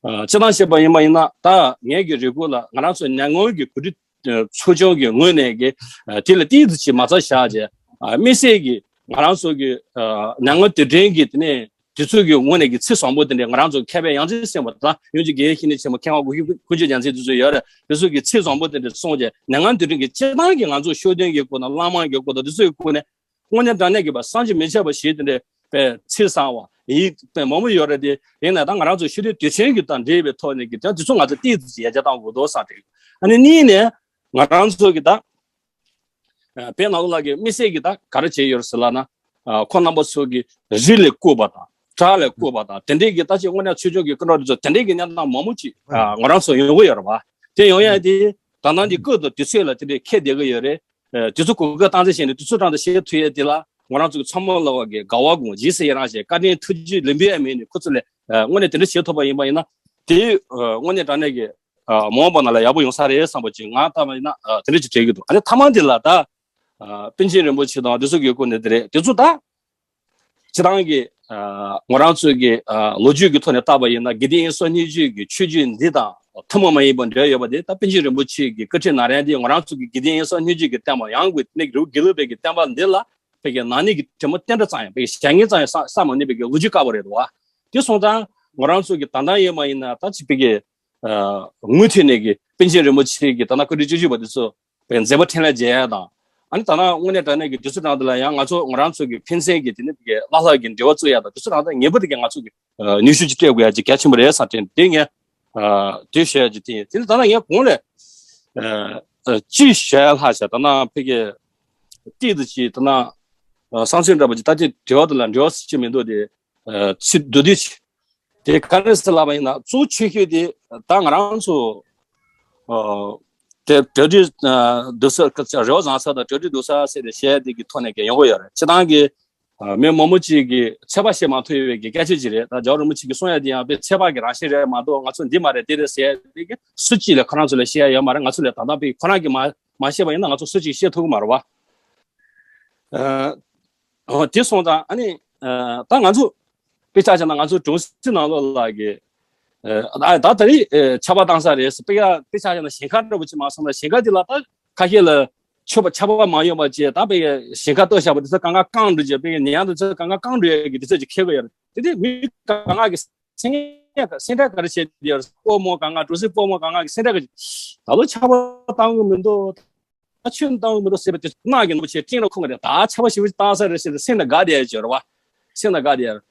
ཨ་སྤྱིར་བཏང་བཤད་པ་ཡིན་པ་ཡིན་ན། ད་ངས་གི་རེ་སྐུལ་ལ་ང་རང་ཚོ་མྱ་ངམ་གི་གོ་སྒྲིག་ཨ་ཚོགས་ཆུང་གི་ངོས་ནས་གི་ཨ་དེ་ལ་ཏོག་ཙམ་ཅིག་མ་རྩ་བཞག་བྱས། ཨ་དམིགས་བསལ་གི་ང་རང་ཚོ་གི་ཨ་མྱ་ངམ་དུས་དྲན་གི་དེ་ནས་དེ་ཚོ་གི་ངོས་ནས་གི་ཚིག་བཟང་པོ་དེ་འདྲ་ང་རང་ཚོ་མཁས་པའི་ཡང་རྩེ་སེམས་པ་དང་ཡོངས་ཀྱི་དགེ་བའི་བཤེས་གཉེན་ཆེན་མོ་མཁས་དབང་དགེ་བཤེས་ཀུན་མཁྱེན་རྒྱལ་མཚན་དེ་ཚོ་ཡོད་རེད། དེ་ཚོ་གི་ཚིག་བཟང་པོ་དེ་འདྲ་གསུངས་བྱས། མྱ་ངམ་དུས་དྲན་གི་སྤྱིར་བཏང་གི་ང་ཚོ་ཤུགས་ལྡན་གི་སྐོར་དང་བླ་མ་གི་སྐོར་དང་དེ་ཚོ་གི་སྐོར་ནས་དངོས་གནས་དྲང་གནས་ཀྱི་བ་བསམ་གྱིས་མི་ཁྱབ་པ་ཞིག་དེ་འདྲའི་པའི་ཚིག་བཟང་བ་ཡིག་པའི་མང་པོ་ཡོད་རེད་དེ། ཡིན་ན་ད་ང་རང་ཚོ་ཤུགས་ལྡན་དུས་ཆེན་གྱི་དང་འབྲེལ་བའི་ཐོག་ནས་ཀྱི་དེ་དེ་ཚོ་ང་ཚོ་ཏོག་ཙམ་ཅིག་ཡར་རྒྱས་གཏང་དགོས་འདུག་བསམ་དྲན། ཨ་ནི་གཉིས་ནས་ང་རང་ཚོ་གི་ད་ཨ་བོད་ནང་ལོགས་ལ་གི་དམིགས་བསལ་གྱི་ད་ག་རེ་བྱས་ཡོད་རེད་ཟེར་ལབ་ན། ཨ་ཁོང་རྣམ་པ་ཚོ་གི་རི་ལས་བརྐོས་པ་དང་བྲག་ལས་བརྐོས་པ་དང་དེ་འདྲའི་གི་ད་ཅིག་དངོས་གནས་ཆོས་སྐྱོང་གི་སྐུ་འདྲ་དེ་ཚོ་དེ་འདྲའི་གི་གནས་སྟངས་མང་པོ་ཅིག་ཨ་ང་རང་ཚོ་ཡོང་གི་ཡོད་རེད་བ། དེ་ཡོང་ཡ་དེ་ད་ནང་གི་སྐབས་དང་དུས་ཚོད་ལ་དེ་འདྲའི་ཁྱད་བསྡད་གི་ཡོད་རེད། ཨ་དུས་ཚོད་གོ་སྐབས་བཏང་ཚེ་བྱས་ནས་དུས་ཚོད་གྲངས་དང་བཤད་ཐུབ་ཡས་དེ་ལ་ང་རང་ཚོ་གི་ཚང་མ་ལ་བ་གི་དགའ་བ་དགོངས་རྗེས་སུ་ཡི་རང་བྱས་བཀའ་དྲིན་ཐུགས་རྗེ་ལེགས་འབུལ་ཡ་མེད་ནས་ཁོ་ཚོ་ལས་ཨ་དངོས་གནས་དེ་འདྲ་བྱེད་ཐུབ་པ་ཡིན་པ་ཡིན་ན། དེ་ཨ་དངོས་གནས་དྲང་གནས་ཀྱི་ཨ་མ་འོངས་པ་ནང་ལ་ཡག་པོ་ཡོང་ས་རེད་བསམ་པ་ཅིག་ང་ལྟ་བ་ཡིན་ན་ཨ་དེ་འདྲ་ཅིག་དྲན་གྱི་འདུག་ཨ་ནི་མཐའ་མ་དེ་ལ་ད་ཨ་པཎ་ཆེན་རིན་པོ་ཆེ་དང་དེ་ཚོ་གི་སྐོར་ནས་དེ་རེད། དེ་ཚོ་ད་སྤྱིར་བཏང་གི་ཨ་ང་རང་ཚོའི་གི་ཨ་ལོ་རྒྱུས་ཀྱི་ཐོག་ནས་བལྟས་པ་ཡིན་ན་དགེ་ལྡན་དབྱིངས་སུ་སྙིང་རྗེ་གི་ཆོས་བརྒྱུད་འདི་དང་ཐུན་མོང་མ་ཡིན་པ་འབྲེལ་ཡོད་པ་དེ། ད་པཎ་ཆེན་རིན་པོ་ཆེ་གི་བཀའ་ཁྲིད་ནང་རན་དེ་ང་རང་ཚོ་གི་དགེ་ལྡན་དབྱིངས་སུ་སྙིང་རྗེ་གི་བསྟན་པ་ཡང་སྒོས་དེ་ནས་རི་བོ་དགེ་ལུགས་པའི་གི་བསྟན་པ་འདི་ལ་ཕ་གི་ནག་ཉེས་ཀྱི་དྲི་མ་ཏན་ཏན་ཙམ་ཡང་ཕ་གི་བྱ་ངན་ཙམ་ཡང་བསགས་བསགས་མ་ནུས་པའི་གི་ལོ་རྒྱུས་དཀར་པོ་རེད་འདུག་བ། དེ་སོང་ཙང་ང་རང་ཚོ་གི་ད་ལྟ་ཡིན་པ་ཡིན་ན་ད་ཅིག་ཕ་གི་ཨ་མུ་མཐུད་ནས་གི་པཎ་ཆེན་རིན་པོ་ཆེ་གི་ད་ལྟ་བཀའ་དྲིན་བསྐྱངས་བཞུགས་པ་དེ་ཚོ་ཕ་གི་མཛད་པ་འཕྲིན་ལས་རྒྱས་ཡ་དང་། ཨ་ནི་ད་ལྟ་དངོས་གནས་དྲང་གནས་ཀྱི་དུས་ཚོད་ནང་དེ་ལ་ཡང་ང་ཚོ་ང་རང་ཚོ་གི་ཕན་ཚུན་གི་དེ་ནི་ཕ་གི་བླ་ལྷག་གི་འབྲེལ་བ་བཙུགས་ཡ་དང་དེ་ཚོ་རང་ད་ངེས་པར་དུ་གི་ང་ཚོ་གི་ནུས་ཤུགས་ཅིག་སྤྲད་དགོས་ཡ་ཅིག་གལ་ཆེན་པོ་རེད་བསམ་དྲན། དེ་ངས་ཨ་དེ་བཤད་ཀྱི་དེ་ཡིན། དེ་ནི་ད་ལྟ་ངས་གོང་ལས་ཨ་ཨ་ཅི་བཤད་ལྷག་བཤད་ད་ན་ཕ་གི་ཏིག་ཏུ་ཅི་ད་ན་ཨ་བསམ་ཚུལ་འདྲ་པོ་ཅིག་ད་ཅི་དྲི་བ་དེ་ལ་འབྲེལ་བ་ཅི་མི་འདུག་དེ་ཨ་ཚིག་མདོར་བསྡུས་ཅིག་དེ་ག་རེ་ཟེར་ལབ་པ་ཡིན་ན། གཙོ་ཆེ་ཤོས་དེ་ད་ང་རང་ཚོ་ཨ་དེ་གྲ་སྒྲིག་ཨ་སྡུག་ས་རེ་བ་བཟང་ས་དང་གྲ་སྒྲིག་སྡུག་ས་ཟེར་ཏེ་བཤད་དེ་གི་ཐོག་ནས་ཀྱི་ཡོང་གི་ཡོད་རེད། སྤྱིར་བཏང་གི་ཨ་མི་མང་པོ་ཅིག་གིས་ཚོད་དཔག་བྱེད་མ་ཐུབ་པའི་གི་སྐད་ཆ་ཅིག་རེད། ད་རྒྱལ་བ་རིན་པོ་ཆེ་གིས་གསུང་ཡ་དེ་ཡང་དཔེ་ཚོད་དཔག་གི་རང་བཞིན་རེད་མ་གཏོགས། ང་ཚོ་འདི་མ་རེད་འདི་རེད་ཟེར་ཡ་དེ་གི་སུ་གཅིག་ལ་ཁོ་རང་ཚོ་ལ་བཤད་ཡ་ཡོད་མ་རེད། ང་ཚོ་ལ་ད་ལྟ་དཔེ་ཁོ་རང་གིས་མ་མ་བཤད་པ་ཡིན་ན་ང་ཚོ་སུ་གཅིག་བཤད་ཐུབ་ཀྱི་མ་རེད་བ། ཨ་ཨོ་དེ་སོང་ཙང་ཨ་ནི་ཨ་ད་ང་ཚོ་དཔེ་ཆ་བཞག་ན་ང་ཚོ་གྲོང་གསེབ་ནང་ལོགས་ལ་གི་ཨ་ད་ད་རེས་ཨ་ཆར་པ་བཏང་ས་རེད་ཟེར། དཔེ་ཡ་དཔེ་ཆ་བཞག་ན་ཞིང་ཁ་འདྲ་པོ་ཅིག་མ་སོང་ན་ཞིང་ཁ་དེ་ལ་ད་ཁ་ཤས་ལ་ཆར་པ་ཆར་པ་མ་ཡོང་བ་བྱས། ད་དཔེ་ཞིང་ཁ་བཏབ་བཞག་པ་དེ་ཚོ་གང་ག་སྐམ་འགྲོ་བྱས། དཔེ་ཉལ་དུ་ཚོ་གང་ག་སྐམ་འགྲོ་ཡ་གི་དུས་ཚོད་ཅིག་འཁེལ་གི་ཡོད་རེད། དེ་དུས་མི་གང་ག་གི་སེམས་ཁྲལ་སེམས་ཁྲལ་ག་རེ་བྱས་ཡོད་རེད། སྤོ་རྨོ་གང་ག་གྲོང་གསེབ་སྤོ་རྨོ་གང་ག་གི་སེམས་ཁྲལ་ག་ད་ལོ་ཆར་པ་བཏང་གི་མི་འདུག་ད་ཆུ་བཏང་གི་མི་འདུག་ཟེར་བའི་དུས་ནག་གི་ནོར་བུ་ཆེ་སྤྲིན་ལ་ཁུག་གི་རེད། ད་ཆར་པ་ཞེ་པོ་ཅིག་བཏང་ས་རེད་ཟེར་ཏེ་སེམས་ལ་དགའ་བསྡད་ཡ་ཅིག་ཡོད་རེད་བ། སེམས་ལ་དགའ་བསྡད་ཡ་རེད།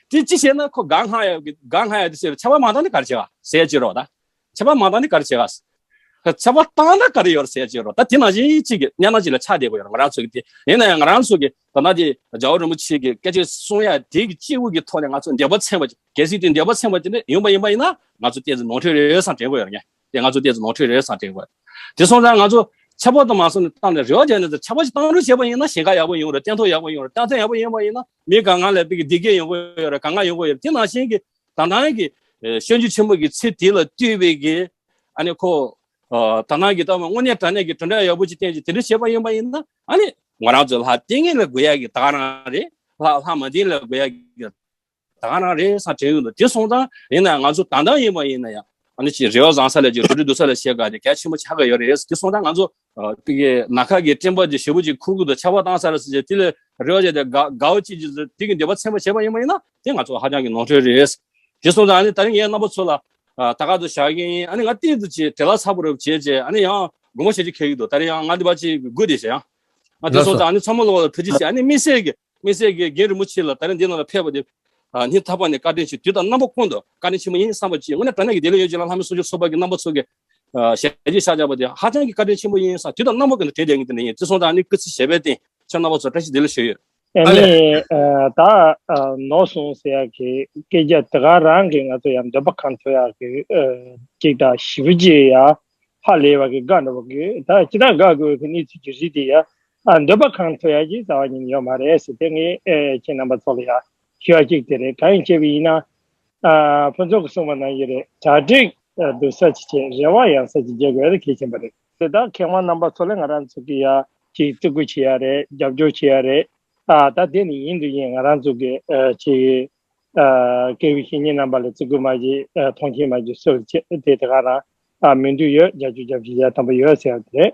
དེ་ཅི་བྱས་ན་ཁོ་དགའ་སྣང་ཡ་གི་དགའ་སྣང་ཡ་དེ་ཟེར། ཆར་པ་མ་བཏང་ན་ག་རེ་བྱེད་ག་ཟེར་ཡ་ཅིག་ཡོད་རེད་བ། ད་ཆར་པ་མ་བཏང་ན་ག་རེ་བྱེད་ག་ཆར་པ་བཏང་ན་ག་རེ་ཡོད་རེད་ཟེར་ཡ་ཅིག་ཡོད་རེད་བ། ད་དེ་ནང་བཞིན་གཅིག་གི་གནས་སྟངས་ཅིག་ལ་ཆགས་བསྡད་དགོས་ཡོད་རེད། ང་རང་ཚོ་གི་དེ་ཡིན་ན་ཡང་ང་རང་ཚོ་གི་ད་ལྟ་དེ་རྒྱལ་བ་རིན་པོ་ཆེ་གི་སྐད་ཆ་གསུང་ཡ་དེ་གི་སྐྱེས་བུ་གི་ཐོག་ནས་ང་ཚོ་འདོད་པ་ཚིམ་པ་ཅིག་གལ་སྲིད་དེ་འདོད་པ་ཚིམ་པ་དེ་འདྲ་ཡོང་པ་ཡིན་པ་ཡིན་ན་ང་ཚོ་ཏོག་ཙམ་ནོར་འཁྲུལ་རེད་བསམ་དྲན་གྱི་ཡོད་རེད། ངས་དེ་ང་ཚོ་ཏོག་ཙམ་ནོར་འཁྲུལ་རེད་བསམ་དྲན་གྱི་ཡོད། དེ་སོང་ཙང་ང་ཚོ་ཆར་པ་དང་མ་སོང་ནས་བཏང་ནས་རེ་བ་བྱས་ནས་ཆར་པ་ཞིག་བཏང་རོགས་བྱས་པ་ཡིན་ན་ཞིང་ཁ་ཡག་པོ་ཡོང་རེད། སྟོན་ཐོག་ཡག་པོ་ཡོང་རེད། རྟ་མཚོ་ཡག་པོ་ཡོང་པ་ཡིན་ན་མི་གང་ག་ལ་བདེ་སྐྱིད་ཡོང་གི་ཡོད་རེད། གང་ག་ཡོང་གི་ཡོད་རེད། དེ་ནང་བཞིན་གྱི་ད་ལྟ་གི་ཨེ་གཞོན་སྐྱེས་ཆེན་མོ་གི་ཚེ་དེ་ལ་ལྟོས་པའི་གི་ཨ་ནི་ཁོ་ ཨ་ད་ནང་གི་ད་དངོས་གནས་དྲང་གནས་ཀྱི་དོན་འབྲས་ཡག་པོ་ཅིག་བསྟན་ཅིག་དེ་འདྲ་བྱས་པ་ཡིན་པ་ཡིན་ན། ཨ་ནི་ང་རང་ཚོ་ལྷ་བསྟེན་མཁན་ལ་དགོས་ཡག་གི་ད་ག་རང་རེད། ལྷ་ལྷ་མ་བསྟེན་ལ་དགོས་ཡག་གི་ད་ག་རང་རེད་བསམ་དྲན་གྱི་འདུག་དེ་སོང་ཙང་ཡིན་ན་ང་ཚོ་ད་ལྟ་ཡིན་པ་ཡིན་ན་ཡང་ཨ་ནི་ཅིག་རེ་བ་བཟང་ས་ལ་ཅིག་འགྲོ་གྲོན་སྡུག་ས་ལ་བྱེད་དགོས་དེ་གལ་ཆེན་པོ་ཆགས་ཀྱི་ཡོད་རེད། དེ་སོང་ཙང་ང་ཚོ་ཨ་ཕ་གི་ནམ་མཁའ་གི་སྤྲིན་པ་དེ་ཞེ་པོ་ཅིག་འཁུར་གྱི་འདུག་ཆར་པ་བཏང་ས་རེད་ཟེར་ཅིག་དེ་ལ་རེ་བ་བྱས་ཏེ་དགའ་དགའ་བོ་ཅིག་ཅིག་དེ་གི་འདོད་པ་ཚིམ་པ་བྱས་པ་ཡིན་པ་ཡིན་ན་དེ་ང་ཚོ་ཧ་ཅང་གི་ནོར་འཁྲུལ་རེད། དེ་སོང་ཙང་ཨ་ནི་ད་རིང་ངས་རྣམ་པ་ཚོ་ལ་ཨ་ད་ག་ཚོད་བཞག་གི་ཡིན། ཨ་ནི་ང་ཏིག་ཙམ་ཅིག་བྲེལ་བ་ཚ་པོ་རེ་བྱས་བྱས་ཨ་ནི་ཡང་དགོངས་པ་བཞེས་ཅིག་འཁེལ་གྱི་འདུག་ད་རིང་ཡང་ང་འདི་པ་ཅིག་སྒུག་བསྡད་བྱས་ཡང་ཨ་དེ་ལགས་སོང་སོ། ཙང་ཨ་ནི་ཚང་མ་ལོག་ལ་ཐུགས་རྗེ་ཆེ། ཨ་ནི་དམིགས་བསལ་གྱི་དམིགས་བསལ་གྱི་རྒན་རིན་པོ་ཆེ་ལ་ད་རིང་འདི་ནང་ལ་ཕེབས་པ་དེ་ཨ་སྙིང་ཐག་པ་ནས་བཀའ་དྲིན་ཆེ། དུས་དང་རྣམ་པ་ཀུན་ཏུ་བཀའ་དྲིན་ཆེན་པོ་ཡིན་བསམ་པ་ཅིག་དངོས་གནས་དྲང་གནས་ཀྱི་བདེ་ལེགས་ཡོད་ཅིག་ལ་ལྷ་མི་སྲུང་སྐྱོབ་ཚོགས་པ་གི་རྣམ་པ་ཚོ་གི་ཞལ་གྱིས་ཕྱག་བཞག་པ་དེ་ཧ་ཅང་གི་བཀའ་དྲིན་ཆེན་པོ་ཡིན་བསམ། དུས་དང་རྣམ་པ་ཀུན་ཏུ་དྲན་བསྡད་མཁན་དེ་འདྲ་ཡིན། དེ་སོང་ཙང་ཨ་ནི་སྐུ་ཚེ་ཞབས་པད་བརྟན། ཁྱེད་རྣམ་པ་ཚོ་བཀྲ་ཤིས་བདེ་ལེགས་ཞུ་ཡོད། ཨ་ཨ་ལས། ནི་ཨ་ད་ཨ་ནོར་སོང་ཟེར་ཡག་གི་སྐད་ཆ་དེ་ག་རང་གིས་ང་ཚོ་ཡང་འདོད་པ་ཁེངས་ཐུབ་ཡག་གི་ཨ་ཅིག་དང་ཞེ་པོ་ཅིག་ཡ་ཧ་ལས་པ་གི་དགའ་འདྲ་བོ་གི་ད་ཅི་ད་དགའ་དགོས་གི་གནས་ཚུལ་ཅིག་རེད་དེ་ཡ། ཨ་འདོད་པ་ཁེངས་ཐུབ་ཡག་ཅིག་རྩ་བ་ཉིད་ནས་ཡོད་མ་རེད་ཟེར་དེ་ངས་ཨེ་ཁྱེད་རྣམ་པ་ཚོ་ལ་ཡ་ཞུ་ཡག་ཅིག་དེ་རེད། གང་ཡིན་བྱས་པ་ཡིན་ན་ཨ་ཕུན་ཚོགས་ཀྱིས་གསུངས་པ་ནང་བཞིན་རེད། གྲ་སྒྲིག་ཨ་སྡུག་ས་ཅིག་བྱས་རེ་བ་ཡག་ས་ཅིག་རྒྱག་དགོས་ཡ་དེ་གལ་ཆེན་པོ་རེད། དེ་དག་མཁས་དབང་རྣམ་པ་ཚོ་ལ་ང་རང་ཚོ་གི་ཡ་ཅིག་བརྩི་བཀུར་བྱེད་ཡ་རེད། རྒྱབ་སྐྱོར་བྱེད་ཡ་རེད། ཨ་ད་དེ་ནི་ཡིན་དུ་ཡིན། ང་རང་ཚོ་གི་ཨ་ཅིག་ཨ་སྐད་ཡིག་ཤེས་མཁན་རྣམ་པ་ལ་བརྩི་བཀུར་མ་བྱེད། ཨ་མཐོང་ཆེན་མ་བྱེད་སུ་ལ་བྱེད་དེ་དེ་ག་རང་ཨ་མི་འདུག་ཡོད། རྒྱབ་སྐྱོར་རྒྱབ་བྱེད་ཡ་དམ་པ་ཡོད་ཟེར་ཡ་དེ་རེད།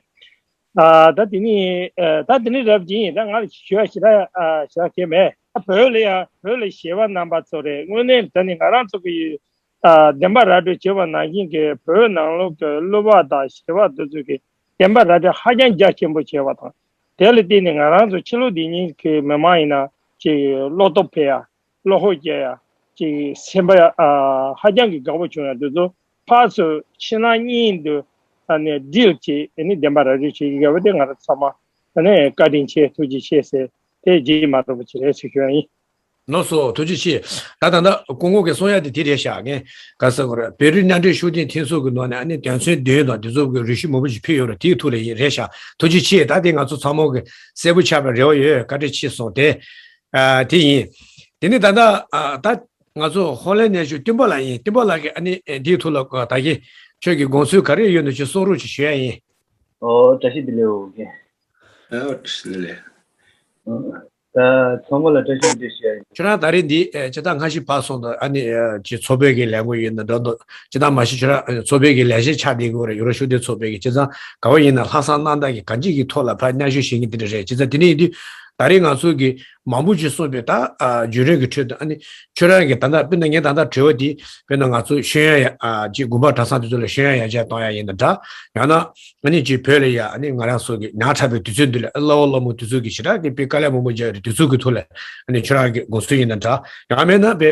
ཨ་ད་དེ་ནི་ཨ་ད་དེ་ནི་རབ་ཅིག་ཡིན། ད་ང་ལ་ཞུ་ཡ་ཞེ་དྲག་ཨ་ཞེ་དྲག་གང་ཡང་མེད། ད་བོད་ལ་ཡ་བོད་ལ་གཞས་པ་རྣམ་པ་ཚོ་རེད། དངོས་གནས་ད་ནི་ང་རང་ཚོ་གི་ཨ་བདེན་པ་ར་སྤྲོད་བྱས་པ་ནང་བཞིན་གྱི་བོད་ནང་ལོགས་ཀྱི་གླུ་པ་དང་གཞས་པ་དེ་ཚོ་གི་བདེན་པ་ར་སྤྲོད་ཧ་ཅང་རྒྱ་ཆེན་པོ་བྱས་པ་དང་། དེ་ལ་བརྟེན་ནས་ང་རང་ཚོ་ཕྱི་ལོགས་འདི་ཉིད་ཀྱི་མི་མང་ཡིན་ན་ཅིག་བློ་སྟོབས་འཕེལ་ཡ། བློ་ཁོག་རྒྱས་ཡ། ཅིག་སེམས་པ་ཨ་ཧ་ཅང་གི་དགའ་པོ་བྱུང་ཡ། འདི་ཚོ་ཕར་ཚུར་ཕྱི་ནང་གཉིས་འདུ་ཨ་ནས་སྒྲིལ་གྱིས་ཨ་ནི་བདེན་པ་ར་སྤྲོད་བྱེད་ཀྱི་ཡོད་པ་དེ་ང་རང་ཚང་མ་ཨ་ནི་བཀའ་དྲིན་ཆེ་ཐུགས་རྗེ་ཆེ་ཟེར་དེ་རྗེས་མ་རོགས་པ་ཅིག་རེད་ཟེར་ཞུ་ཡ་ཡིན། ལགས་སོ། ཐུགས་རྗེ་ཆེ། ད་ད་ལྟ་སྐུ་ངོ་གིས་གསུང་ཡ་དེ་དེ་རེད་ཤག་ངས་ག་ཟེར་དགོས་རེད། བོད་རིགས་མནའ་འབྲེལ་ཤུགས་ལྡན་མཐུན་ཚོགས་ཀྱི་ནང་ནས་ཨ་ནི་དོན་ཚན་བདུན་དང་དེ་ཚོ་གི་རེ་ཞུ་མང་པོ་ཞིག་ཕུལ་ཡོད་རེད། དེའི་ཐོག་ལ་ཡིན་རེད་ཤག་ཐུགས་རྗེ་ཆེ། ད་དེ་ང་ཚོ་ཚང་མ་གི་གསལ་པོ་ཆགས་པའི་རེ་བ་ཡོད། བཀའ་དྲིན་ཆེ་གསུངས་ཏེ། ཨ་དེ་ཡིན། དེ་ནི་ད་ལྟ་ཨ་ད་ང་ཚོ་ཧོ་ལན་གནས་བཞུགས་བསྟན་པ་ལགས་ཡིན། བསྟན་པ་ལགས་ཀྱིས་ཨ་ནི་ཨེ་འདིའི་ཐོག་ལ་ཨ་ད་གིན་ཁྱོད་ཀྱི་དགོངས་ཚུལ་ག་རེ་ཡོད་ན་ཅིག་གསུང་རོགས་ཅིག་ཞུ་ཡ་ཡིན། ཨོ་བཀྲ་ཤིས་བདེ་ལེགས་འོ་རྒན། ཨོ་བཀྲ་ཤིས་བདེ་ལེགས། ཨོ། ད་ཚང་མ་ལ་བཀྲ་ཤིས་བདེ་ལེགས་ཞུ་ཡ་ཡིན། ཁྱོད་རང་ད་རེས་འདི་ཨེ་ཇི་ལྟར་སྔ་ཕྱི་བར་གསུམ་དུ་ཨ་ནི་ཨེ་ཅིག་ཚོགས་པའི་གི་ལས་འགུལ་ཡིན་ན་འགྲོ་འདུག་ཇི་ལྟར་མ་གཞི་ཁྱོད་རང་ཨེ་ཚོགས་པའི་གི་ལས་བྱེད་ཆགས་བསྡད་དགོས་རེད། ཡུ་རོབ་ཤུགས་ལྡན་ཚོགས་པའི་གི་བྱས་ཙང་ག་བ་ཡིན་ན་ལྷག་བསམ་རྣམ་དག་གིས་གང་ཅིའི་གི་ཐོག་ལ་ཕར་མཉམ་ཞུགས་བྱེད་མཁན་དེ་འདྲ་རེད། བྱས་ཙང་དེ་ནས་ཡིན་དུས་ད་རེས་ང་ཚོ་གི་མང་པོ་ཅིག་གསུངས་པའི་ད་ཨ་བརྒྱུད་རིམ་གི་ཁྲོད་དུ་ཨ་ནི་ཁྱོད་རང་གི་ད་ལྟ་དཔེར་ན་ངས་ད་ལྟ་དྲི་བ་འདི་དཔེར་ན་ང་ཚོ་ཤེས་ཡོན་ཡ་ཨ་ཅིག་དགོན་པ་གྲྭ་ཚང་དེ་ཚོ་ལ་ཤེས་ཡོན་ཡར་རྒྱས་གཏོང་ཡ་ཡིན་ན་འདྲ། ཡང་ན་ཨ་ནི་ཅིག་བོད་ལ་ཡ་ཨ་ནི་ང་རང་ཚོ་གི་ཉག་ཕྲ་བའི་དུས་ཚོད་འདི་ལ་ཨ་སླ་བོ་སླ་མོ་དུས་ཚོད་ཀྱི་ཞེ་དྲག་གི་དཔེ་དཀའ་ལས་མང་པོ་རྒྱག་རེད། དུས་ཚོད་ཀྱི་ཐོག་ལ་ཨ་ནི་ཁྱོད་རང་གི་དགོངས་ཚུལ་ཡིན་ན་འདྲ། ཡང་མེད་ན་དཔེ་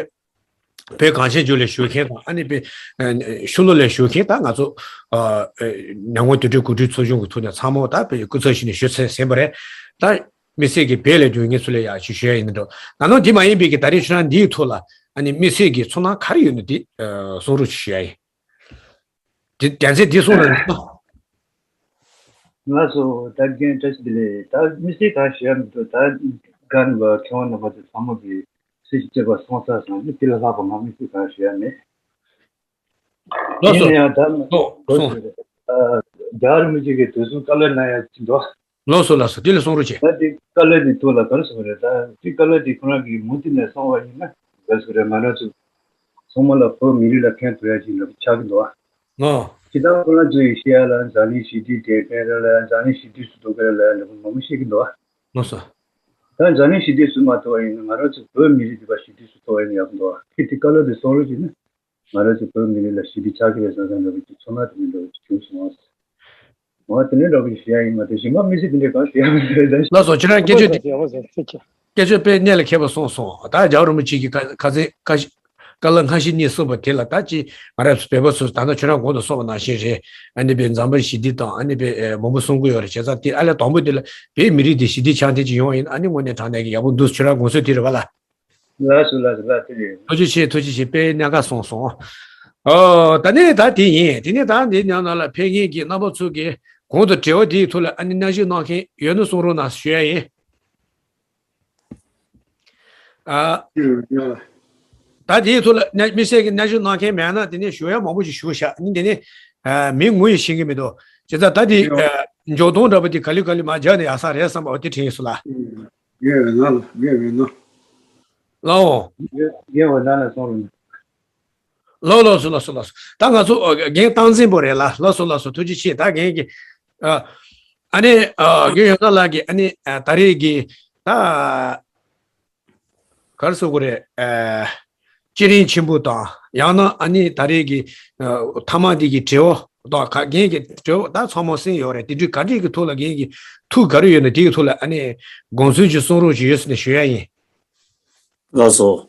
བོད་གངས་ཅན་ལྗོངས་ལ་བཞུགས་མཁན་དང་ཨ་ནི་དཔེ་ཨ་ཤུལ་ལུས་ལ་བཞུགས་མཁན་ད་ང་ཚོ་ཨ་ཨ་ཉམས་མྱོང་དུད་འགྲོའི་གོ་སྒྲིག་ཚོགས་ཆུང་གི་ཐོག་ནས་ཚང་མ་ད་དཔེ་སྐུ་ཚབ་ཞུས་ནས་ཞུ་ཚར་ཟིན་པ་རེད། ད་དམིགས་བསལ་གྱི་བོད་ལ་བསྡད་མཁན་ཚོ་ལ་ཡ་ཅིག་ཞུ་ཡ་ཡིན་ན་འགྲོ། ད་ནང་དེ་མ་ཡིན་པའི་གི་ད་རེས་ཁྱོད་རང་འདིའི་ཐོག་ལ་ཨ་ནི་དམིགས་བསལ་གྱི་ཚོར་སྣང་ག་རེ་ཡོད་ན་དེ་ཨ་གསུང་རོགས་ཞུ་ཡ་ཡིན། དེ་རྒྱལ་མཚན་དེ་གསུང་རོགས་གནང་། ལགས་སོ། ད་རྒན་བཀྲ་ཤིས་བདེ་ལེགས། ད་དམིགས་བསལ་གང་ཞུ་ཡ་མི་འདུག་ད་རྒན་པ་མཁས་དབང་རྣམ་པ་ཚོ་ཚང་མ་གི་སྲིད་ཞི་བཅས་པ་སོང་ཚར་སོང་། དེ་ལས་ལྷག་པ་ང་དམིགས་བསལ་གང་ཞུ་ཡ་མེད། ལགས་སོ། ཡིན་ན་ཡང་ད་ལགས་སོ། རྒྱལ་བ་རིན་པོ་ཆེ་གི་དུས་གསུང་བཀའ་སློབ་གནང་ཡ་ཅིག་འདུག་ལགས་སོ་ལགས་སོ། དེ་ལ་གསུང་རོགས་བྱེད། ད་དེ་བཀའ་སློབ་དེ་ཐོག་ལ་ག་རེ་ཟེར་དགོས་རེད། ད་དེ་བཀའ་སློབ་དེ་ཁོ་རང་གིས་མུ་མཐུད་ནས་གསུང་བ་ཡིན་ན་ག་རེ་ཟེར་དགོས་རེད། ང་རང་ཚོ་ཚང་མ་ལ་བོད་མི་རིགས་ལ་ཕན་ཐོགས་ཡ་ཅིག་འདྲ་པོ་ཆགས་ཀྱི་འདུག་ཨ། ལགས། ཇི་ལྟར་ཁོ་རང་ཚོ་ཡི་བཤད་ཡ་ལ་འཛམ་གླིང་ཞི་བདེའི་དེད་དཔོན་རེད་ལ་འཛམ་གླིང་ཞི་བདེ་སུ་ཐོབ་གི་རེད་ལ་འདྲ་པོ་མང་པོ་བཤད་ཀྱི་འདུག་ཨ། ལགས་སོ། ད་འཛམ་གླིང་ཞི་བདེ་སུ་མ་ཐོབ་པ་ཡིན་ན་ང་རང་ཚོ་བོད་མི་རིགས་འདི་པ་ཞི་བདེ་སུ་ཐོབ་པ་ཡིན་ན་ཡག་པོ་འདུག་ཨ། ཁྱེད་དེ་བཀའ་སློབ་དེ་གསུང་རོགས་བྱས་ན། ང་རང་ཚོ་བོད་མི་རིགས་ལ་ཞི་བདེ་ཆགས་ཀྱི་རེད་བསམ་བསམ་འདྲ་པོ་ཅིག་ཚོར་སྣང་དེ་འདྲ་པོ་ཅིག་བྱུང་སོང་ཨ། འོ་དེ་འདྲ་འདྲ་པོ་ཞིག་ཞུ་ཡ་ཡིན། ང་དེ་གཞན་པ་དམིགས་བསལ་དེ་འདྲའི་གང་ཞུ་ཡ་མེད་རེད་ད། ལགས་སོ། ཁྱེད་རང་སྐད་ཆ་དེ་ཡག་པོ་ཟེར་ཚིག་ཆེ། སྐད་ཆ་དཔེ་གནད་ལ་འཁེལ་བ་གསུངས་སོང་། ད་རྒྱལ་བ་རིན་པོ་ཆེ་གིས་ཁ་ཁ་ཚན་ཁ་ཤས་བཀའ་སློབ་སྔ་ཕྱི་གཉིས་གསུངས་པ་དེ་ལ་ད་ཅི་ང་རང་ཚོ་བོད་པ་ཚོས་ད་ལྟ་ཁྱོད་རང་གོང་དུ་གསུངས་པ་ནང་བཞིན་རེད། ཨ་ནི་དཔེ་འཛམ་བུ་ཞི་བདེ་དང་ཨ་ནི་དཔེ་མང་པོ་གསུང་གི་ཡོད་རེད། བྱས་ཙང་དེ་ཨ་ལས་དང་པོ་དེ་ལ་བོད་མི་རིགས་དེ་ཞི་བདེ་འཆམ་མཐུན་ཅིག་ཡོང་བ་ཡིན་ན་ཨ་ནི་དངོས་གནས་དྲང་གནས་ཀྱི་ཡག་པོ་འདུག་ཁྱོད་རང་དགོངས་ཚུལ་དེ་རེད་པ་ལགས། ལགས་སོ་ལགས་སོ་ལགས་དེ་རེད། ཐུགས་རྗེ་ཆེ། ཐུགས་རྗེ་ཆེ། དཔེ་གནད་འགག་གསུངས་སོང་། ཨོ་ད་ནི་ད་དེ་ཡིན། དེ་ནི་ད་འདི་ཉག་ནང་ལ་ཕེབས་མཁན་གྱི་རྣམ་པ་ཚོ་གིས་གོང་དུ་དྲི་བ་དེའི་ཐོག་ལ་ཨ་ནི་སྙན་ཞུ་གནང་མཁན་ཡོད་ན་གསུང་རོགས་གནང་ཞུ་ཡ་ཡིན། ཨ། ད་དེའི་ཐོག་ལ་དམིགས་བསལ་གྱི་སྙན་ཞུ་གནང་མཁན་མེད་ན་དེ་ནས་ཞུ་ཡ་མང་པོ་ཞིག་ཞུ་བཞག་ནི་དེ་ནས་ ཨ། མི་ངོ་ཡི་ཤེས་ཀྱི་མི་འདུག་བྱས་ཙང་ད་དེ་ཡོ། ཨ། འཇོག་སྟངས་འདྲ་པོ་དེ་ག་ལེ་ག་ལེ་མར་སྦྱར་ནས་ཡག་ས་རེད་བསམ་པ་འོ་དེ་དྲན་སོང་ལགས། ཡོད་ན་ལ་ཡོད་ན། ལགས་འོང་། ཡོད་ཡོད་ན་ལ་སོང་རུང་། ལགས་ལགས་སོ་ལགས་སོ་ལགས་སོ། ད་ང་ཚོ་ཨ། རྒན་སྟངས་འཛིན་པོ་རེད་ལ། ལགས་སོ་ལགས་སོ། ཐུགས་རྗེ་ཆེ། ད་རྒན་གྱི་ཨ། ཨ་ནི་ཨ། རྒན་ཡོན་ཀྲང་ལགས་ཀྱིས་ཨ་ནི་ཨ། ད་རེས་ཀྱི་ད་ག་རེ་ཟེར་དགོས་རེད། ཨ། བསྐྱེད་རིམ་ཆེན་པོ་དང་ཡང་ན་ཨ་ནི་ད་རེས་ཀྱི་ཨ། ཐ་མག་འདི་གི་འབྲས་བུ་དང་ག་རྒན་གྱི་འབྲས་བུ་ད་ཚང་མ་གསན་ཡོད་རེད། དེ་དུས་ག་འདྲས་ཀྱི་ཐོག་ལ་རྒན་གྱི་ཐུགས་ག་རེ་ཡོད་ན་དེ་གི་ཐོག་ལ་ཨ་ནི་དགོངས་ཚུལ་ཅིག་གསུང་རོགས་ཅིག་ཡོད་ཟེར་ནས་ཞུ་ཡ་ཡིན། ལགས་སོ།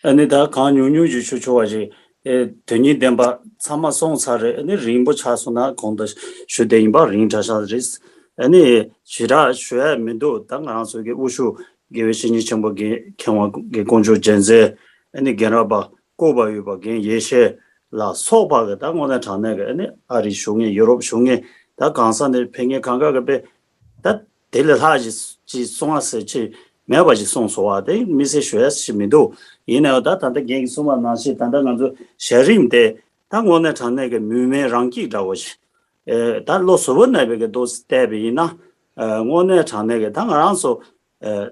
ཨ་ནི་ད་གང་ཉུང་ཉུང་ཞིག་ཞུ་ཆོག་པ་ཞིག་ཨེ། དོན་སྙིང་ལྡན་པ་ཚང་མ་གསུངས་ཚར་རེད། ཨ་ནི་རིང་པོ་ཆགས་སོང་ན་གོང་དུ་ཞུ་བསྡད་ཡིན་པ་རིང་དྲགས་ཤག་རེད། ཨ་ནི་ཞེ་དྲག་ཞུ་ཡ་མི་འདུག་ད་ང་རང་ཚོ་གི་དབུ་བཞུགས་དགེ་བའི་བཤེས་གཉེན་ཆེན་པོ་རྒན་མཁས་དབང་རྒན་དཀོན་མཆོག་རྒྱལ་མཚན། ཨ་ནི་རྒན་རབས་པ་སྐུ་པར་ཡོད་པ་རྒན་ཡེ་ཤེས་ལ་སོགས་པ་གི་ད་དངོས་གནས་དྲང་གནས་གི་ཨ་ནི་ཨ་རི་བཞུགས་མཁན་ཡུ་རོབ་བཞུགས་མཁན་ད་གང་ས་ནས་ཕེབས་མཁན་གང་ག་གི་དཔེ། ད་དེ་ལས་ལྷག་ཅིག་ཅིག་གསུང་བ་ཟེར་ཅིག་མེད་པ་ཅིག་གསུངས་སོང་བ་དེ་དམིགས་བསལ་ཞུ་ཡ་ཞིག་མི་འདུག་ཡིན་ནའང་ད་ད་ལྟ་རྒན་གྱིས་གསུངས་པ་ནང་བཞིན་ད་ལྟ་ང་ཚོ་ཞལ་རིམ་དེ་ད་དངོས་གནས་དྲང་གནས་ཀྱི་མུ་མེད་རང་སྐྱིད་འདྲ་བོ་ཞིག་ཨེ། ད་བློ་གཟུ་བོར་གནས་པའི་གི་འདུག་བལྟས་པ་ཡིན་ན། ཨེ། དངོས་གནས་དྲང་གནས་ཀྱི་ད་ང་རང་ཚོ་ཨེ།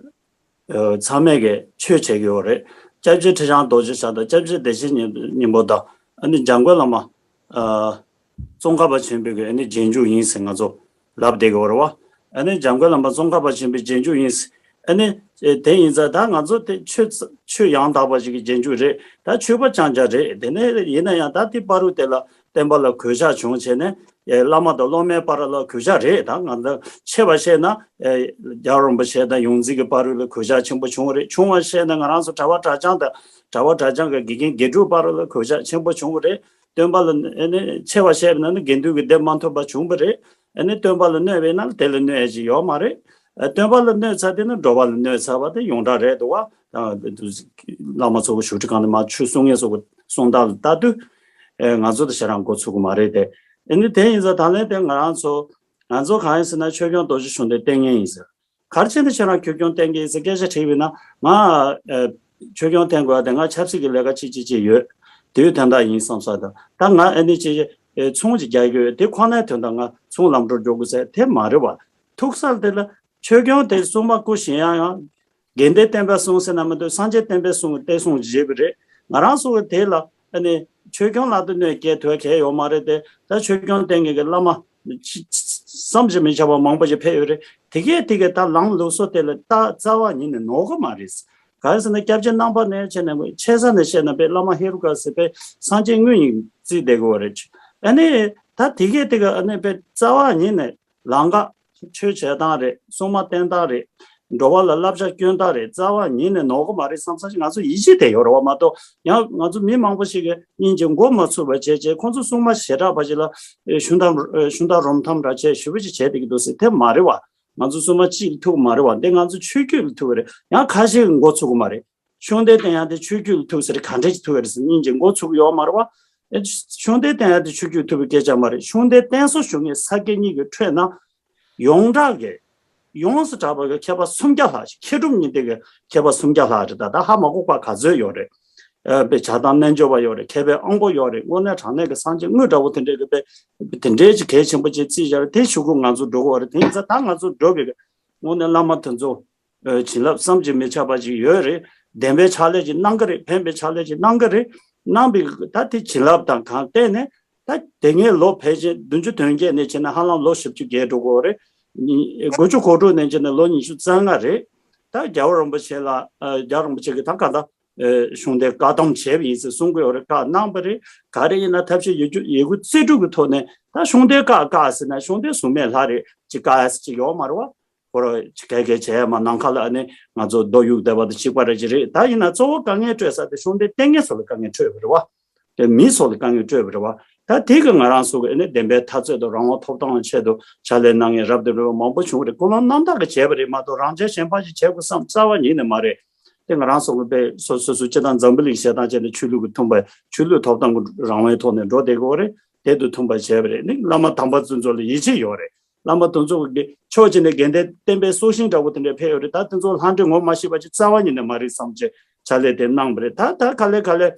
ཨེ། ཚང་མས་ཀྱི་ཆོས་བྱེད་ཀྱི་ཡོད་རེད། སྐྱབས་རྗེ་ཁྲི་བྱང་རྡོ་རྗེ་འཆང་དང་སྐྱབས་རྗེ་བདེ་ཆེན་སྙིང་པོ་དང་ཨ་ནི་འཇམ་མགོན་བླ་མ། ཨ། ཙོང་ཁ་པ་ཆེན་པོའི་གི་ཨ་ནི་རྗེས་འཇུག་ཡིན་ཟེར་ང་ཚོ་ལབ་བསྡད་ཀྱི་ཡོད་རེད་བ། ཨ་ནི་འཇམ་མགོན་བླ་མ་ཙོང་ཁ་པ་ཆེན་པོའི་རྗེས་འཇུག་ཡིན་ཟེར། ཨ་ནི་དེ་ཡིན་ཙང་ད་ང་ཚོ་དེ་ཆོས་ཆོས་ཡང་དག་པ་ཞིག་གི་རྗེས་འཇུག་རེད། ད་ཆོས་པ་རྐྱང་རྐྱང་རེད། དེ་ནས་ཡིན་ན་ཡང་ད་དེ་བར་དུ་དེ་ལ་བསྟན་པ་ལ་གུས་ཕྱག་བྱུང་བྱས་ནས་ཨེ། བླ་མ་དང་སློབ་མའི་བར་ལ་གུས་ཕྱག་རེད། ད་ང་ཚོ་ཆེ་བ་བཤད་ན་ཨེ། རྒྱལ་བ་རིན་པོ་ཆེ་དང་ཡོངས་འཛིན་གྱི་བར་ལ་གུས་ཕྱག་ཆེན་པོ་བྱུང་བ་རེད། ཆུང་བ་བཤད་ན་ང་རང་ཚོ་གྲྭ་པ་གྲྭ་རྐྱང་དང་གྲྭ་པ་གྲྭ་རྐྱང་གི་དགེ་རྒན་དགེ་ཕྲུག་བར་ལ་གུས་ཕྱག་ཆེན་པོ་བྱུང་བ་རེད། སྟོན་པ་ལ་ཨ་ནི་ཆེ་བ་བཤད་པ་ན་ནི་དགེ་འདུན་གྱི་སྡེ་མ་མཐུན་པ་བྱུང་བ་རེད། ཨ་ནི་སྟོན་པ་ལ་གནོད་པས་ན་དེ་ལ་གནོད་ཡ་ཅིག་ཡོད་མ་རེད། ཨ། སྟོན་པ་ལ་གནོད་ཚར་དེ་ནི་འགྲོ་བ་ལ་གནོད་ཚར་བ་དེ་ཡོངས་གྲགས་རེད་འདུག་བ། ཨ། བླ་མ་ཚོ་གི་བཞུགས་ཁྲི་སྒང་ནས་མར་ཆོས་གསུང་མཁན་ཚོ་གི་གསུང་སྟངས་ལ་ལྟ་དུས། ཨེ། ང་ཚོ་དེ་ཞེ་དྲག་མགོ་ཚོད་ཀྱི་མ་རེད་དེ། ཨ་ནི་དེ་ཡིན་ཙང་ད་ལན་དེ་ང་རང་ཚོ་ང་ཚོ་གང་ཡིན་ཟེར་ན་ཆོས་སྐྱོང་རྡོ་རྗེ་གཞུང་འདི་བསྟེན་མཁན་ཡིན་ཟེར། ག་རེ་བྱས་ནས་ཁྱེད་རང་ཆོས་སྐྱོང་བསྟེན་གྱི་ཡིན་ཟེར་སྐད་ཆ་དྲིས་པས་ན་ང་། ཨེ། ཆོས་སྐྱོང་བསྟེན་དགོས་པ་དེ་ང་ཆབ་སྲིད་ཀྱི་ལས་ཀ་ཅིག་ཅིག་ཅིག་ཡོད། དེའི་དོན་དག་ཡིན་བསམ་ས་དང་ད་ང་ཨ་ནི་ཅིག་ཨེ། ཚོང་ཅིག་རྒྱག་གི་ཡོད་དེ་ཁོ་ནའི་དོན་དག་ང་ཚོང་ལམ་འགྲོ་འགྲོ་དགོས་ཟེར་དེ་མ་རེད་བ། ཐུགས་གསལ་དེ་ལ་ཆོས་སྐྱོང་དེ་སྲུང་མ་སྐུ་བཞེངས་ཡང་ཡང་། དགེ་ལྡན་བསྟན་པའི་སྲུང་ཟེར་ན་མི་འདུག་སངས་རྒྱས་བསྟན་པའི་སྲུང་གི་བསྟན་སྲུང་བྱེད་པ་རེད། ང་རང་ཚོ་གི་དེ་ལ་ཨ་ནི་ཆོས་སྐྱོང་ལ་དུ་གནོད་སྐྱེལ་ཐུབ་མཁན་ཡོད་མ་རེད་དེ། ད་ཆོས་སྐྱོང་བསྟེན་མཁན་གྱི་བླ་མ་ཅི་བསམ་གྱིས་མི་ཁྱབ་པ་མང་པོ་ཞིག་ཕེབས་ཡོད་རེད། དེ་གས་དེ་གས་ད་ལམ་ལུགས་སྲོལ་དེ་ལ་ད་རྩ་བ་ཉིད་ནས་ནོར་གི་མ་རེད། ག་རེ་ཟེར་ན་སྐྱབས་རྗེ་རྣམ་པ་གནས་བྱས་ནས་ཆེ་ས་ནས་བཤད་ན་དཔེ་བླ་མ་ཧེ་རུ་ཀ་ཟེར་དཔེ་སངས་རྒྱས་དངོས་ཡིན་བརྩིས་བསྡད་དགོས་པ་རེད། ཨ་ནི་ད་དེ་གས་དེ་གས་ཨ་ནི་དཔེ་རྩ་བ་ཉིད་ནས་ལམ་ཁ་ཆོས་བྱེད་སྟངས་རེད། སྲུང་མ་བསྟེན་སྟངས་རེད། འགྲོ་བ་ལ་བསླབ་བྱ་སྐྱོན་སྟངས་རེད། རྩ་བ་ཉིད་ནས་ནོར་གི་མ་རེད་བསམ་ས་ཞིག་ང་ཚོ་ཡིད་ཆེས་དེ་ཡོད་རེད་བ་མ་གཏོགས་ཡང་ང་ཚོ་མི་མང་པོ་ཞིག་གིས་སྙིང་རྗེ་མགོ་མ་ཚོས་པ་བྱས་བྱས་ཁོང་ཚོ་སྲུང་མ་ཞེ་དྲག་པ་ཞིག་ལ་ཨེ། ཞུན་དང་ཨེ། ཞུན་དང་རུམ་ཐམ་འདྲ་བྱས་ཞུ་བ་ཞིག་བྱས་བསྡད་ཀྱི་འདུག་ཟེར་དེ་མ་རེད་བ། ང་ཚོ་སྲུང་མ་གཅིག་ལ་ཐུག་གི་མ་རེད་བ། འདི་ང་ཚོ་ཆོས་བརྒྱུད་ལ་ཐུག་གི་རེད། ཡང་ཁ་ཤས་ཀྱིས་མགོ་ཚོས་ཀྱི་མ་རེད། ཤུང་སྡེ་བསྟེན་ཡག་དེ་ཆོས་བརྒྱུད་ལ་ཐུག་ཟེར་ག་འདྲས་ཀྱི་ཐུག་ཡོད་རེད་ཟེར་སྙིང་རྗེ་མགོ་ཚོས་ཀྱི་ཡོད་མ་རེད་བ། ཨེ། ཤུང་སྡེ་བསྟེན་ཡག་དེ་ཆོས་བརྒྱུད་ཐུག་པའི་སྐད་ཆ་མ་རེད། ཤུང་སྡེ་བསྟེན་སོ་ཞུ་མཁན་ས་དགེ་གཉིས་ཀྱི་ཁྲོད་ན་ཡོངས་གྲགས་ཀྱི་ཡོངས་སུ་གྲགས་པ་གི་མཁས་པ་སུམ་བརྒྱ་ལྷག་ཞིག་མཁས་གྲུབ་གཉིས་ལྡན་གྱི་མཁས་པ་སུམ་བརྒྱ་ལྷག་རེད། ད་ད་ཧ་མ་གོ་བ་ག་ཚོད་ཡོད་རེད། ཨེ། དཔེ་བྱ་བཏང་རྣལ་འབྱོར་པ་ཡོད་རེད། མཁས་པའི་དབང་པོ་ཡོད་རེད། དངོས་གནས་དྲང་གནས་ཀྱི་སངས་རྒྱས་དངོས་འདྲ་བོ་དེ་འདྲས་ཀྱི་དཔེ་དེ་འདྲས་ཀྱི་གལ་ཆེན་པོ་ཅིག་བརྩིས་བཞག་རེད། དེ་ཞུ་དགོས་ང་ཚོ་འགྲོ་དགོས་རེད། དེ་ཡིན་ཙང་ད་ང་ཚོ་འགྲོ་དགོས་ཀྱི་དངོས་གནས་བླ་མ་དེ་ཚོ། ཨ། བྱིན་རླབས་བསམ་གྱིས་མི་ཁྱབ་པ་ཅིག་ཡོད་རེད། བདེན་པའི་ཕྱག་ལས་ཅིག་གནང་གི་རེད། ཕན་པའི་ཕྱག་ལས་ཅིག་གནང་གི་རེད། གནང་བའི་ད་དེ་བྱིན་རླབས་དང་གང་བརྟེན་ནས་ད་དེ་སྔའི་ལོ་ཕལ་ཆེར་བདུན་ཅུ་དོན་བརྒྱད་ནས་བྱས་ན་ཧ་ལམ་ལོ་བཞི་བཅུ་བརྒལ་འགྲོ་གི་ཡོད་རེད། དགུ་བཅུ་གོ་དྲུག་ནས་བྱས་ན་ལོ་ཉི་ཤུ་རྩ་ལྔ་རེད། ད་རྒྱལ་བ་རིན་པོ་ཆེ་ལ། ཨ། རྒྱལ་བ་རིན་པོ་ཆེ་གིས་ད་ག་ད། ཨ། ཤུང་སྡེ་བཀག་སྡོམ་བྱས་པ་ཡིན་ཟེར་གསུང་གི་ཡོད་རེད། བཀག་གནང་བ་རེད། ག་རེ་ཡིན་ན་ཐབས་ཤེས་ཡོད་རྒྱུ་ཡོད་རྒུ་རྩལ་སྤྲུགས་ཀྱི་ཐོག་ནས་ད་ཤུང་སྡེ་བཀག་བཀག་ཟེར་ན་ཤུང་སྡེ་ཟུར་མེད་ལྷ་རེད་ཅིག་བཀག་ཡ་ཟེར་ཅིག་ཡོད་མ་རེད་བ། ཁོ་རང་གལ་གལ་བྱས་མ་ནམ་མཁའ་ལ་ཨ་ནི་ང་ཚོ་རྡོ་གཡུག་བསྡད་པ་དང་གཅིག་པ་རེད་ཅིག་རེད། ད་ཡིན་ན་གཙོ་བོ་དཀའ་ངལ་སྤྲོད་ས་དེ་ཤུང་སྡེ་བསྟེན་མཁན་ཚོ་ལ་དཀའ་ངལ་སྤྲོད་པ་རེད་བ། དེ་མི་ཚོ་ལ་དཀའ་ངལ་སྤྲོད་པ་རེད་བ། ད་དེ་གི་ང་རང་ཚོ་གི་ཨ་ནི་བདེན་པའི་འཐབ་རྩོད་དང་རང་དབང་ཐོབ་ཐང་ཆེད་དུ་ཕྱག་ལས་གནང་མཁན་རབ་དང་རིམ་པ་མང་པོ་བྱུང་བ་རེད། ཀུན་སློང་རྣམ་དག་གིས་བྱས་པ་རེད་མ་གཏོགས་རང་འཇགས་གཞན་ཕམ་ཞིག་བྱེད་དགོས་བསམ་རྩ་བ་ཉིད་ནས་མ་རེད། དེ་ང་རང་ཚོ་གི་དཔེ་སོ་སོ་སོ་སྤྱི་དང་འཛམ་བུ་གླིང་བྱེད་སྟངས་བྱས་ནས་ཆོས་ལུགས་ཀྱི་མཐུན་པ་ཆོས་ལུགས་ཐོབ་ཐང་གི་རང་དབང་ཐོག་ནས་འགྲོ་བསྡད་དགོས་རེད། དེ་དུ་མཐུན་པ་བྱས་པ་རེད། ནི་བླ་མ་དམ་པ་ཚོ་ཚོ་ལ་ཡིད་ཆེས་ཡོད་རེད། བླ་མ་དེ་ཚོ་གི་ཕྱོགས་གཅིག་ནས་དགེ་ལྡན་བསྟན་པའི་སྲོག་ཤིང་འདྲ་བོ་དེ་འདྲ་ཕེབས་ཡོད་རེད། ད་དེ་ཚོ་ལྷ་འདྲེ་ངོ་མ་ཤེས་པ་ཅིག་རྩ་བ་ཉིད་ནས་མ་རེད་བསམ་བྱས་ཕྱག་ལས་དེ་གནང་བ་རེད། ད་ད་ག་ལེ་ག་ལེ་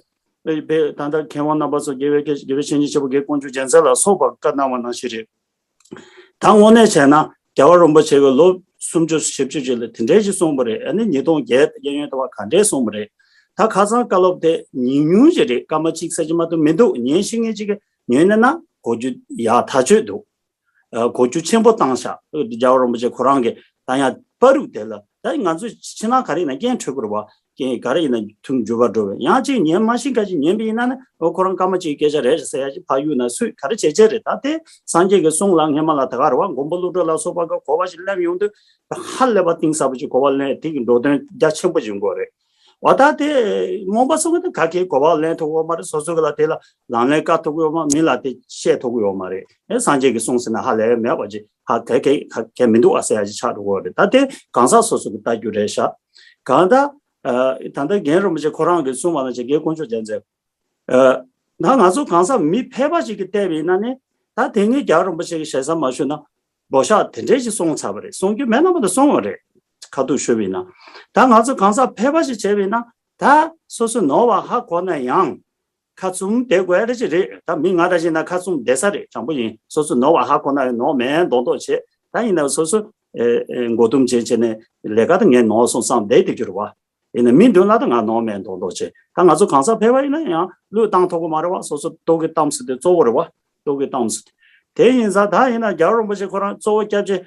ཨེ་དཔེ་ད་ལྟ་མཁས་དབང་རྣམ་པ་ཚོ་དགེ་བའི་དགེ་དགེ་བའི་བཤེས་གཉེན་ཆེན་པོ་དགེ་དཀོན་མཆོག་རྒྱལ་མཚན་ལ་སོགས་པ་བཀའ་གནང་བ་ནང་བཞིན་རེད། ད་དངོས་གནས་བྱས་ན་རྒྱལ་བ་རིན་པོ་ཆེ་གིས་ལོ་སུམ་ཅུ་བཞི་བཅུ་ཅིག་ལ་དེ་འདྲས་ཞིག་གསུངས་པ་རེད། ཨ་ནི་ཉིས་སྟོང་བརྒྱད་གཡས་གཡོན་དུ་བ་ག་འདྲས་གསུངས་པ་རེད། ད་ཁ་སང་བཀའ་སློབ་དེ་ཉུང་ཉུང་ཞིག་རེད། སྐར་མ་གཅིག་ཙམ་ཅིག་མ་གཏོགས་མི་འདུག་ཉན་ཤེས་མཁན་ཅིག་གིས་ཉན་ན་ན་གོ་རྒྱུ་ཡག་ཐག་ཆོད་འདུག་ཨ་གོ་རྒྱུ་ཆེན་པོ་བཏང་ཤག་རྒྱལ་བ་རིན་པོ་ཆེ་ཁོ་རང་གིས་ད་ཡང་བར་དུ་དེ་ལ་ད་ང་ཚོས་ཕྱི་ནང་ག་རེ་ཡིན་ན་རྐྱེན་འཕྲོད་དགོས་རེད་བ། རྐྱེན་ག་རེ་ཡིན་ན་ཐུགས་འགྱུར་བ་འགྲོ་བས། ཡང་གཅིག་ཉན་མ་ཤེས་མཁན་ཅིག་ཉན་པ་ཡིན་ན་ནི་ཨོ་ཁོ་རང་སྐར་མ་གཅིག་གི་སྐད་ཆ་རེད་ཟེར་ཡ་ཅིག་ཕར་གཡུག་ན་སུས་ག་རེ་བྱེད་བྱེད་རེད། ད་དེ་སངས་རྒྱས་ཀྱི་གསུང་ལ་སྔས་མ་ལ་ད་ག་རེད་བ། མགོན་པོ་ཀླུ་སྒྲུབ་ལ་སོགས་པ་གིས་གོ་བ་ཞིག་ལེན་ཡོང་དུས་ཧ་ལས་པ་གཏིང་ཟབ་པོ་ཅིག་གོ་བ་ལེན། དེ་གི་འགྲོ་དོན་རྒྱ་ཆེན་པོ་ཅིག་ཡོང་གི་རེད། འོ་ད་དེ་རྨོངས་པ་ཚོ་གིས་ད་ག་གེ་གོ་བ་ལེན་ཐུབ་ཀྱི་ཡོད་མ་རེད། སོ་སོ་གི་ལ་དེ་ལ་ལག་ལེན་བཀལ་ཐུབ་ཀྱི་ཡོད་མ། མི་ལ་དེ་བཤད་ཐུབ་ཀྱི་ཡོད་མ་རེད། ཨེ་སངས་རྒྱས་ཀྱི་གསུང་ཟེར་ན་ཧ་ལས་མེད་པ་ཅིག་ཧ་གེ་གེ་ཧ་གེ་མི་འདུག་ཨ་ཟེར་ཡ་ཅིག་ཆགས་འགྲོ་གི་རེད། ད་དེ་གང་ཟག་སོ་སོ་གིས་ལྟ་རྒྱུ་རེད་ཤག་གང་ལྟར་ཨ་ད་ལྟ་རྒན་རིན་པོ་ཆེ་ཁོ་རང་གིས་གསུངས་པ་ནང་བཞིན་དགེ་དཀོན་མཆོག་རྒྱལ་མཚན། ཨ་ད་ང་ཚོ་གང་ཟག་མི་ཕལ་པ་ཞིག་གིས་བལྟས་པ་ཡིན་ན་ནི་ད་དེ་སྔའི་རྒྱལ་བ་རིན་པོ་ཆེ་གིས་ཞེ་ས་མ་ཞུས་ན་བོད་ཤག་དེ་འདྲས་ཞིག་གསུངས་ཚར་བ་རེད། གསུང་རྒྱུ་མེད་ན་མ་གཏོགས་གསུངས་པ་རེད། ཁ་ཐུག་ཞུས་པ་ཡིན་ན། ད་ང་ཚོ་གང་ཟག་ཕལ་པ་ཞིག་བྱས་པ་ཡིན་ན་ད་སོ་སོ་ནོར་བ་ཧ་གོ་ན་ཡང་ཁ་བཙུམ་བསྡད་དགོས་ཡ་རེ་ཅིག་རེད། ད་མི་ང་འདྲ་ཞིག་ན་ཁ་བཙུམ་བསྡད་ས་རེད། དྲང་པོ་ཡིན། སོ་སོ་ནོར་བ་ཧ་གོ་ན་ཡང་ནོར་མེད་མདོག་མདོག་བྱེད། ད་ཡིན་ན་སོ་སོ་ཨེ་ཨེ་མགོ་འཐོམ་བྱེད་བྱེད་ནས་ལས་ཀ་ད་ངས་ནོར་སོང་བསམ་བསྡད་བསྡད་རྒྱུ་རེད་བ། ཡིན་ན་མི་མདུན་ལ་ད་ང་ནོར་མེད་མདོག་མདོག་བྱེད། ད་ང་ཚོ་གང་ཟག་ཕལ་པ་ཡིན་ན་ཡང་བློས་བཏང་ཐུབ་ཀྱི་མ་རེད་བ། སོ་སོ་ལྟོ་གོས་གཏམ་ཟེར་དེ་གཙོ་བོ་རེད་བ། ལྟོ་གོས་གཏམ་ཟེར་དེ། དེ་ཡིན་ཙང་ད་ཡིན་ན་རྒྱལ་བ་རིན་པོ་ཆེ་ཁོ་རང་གཙོ་བོ་སྐྱབས་རྗེ་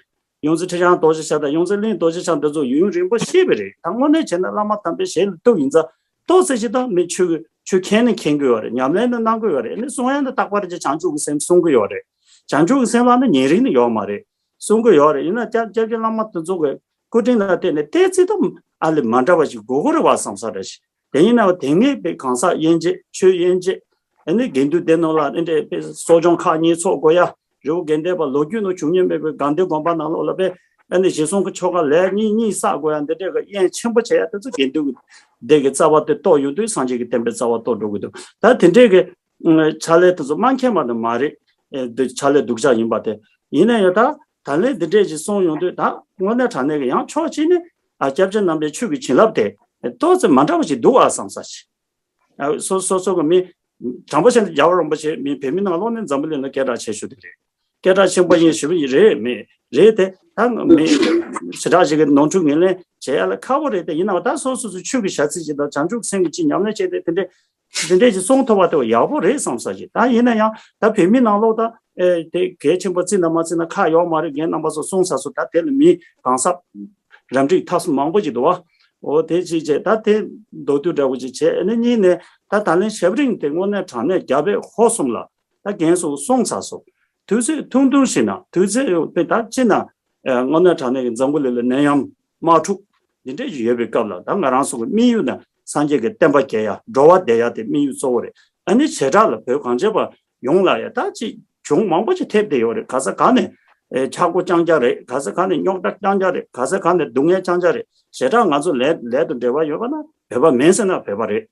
ཡོངས་འཛིན་ཁྲི་བྱང་རྡོ་རྗེ་འཆང་དང་ཡོངས་འཛིན་གླིང་རྡོ་རྗེ་འཆང་འདི་ཚོ་ཡུན་རིང་པོ་གཤེགས་པ་རེད། ད་དངོས་གནས་བྱས་ན་བླ་མ་དམ་པའི་ཞལ་ལ་གཏུགས་ཡིན་ཙང་ཏོག་ཙམ་ཞིག་ད་མི་ཆོས་ཀྱི་ཆོས་མཁྱེན་ནི་མཁྱེན་གྱི་ཡོད་རེད། ཉམས་ལེན་ནི་གནང་གི་ཡོད་རེད། ཨ་ནི་གསུང་ཡ་ནི་རྟག་པར་ཅིག་བྱང་ཆུབ་ཀྱི་སེམས་གསུང་གི་ཡོད་རེད། བྱང་ཆུབ་ཀྱི་སེམས་ལ་ནི་ཉེ་རིང་ནི་ཡོད་མ་རེད། གསུང་གི་ཡོད་རེད། ཡིན་ན་སྐྱབས་སྐྱབས་རྗེ་བླ་མ་དེ་ཚོ་གི་སྐུ་དྲིན་ལ་བརྟེན་ནས་ཏོག་ཙམ་ད་ཨ་ལེ་མ་འདྲ་བ་ཞིག་དགོས་ཀྱི་རེད་བ་བསམ་ས་རེད་ཤག་དེ་ཡིན་ན་དེ་སྔའི་པའི་གང་ཟག་དབྱེ་འབྱེད་ཆོས་དབྱེ་འབྱེད། ཨ་ནི་དགེ་འདུན་སྡེ་ནང་ལ་ཨ་འདྲས་པའི་གསོ་སྦྱོང་ཁག་གཉིས་ཚོགས་དགོས་ཡ། རི་བོ་དགེ་ལྡན་པ་ལོ་རྒྱུས་ནང་བྱུང་མྱོང་མེད་པའི་དགའ་ལྡན་དགོན་པ་ནང་ལོགས་ལ་པའི་ཨ་ནི་ཞེ་སོང་གི་ཆོ་ག་ལས་གཉིས་གཉིས་བསགས་དགོས་ཡ། འདི་འདྲས་ཀྱི་དབྱེན་ཆེན་པོ་བྱས་ཡ་དེ་ཚོ་དགེ་འདུན་གྱི་སྡེ་གི་རྩ་བ་དེ་གཏོར་ཡོང་དུས་སངས་རྒྱས་ཀྱི་བསྟན་པའི་རྩ་བ་གཏོར་འགྲོ་གི་འདུག་ད་དེ་འདྲས་ཀྱི་ཕྱག་ལས་དེ་ཚོ་མ་མཁྱེན་པ་ནི་མ་རེད། ཨེ་འདི་ཕྱག་ལས་སྡུག་ཅག་ཡིན་པ་དེ། ཡིན་ན་ཡང་ད་ད་ལན་འདི་འདྲས་ཅིག་གསུངས་ཡོང་དུས་ད་དངོས་གནས་དྲང་གནས་ཀྱི་ཡང་ཕྱོགས་གཅིག་ནས་ཨ་སྐྱབས་རྗེ་རྣམ་པའི་ཆོས་ཀྱི་བྱིན་རླབས་དེ་ཏོག་ཙམ་མ་འདྲ་བ་ཞིག་འདུག་ཨ་བསམ་ས་ཞིག་ཨ་སོ་སོ་སོ་གི་མི་དྲང་པོ་བཤད་ན་རྒྱལ་བ་རིན་པོ་ཆེ་མི་བོད་མི་ནང་ལོགས་ནས་འཛམ་བུ་གླིང་ལ་སྐད་གྲགས་ཆེ་ཤོས་དེ་རེད། སྐད་གྲགས་ཆེན་པོ་ཡིན་ཞུ་བ་ཡིན་རེད། མི་རེད་དེ་ད་མི་ཞེ་དྲག་ཞིག་གི་ནོར་འཁྲུལ་ངོས་ལེན་བྱེད་ཡ་ལ་ཁག་པོ་རེད་དེ། ཡིན་ནའང་ད་སོ་སོ་སོ་ཆོས་ཀྱི་བྱ་ཚིག་ཅིག་དང་བྱང་ཆུབ་སེམས་ཀྱི་ཅིག་ཉམས་ལེན་བྱས་ཏེ་དེ་འདྲས་དེ་འདྲས་ཅིག་གསུང་ཐུབ་པ་དེ་ཡག་པོ་རེད་བསམ་ས་ཞིག་ད་ཡིན་ན་ཡང་ད་བོད་མི་ནང་ལོགས་ད་ཨེ་དེ་གལ་ཆེན་པོ་བརྩི་ན་མ་བརྩི་ན་ཁག་ཡོད་མ་རེད། རྒན་རྣམ་པ་ཚོ་གསུང་ས་སོ་ད་དེ་ལ་མི་གང་ཟག་རབ་འབྲིང་ཐ་གསུམ་མང་པོ་ཅིག་འདུག་བ། འོ་དེ་ཅིག་བྱས་ད་དེ་མདོར་བསྡུས་འདྲ་བོ་ཅིག་བྱས། ཨ་ནི་གཉིས་ནས་ད་ད་ལན་ཞབས་རིང་དེ་དངོས་གནས་དྲང་གནས་རྒྱ་བོད་ཧོར་གསུམ་ལ་ད་རྒན་ཚོ་གསུངས་ཚར་སོང་། དུས་ཚོད་ཐུང་ཐུང་ཞིག་ན་དུས་ཚོད་ཡོད་པའི་ད་ཅི་ན་ཨ་དངོས་གནས་དྲང་གནས་ཀྱི་འཛམ་བུ་གླིང་ལ་ནད་ཡམས་དམག་འཁྲུག་འདི་འདྲས་ཞིག་ཡོད་པའི་སྐབས་ལ་ད་ང་རང་ཚོ་གི་དམིགས་ཡུལ་ན་སངས་རྒྱས་ཀྱི་བསྟན་པ་རྒྱས་ཡ་འགྲོ་བ་བདེ་ཡ་དེ་དམིགས་ཡུལ་གཙོ་བོ་རེད། ཨ་ནི་བྱེ་བྲག་ལ་བོད་གངས་ཅན་པ་ཡོངས་ལ་ཡ་ད་ཅིག་གྱོང་མང་པོ་ཅིག་ཐེབས་བསྡད་ཡོད་རེད། ག་ས་ག་ནས་ཨེ་ཆག་སྒོ་རྐྱང་རྐྱང་རེད། ག་ས་ག་ནས་རྙོག་དྲ་རྐྱང་རྐྱང་རེད། ག་ས་ག་ནས་སྡུག་བསྔལ་རྐྱང་རྐྱང་རེད། བྱེ་བྲག་ང་ཚོ་ལས་ལས་དང་འབྲེལ་བ་ཡོད་པ་ན་བོད་པ་མིན་ཟེར་ན་བོད་པ་རེད།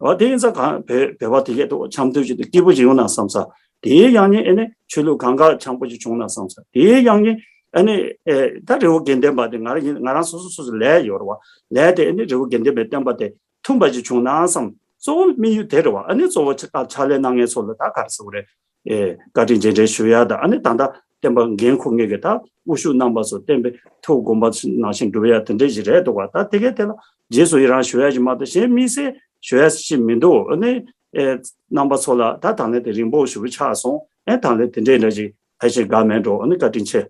འོ་དེ་ཡིན་ཙང་གང་བོད་བོད་པ་དེ་གས་དུ་འཆམ་མཐུན་ཞིག་དང་སྐྱིད་པོ་ཞིག་ཡོང་ན་བསམ་ས། དེའི་ཡང་ཉིན་ཨེ་ནི་ཆོས་ལུགས་གང་ག་འཆམ་པོ་ཞིག་བྱུང་ན་བསམ་ས། དེའི་ཡང་ཉིན་ཨེ་ནི་ཨེ་ད་རི་བོ་དགེ་ལྡན་པ་དེ་ང་རང་ཡིན། ང་རང་སོ་སོ་སོ་སོ་ལས་ཡོད་རེད་བ། ལས་དེ་ཨེ་ནི་རི་བོ་དགེ་ལྡན་པའི་བསྟན་པ་དེ་མཐུན་པ་ཞིག་བྱུང་ན་བསམ། གཙོ་བོ་དམིགས་ཡུལ་དེ་རེད་བ། ཨ་ནི་གཙོ་བོ་ཕྱག་ལས་གནང་མཁན་ཚོ་ལ་ད་ག་རེ་ཟེར་དགོས་རེད། ཨེ་བཀའ་དྲིན་རྗེས་དྲན་ཞུ་ཡ་དང་། ཨ་ནི་ད་ལྟ་བསྟན་པ་འགན་འཁུར་མཁན་གྱི་ད་དབུ་བཞུགས་རྣམ་པ་ཚོ་བསྟན་པའི་ཐུགས་དགོངས་པ་ནང་བཞིན་སྒྲུབ་ཡ་དེ་འདྲས་ཞིག་རེད་འདུག་བ། ད་དེ་གའི་དེ་ལ་རྗེས་སུ་ཡི་རང་ཞུ་ཡ་ཞིག་མ་གཏོགས་གཞན་དམིགས་བསལ་ཞུ་ཡ་ཞིག་མི་འདུག་ཨ་ནི་ཨེ་རྣམ་པ་ཚོ་ལ་ད་དང་ལེན་དེ་རིང་པོ་ཞུ་བ་ཆགས་སོང་། ཨེ་དང་ལེན་དེ་འདྲས་འདྲ་ཞིག་ཕལ་ཆེར་དགའ་མེད་འགྲོ། ཨ་ནི་བཀའ་དྲིན་ཆེ།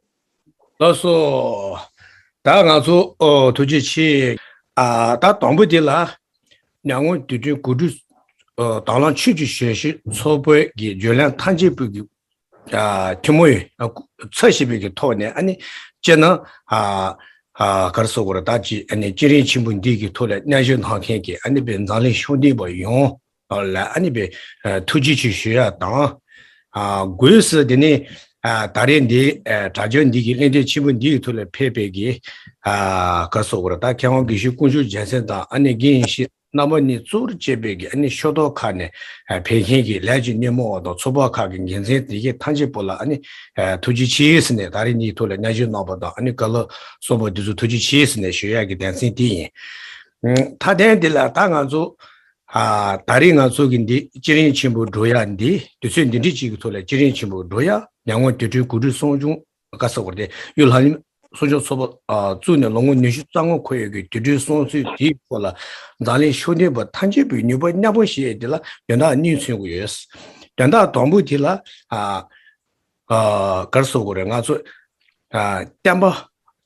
ལགས་སོ། ད་ང་ཚོ་ཨོ་ཐུགས་རྗེ་ཆེ། ཨ་ད་དང་པོ་དེ་ལ་ཉང་ངོ་དུས་སྟོན་གོ་སྒྲིག་ཨ་དྭང་བླངས་ཆོས་ཀྱི་ཞལ་བཞེས་ཚོགས་པའི་གི་བརྗོད་ལན་ཐམས་ཅད་པོ་གི་ཨ་ཐུན་མོང་ཨ་ཚར་བཞེས་པའི་གི་ཐོག་ནས་ཨ་ནི་སྤྱིར་ན་ཨ་ཨ་ག་རེ་ཟེར་དགོས་རེད། ད་ཅི་ཨ་ནི་བསྐྱེད་རིམ་ཆེན་པོ་འདི་གི་ཐོག་ལ་མཉམ་ཞུགས་གནང་མཁན་གྱི་ཨ་ནི་པའི་འཛམ་གླིང་ཤོག་ལྡན་པ་ཡོངས་ལ་ཨ་ནི་པའི་ཨ་ཐུགས་རྗེ་ཆེ་ཞུ་ཡ་དང་། ཨ་སྒོས་སུ་དེ་ནས་ཨ་ད་རེས་འདི་ཨ་དྲ་རྒྱ་འདི་གི་གླེང་སྟེགས་ཆེན་པོ་འདི་གི་ཐོག་ལ་ཕེབས་པའི་གི་ཨ་ག་རེ་ཟེར་དགོས་རེད། ད་མཁས་དབང་དགེ་བཤེས་དཀོན་མཆོག་རྒྱལ་མཚན་དང་། ཨ་ནི་དགེ་བཤེས་རྣམ་པ་གཉིས་གཙོ་བོར་བྱས་པའི་གི་ཨ་ནི་ཕྱོགས་གཏོགས་ཁག་ནས་ཨ་ཕེབས་མཁན་གྱི་ལས་ཀྱི་སྣེ་མོ་བ་དང་ཚོགས་པ་ཁག་གི་འགན་འཛིན་དེ་གའི་ཐམས་ཅད་པོ་ལ་ཨ་ནི་ཨ་ཐུགས་རྗེ་ཆེ་ཟེར་ནས། ད་རེས་འདིའི་ཐོག་ལ་མཉམ་ཞུགས་གནང་བ་དང་ཨ་ནི་བཀའ་སློབ་གསུངས་པ་འདི་ཚོ་ཐུགས་རྗེ་ཆེ་ཟེར་ནས་ཞུ་ཡ་གི་གདན་སེམས་དེ་ཡིན། ཨ་མཐའ་དོན་འདི་ལ་ད་ང་ཚོ་ ཨ། ད་རེས་ང་ཚོ་གི་འདི་སྤྱི་རིན་ཆེན་པོ་སྒྲུབ་ཡ་འདི། དུས་ཚོད་འདི་འདྲ་ཅིག་གི་ཐོག་ལ་སྤྱི་རིན་ཆེན་པོ་སྒྲུབ་ཡ། མྱ་ངན་དུས་དྲན་གོ་སྒྲིག་སྲུང་སྐྱོང་ག་ས་བར་དེ་གཡུ་ལྷ་གླིང་གསུང་ཆོས་ཚོགས་པ་ཨ་བཙུགས་ནས་ལོ་ངོ་ཉི་ཤུ་རྩ་ལྔ་འཁོར་ཡོད་ཀྱི་དུས་དྲན་སྲུང་བརྩི་དེའི་སྐོར་ལ་འཛམ་གླིང་ཤུགས་ལྡན་པ་ཐམས་ཅད་པའི་ནུས་པ་མཉམ་སྤུངས་ཞེས་དེ་ལ་དོན་དག་གཉིས་མཚོན་གྱི་ཡོད། དོན་དག་དང་པོ་དེ་ལ་ཨ་ཨ་ག་རེ་ཟེར་དགོས་རེད། ང་ཚོ་ཨ་བསྟན་པ་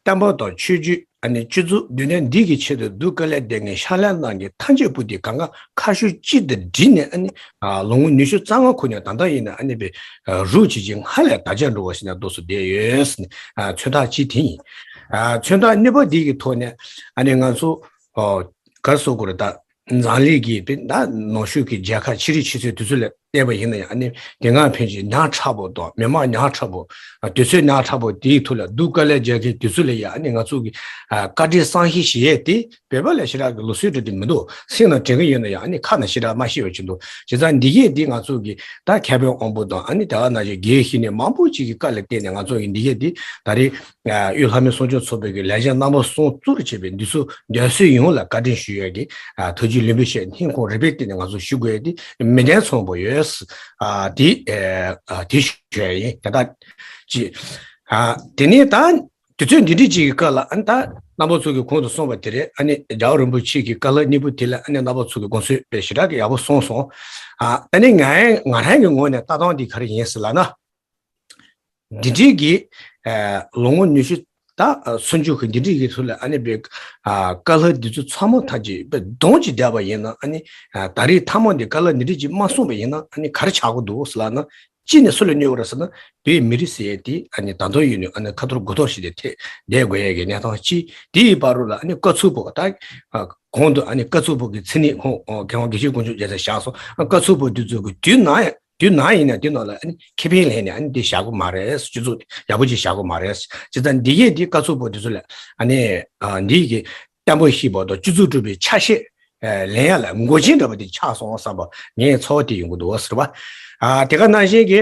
བསྟན་པ་དང་ཆོས་བརྒྱུད། ཨ་ནི་སྤྱི་ཚོགས་འདི་ནས་འདི་གི་ཆེད་དུ་སྡུག་དཀའ་ལས་བསྡད་མཁན་ཕྱག་ལས་གནང་མཁན་ཐམས་ཅད་པོ་དེ་གང་ག་ཁ་ཤུགས་གཅིག་ཏུ་བསྒྲིལ་ནས། ཨ་ནི་ཨ་ལོ་ངོ་ཉི་ཤུ་རྩ་ལྔ་འཁོར་ནས་ད་ལྟ་ཡིན་ན་ཨ་ནི་པའི་ཨ་རུབ་བྱེད་ཀྱི་སྔར་ལས་དར་ཁྱབ་འགྲོ་བ་ཞིག་ན་འདུག་སེ་བསྡད་ཡོད་ཟེར་ནས། ཨ་མཚོན་རྟགས་གཅིག་དེ་ཡིན། ཨ་མཚོན་རྟགས་གཉིས་པ་འདི་གི་ཐོག་ནས་ཨ་ནི་ང་ཚོ་ཨ་ག་རེ་ཟེར་དགོས་རེད། ད་འཛམ་གླིང་གི་དཔེར་ན་ནུབ་ཕྱོགས་ཀྱི་རྒྱལ་ཁབ་ཕྱི་རིགས་ཆུ་ཚོད་དེ་ཚོ་ལ་བལྟས་པ་ཡིན་ན་ཡང་། ཨ་ནི་དེ་སྔ་ཕན་ཆད་ཉག་ཕྲ་པོ་དང་མི་མང་ཉག་ཕྲ་པོ། ཨ་དུས་ཚོད་ཉག་ཕྲ་པོ་དེའི་ཐོག་ལ་སྡུག་དཀའ་ལས་རྒྱག་མཁན་དེ་ཚོ་ལ་ཡང་ཨ་ནི་ང་ཚོ་གི་ཨ་བཀའ་དྲིན་བསམ་ཤེས་བྱེད་ཡས་དེ། བོད་པ་ལ་ཞེ་དྲག་གི་ལུགས་སྲོལ་འདྲ་དེ་མི་འདུག་སེམས་ནང་དྲན་གི་ཡོད་ན་ཡང་ཨ་ནི་ཁ་ནས་ཞེ་དྲག་མ་ཤེས་པ་ཅིག་འདུག་བྱས་ཙང་འདི་གས་འདི་ང་ཚོ་གི་ད་མཁས་པའི་དབང་པོ་དང་། ཨ་ནི་དེ་ག་ནང་བཞིན་དགེ་བའི་བཤེས་གཉེན་མང་པོ་ཅིག་གི་བཀའ་ལ་བརྟེན་ནས་ང་ཚོ་གི་འདི་གས་འདི་ད་རེས་ཨ་གཡུ་ལྷ་མོའི་གསུང་ཆོས་ཚོགས་པའི་གི་ལས་བྱེད་རྣམ་པ་གསུམ་གཙོར་བྱས་པའི་འདི་ཚོ་འདོད་སྲེད་ཡོངས་ལ་བཀའ་དྲིན་ཞུ་ཡས་ཀྱི་ཨ་ཐུགས་རྗེ་ལེགས་འབུལ་ཞེས་སྙིང་ཁོང་རུས་པའི་གཏིང་ནས་ང་ཚོ་ཞུ་དགོས་ཡས་དེ་མི་ལྡན་ཚོང་པོ་ཡོད། ཨ་དེ་ཨ་དེ་ཞུ་ཡས་ཡིན། དེ་དག་ཅི། ཨ་དེ་ནས་ད་དུས་ཚོད་འདི་འདྲ་ཅིག་གི་སྐབས་ལ། ཨ་ནི་ད་རྣམ་པ་ཚོ་གིས་གོང་དུ་གསུངས་པ་དེ་རེད། ཨ་ནི་རྒྱལ་བ་རིན་པོ་ཆེ་གི་བཀའ་སློབ་གཉིས་པོ་དེ་ལ་ཨ་ནི་རྣམ་པ་ཚོ་གིས་དགོངས་ཚུལ་དཔེ་ཞེ་དྲག་གི་ཡག་པོ་གསུངས་སོང་། ཨ་ད་ནི་ང་ང་རང་གི་ངོས་ནས་ལྟ་སྟངས་འདི་ག་རེ་ཡིན་ཟེར་ལབ་ན། འདི་འདྲའི་གི་ཨ་ལོ་ངོ་ཉི་ཤུ་ད་ཨ་སུམ་ཅུ་གི་འདི་འདྲའི་གི་ཚུལ་ལ། ཨ་ནི་པའི་ཨ་བཀའ་སློབ་འདི་ཚོ་ཚང་མ་ཐམས་ཅད་པའི་གདོང་གཅིག་བསྡད་པ་ཡིན་ན། ཨ་ནི་ཨ་ད་རེས་མཐའ་མ་འདི་བཀའ་སློབ་འདི་འདྲའི་ཅིག་མ་གསུངས་པ་ཡིན་ན་ཨ་ནི་ག་རེ་ཆགས་ཀྱི་འདུག་ཟེར་ལབ་ན། གཅིག་ནས་སུ་ལ་གནོད་པ་རེད་ཟེར་ན། བོད་མི་རིགས་ཟེར་ཡས་དེ་ཨ་ནི་ད་དུང་ཡོད་ནས། ཨ་ནི་ཁ་ཐོར་དགུ་ཐོར་ཞིག་དེ་ཐེ་བསྡད་དགོས་ཡས་ཀྱི་གནས་སྟངས་གཅིག། དེ་ཡི་བར་རུ་ལ་ཨ་ནི་བཀའ་ཚུལ་པོ། ད་ཨ་གོང་དུ་ཨ་ནི་བཀའ་ཚུལ་པོ་གི་མཚན་ཉིད་ཁོང་ཨ་མཁས་དབང་དགེ་བཤེས་དཀོན་མཆོག་རྒྱལ་མཚན་བཞག་སོང་། ཨ་བཀའ་ཚུལ་པོ་དེ་ཚོ་གི་དུས་ནམ་ཡང་དུས་ནམ་ཡིན་ན་དེ་ནང་ལ་ཨ་ནི་ཁེ་ཕན་ལེན་ནས་ཨ་ནི་དེ་བཞག་གི་མ་རེད། སྤྱི་ཚོགས་ཡག་པོ་ཅིག་བཞག་གི་མ་རེད། བྱས་ཙང་འདི་གས་དེ་བཀའ་ཚུལ་པོ་དེ་ཚོ་ལ་ཨ་ནི་ཨ་འདི་གི་བསྟན་པ་བཤིག་པ་དང་སྤྱི་ཚོགས་དཀྲུག་པའི་ཆ་ཤས་ཨ་ལེན་ཡ་ལ་མགོ་ཆེན་འདྲ་པོ་དེ་ཆགས་སོང་བསམ་པ་ངའི་ཚོར་བ་དེ་ཡོང་གི་འདུག་ཟེར་བ། ཨ་དེ་ག་ནང་བཞིན་གྱི་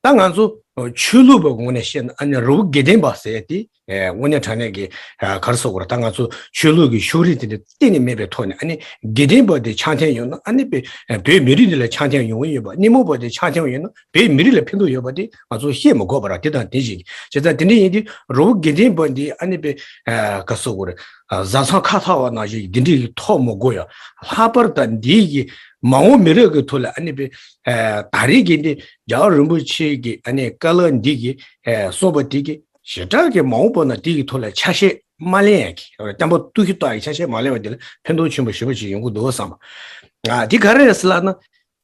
ད་ང་ཚོ་ཆོས་ལུགས་པའི་ངོས་ནས་བཤད་ན། ཨ་ནི་རི་བོ་དགེ་ལྡན་པ་ཟེར་དེ་ཨ་དངོས་གནས་དྲང་གནས་ཀྱི་ཨ་ག་རེ་ཟེར་དགོས་རེད། ད་ང་ཚོ་ཆོས་ལུགས་ཀྱི་ཕྱོགས་རིས་དེ་འདྲ་གཏན་ནས་མེད་པའི་ཐོག་ནས། ཨ་ནི་དགེ་ལྡན་པ་དེ་ཆགས་ཐེངས་ཡོང་ན་ཨ་ནི་བོད་བོད་མི་རིགས་འདི་ལ་ཆགས་ཐེངས་ཡོང་གི་ཡོད་པ། གནས་མོ་པ་དེ་ཆགས་ཐེངས་ཡོང་ན་བོད་མི་རིགས་ལ་ཕན་ཐོགས་ཡོད་པ་དེ་ང་ཚོ་བཤད་མི་དགོས་པ་ར། དེ་དང་དེ་བཞིན་བྱས་ཙང་དེ་འདྲ་ཡིན་དུས་རི་བོ་དགེ་ལྡན་པ་འདི་ཨ་ནི་བོད་ཨ་ག་རེ་ཟེར་དགོས་རེད། ཨ་བཟའ་ཚང་ཁ་ཐོར་བ་ནང་བཞིན་འདི་འདྲའི་གི་ཐོག་མི་དགོས་ཡ། ལྷག་པར་དུ་འདིའི་གི་མ་འོངས་མི་རབས་ཀྱི་ཐོག་ལ་ཨ་ནི་བོད་ཨ་ད་རེས་ཀྱི་འདི་རྒྱལ་བ་རིན་པོ་ཆེ་གི་ཨ་ནི་བཀའ་སློབ་འདི་གི་ཨ་གསུངས་པ་འདི་གི་ཞེ་དྲག་གི་མ་འོངས་པ་ན་དེ་གི་ཐོག་ལ་ཆ་ཤས་མ་ལེན་ཡ་གི། བསྟན་པ་གཏོར་བཤིག་གཏོང་ཡ་གི་ཆ་ཤས་མ་ལེན་པ་དེ་ལ་ཕན་ཐོགས་ཆེན་པོ་ཞེ་པོ་ཅིག་ཡོང་གི་འདུག་བསམ་པ། ཨ་དེ་ག་རེ་རེད་ཟེར་ལབ་ན།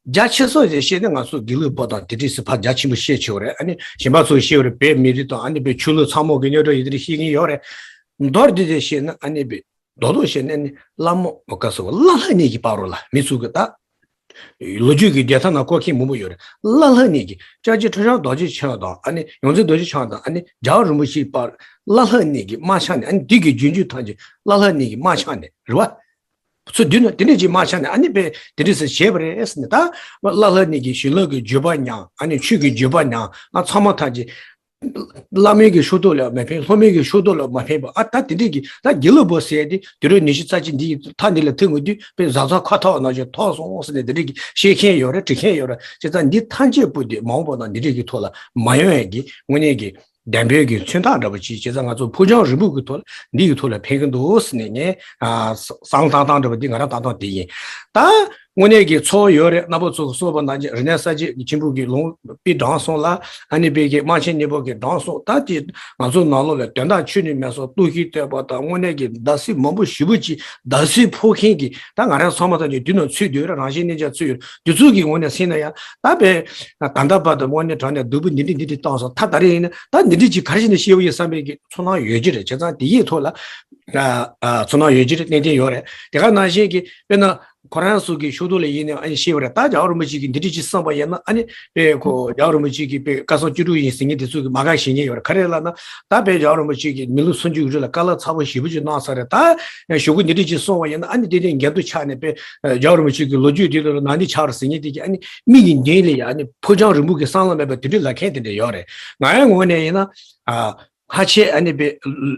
རྒྱ་ཆེ་ཤོས་ཞིག་བཤད་ན་ང་ཚོ་དགེ་ལུགས་པ་དང་དེ་འདྲས་སུ་ཕར་རྒྱ་ཆེན་པོ་བཤད་ཆོག་རེད། ཨ་ནི་གཞན་པ་ཚོས་བཤད་པ་རེད། བོད་མི་རིགས་དང་ཨ་ནི་བོད་ཆོས་ལུགས་ཚང་མ་གི་རྙོག་དྲ་ཡིན་དེ་རེད་བཤད་མཁན་ཡོད་རེད། མདོར་བསྡུས་ཏེ་བཤད་ན་ཨ་ནི་བོད་རྡོག་རྡོག་བཤད་ན་ཨ་ནི་བླ་མ་བཀའ་ཟུར་བླ་ལྷག་གཉིས་ཀྱི་བར་རུ་ལ་མི་ཚུགས་གི། ད་ལོ་རྒྱུས་ཀྱི་རྒྱལ་ཐང་ནང་བཀོད་མཁན་མང་པོ་ཡོད་རེད། བླ་ལྷག་གཉིས་ཀྱི་སྐྱབས་རྗེ་ཁྲི་བྱང་རྡོ་རྗེ་འཆང་དང་ཨ་ནི་ཡོངས་འཛིན་རྡོ་རྗེ་འཆང་དང་ཨ་ནི་རྒྱལ་བ་རིན་པོ་ཆེའི་བར་བླ་ལྷག་གཉིས་ཀྱི་དམག་འཆང་ནས། ཨ་ནི་དེ་གི་རྒྱུན་རྒྱུད་ཐམས་ཅད་བླ་ལྷག་གཉིས་ཀྱི་དམག་འཆང་ནས་རེད་བ། ཚུར་བསྡུས་ན་དེ་འདྲས་ཅིག་དམག་འཆང་ནས་ཨ་ནི་བོད་དེ་འདྲས་སེ་བྱས་པ་རེད་ཟེར་ནས། ད་བླ་ལྷག་གཉིས་ཀྱི་ཞི་ལྷག་གི་བརྒྱུད་པ་མྱངས། ཨ་ནི་ཆོས་ཀྱི་བརྒྱུད་པ་མྱངས། ཨ་ཚང་མ་ཐམས་ཅད་བླ་མའི་གི་ཕྱོགས་གཏོགས་ལ་མ་ཕན། སློབ་མའི་གི་ཕྱོགས་གཏོགས་ལ་མ་ཕན་པ། ཨ་ད་དེ་འདྲས་ཀྱི་ད་དགེ་ལུགས་པ་ཟེར་དེ་དུས་རབས་ཉི་ཤུ་རྩ་གཅིག་འདི་ཡི་མཐའ་འདི་ལ་ཐོན་དགོས་དུས་དཔེ་བཟའ་ཚང་ཁ་ཐོར་བ་ནང་བཞིན་ཐོར་སོང་ཟེར་ནས་དེ་འདྲས་ཀྱི་བཤད་མཁན་ཡོད་རེད། འབྲི་མཁན་ཡོད་རེད། བྱས་ཙང་འདི་ཐམས་ཅད་པོ་དེ་མ་འོངས་པ་ན་འདི་འདྲས་ཀྱི་ཐོག་ལ་མ་ཡོང་ཡས་ཀྱི་དངོས་གནས་ཀྱི་བདེན་པའི་གི་མཚོན་རྟགས་འདྲ་པོ་ཅིག། བྱས་ཙང་ང་ཚོ་ཕོ་བྲང་རིན་པོ་གི་ཐོག་ལ་འདི་གི་ཐོག་ལ་ཕན་གི་འདུག་ཟེར་ནས་ངས་ཨ་བསམ་བློ་བཏང་སྟངས་འདྲ་པོ་འདི་ང་རང་བཏང་སྟངས་དེ་ཡིན། ད་དངོས་གནས་ཀྱི་ཚོར་བ་ཡོད་རེད། རྣམ་པ་ཚོ་གི་གསུངས་པ་ནང་བཞིན་རིག་གནས་གསར་བརྗེ་གི་ཆེན་པོ་གི་ལུང་པའི་འགྲོ་སོང་ལ། ཨ་ནི་བོད་ཀྱི་དམག་ཆེན་གཉིས་པོ་གི་འགྲོ་སོང་། ད་དེ་ང་ཚོ་ནང་ལོགས་ལ་དོན་དག་ཆོས་ནི་མེད་སོང་། གཏོར་བཤིག་བཏང་པ་དང་དངོས་གནས་ཀྱི་བརྡབ་གསིག་མང་པོ་ཞེ་པོ་ཅིག་བརྡབ་གསིག་ཕོག་མཁན་གྱི། ད་ང་རང་ཚང་མ་ཐམས་ཅད་དུས་ནང་ཚུད་དུས་རང་བཞིན་གནས་ཆ་ཚུད་ཡོད། དེ་ཚོ་གི་ངོས་ནས་ཟེར་ན་ཡང་ད་བོད་ད་ལྟ་བར་དུ་དངོས་གནས་དྲང་གནས་སྡུག་པོ་འདི་འདྲ་འདི་འདྲ་བཏང་སོང་། ད་ད་རེས་ཡིན་ན་ད་འདི་འདྲ་ཅིག་ག་རེ་བྱས་ནས་ཤེས་པ་ཡིན་བསམ་པའི་གི་ཚོར་སྣང་ཡོད་ཀྱི་རེད། བྱས་ཙང་དེ་ཡི་ཐོག་ལ་ཨ་ཨ་ཚོར་སྣང་ཡོད་ཀྱི་རེད། ཏན་ཏན་ཡོད་རེད། དེ་ག་ནང་བཞིན་གྱི་དཔེར་ན་ཁོ་རང་ཚོ་གི་ཤུགས་རྡོ་ལ་ཡིན་ནའང་ཨ་ནི་ཤེས་པ་རེད། ད་རྒྱལ་བ་རིན་པོ་ཆེ་གིས་འདི་འདྲ་ཅིག་གསུངས་པ་ཡིན་ན་ཨ་ནི་དཔེ་ཁོ་རྒྱལ་བ་རིན་པོ་ཆེ་གིས་དཔེ་བཀའ་གསུང་བཅུ་དྲུག་ཡིན་ཟེར་མཁན་དེ་ཚོ་གིས་མ་དགའ་བྱེད་མཁན་ཡོད་རེད། ག་རེ་ལབ་ན་ད་དཔེ་རྒྱལ་བ་རིན་པོ་ཆེ་གིས་མི་ལོ་སུམ་ཅུ་གི་རིང་ལ་བཀའ་སློབ་ཚ་པོ་ཞེ་པོ་ཅིག་གནང་ས་རེད། ད་གཞུག་གུ་འདི་འདྲ་ཅིག་གསུངས་པ་ཡིན་ན་ཨ་ནི་དེ་དེ་འགལ་འདུ་ཆགས་ནས་དཔེ་རྒྱལ་བ་རིན་པོ་ཆེ་གི་ལོ་རྒྱུས་དེ་ལ་ནང་འདི་ཆགས་རེད་ཟེར་མཁན་དེ་གིས་ཨ་ནི་མིག་གི་མདུན་ལ་ཡ་ཨ་ནི་ཕོ་བྲང་རིན་པོ་གི་སྲང་ལམ་མེད་པ་དེ་འདྲ་ལབ་མཁན་དེ་འདྲ་ཡོད་རེད། ང་རང་ངོས་ནས་ཡིན་ན་ཨ། ཕལ་ཆེར་ཨ་ནི་པའི་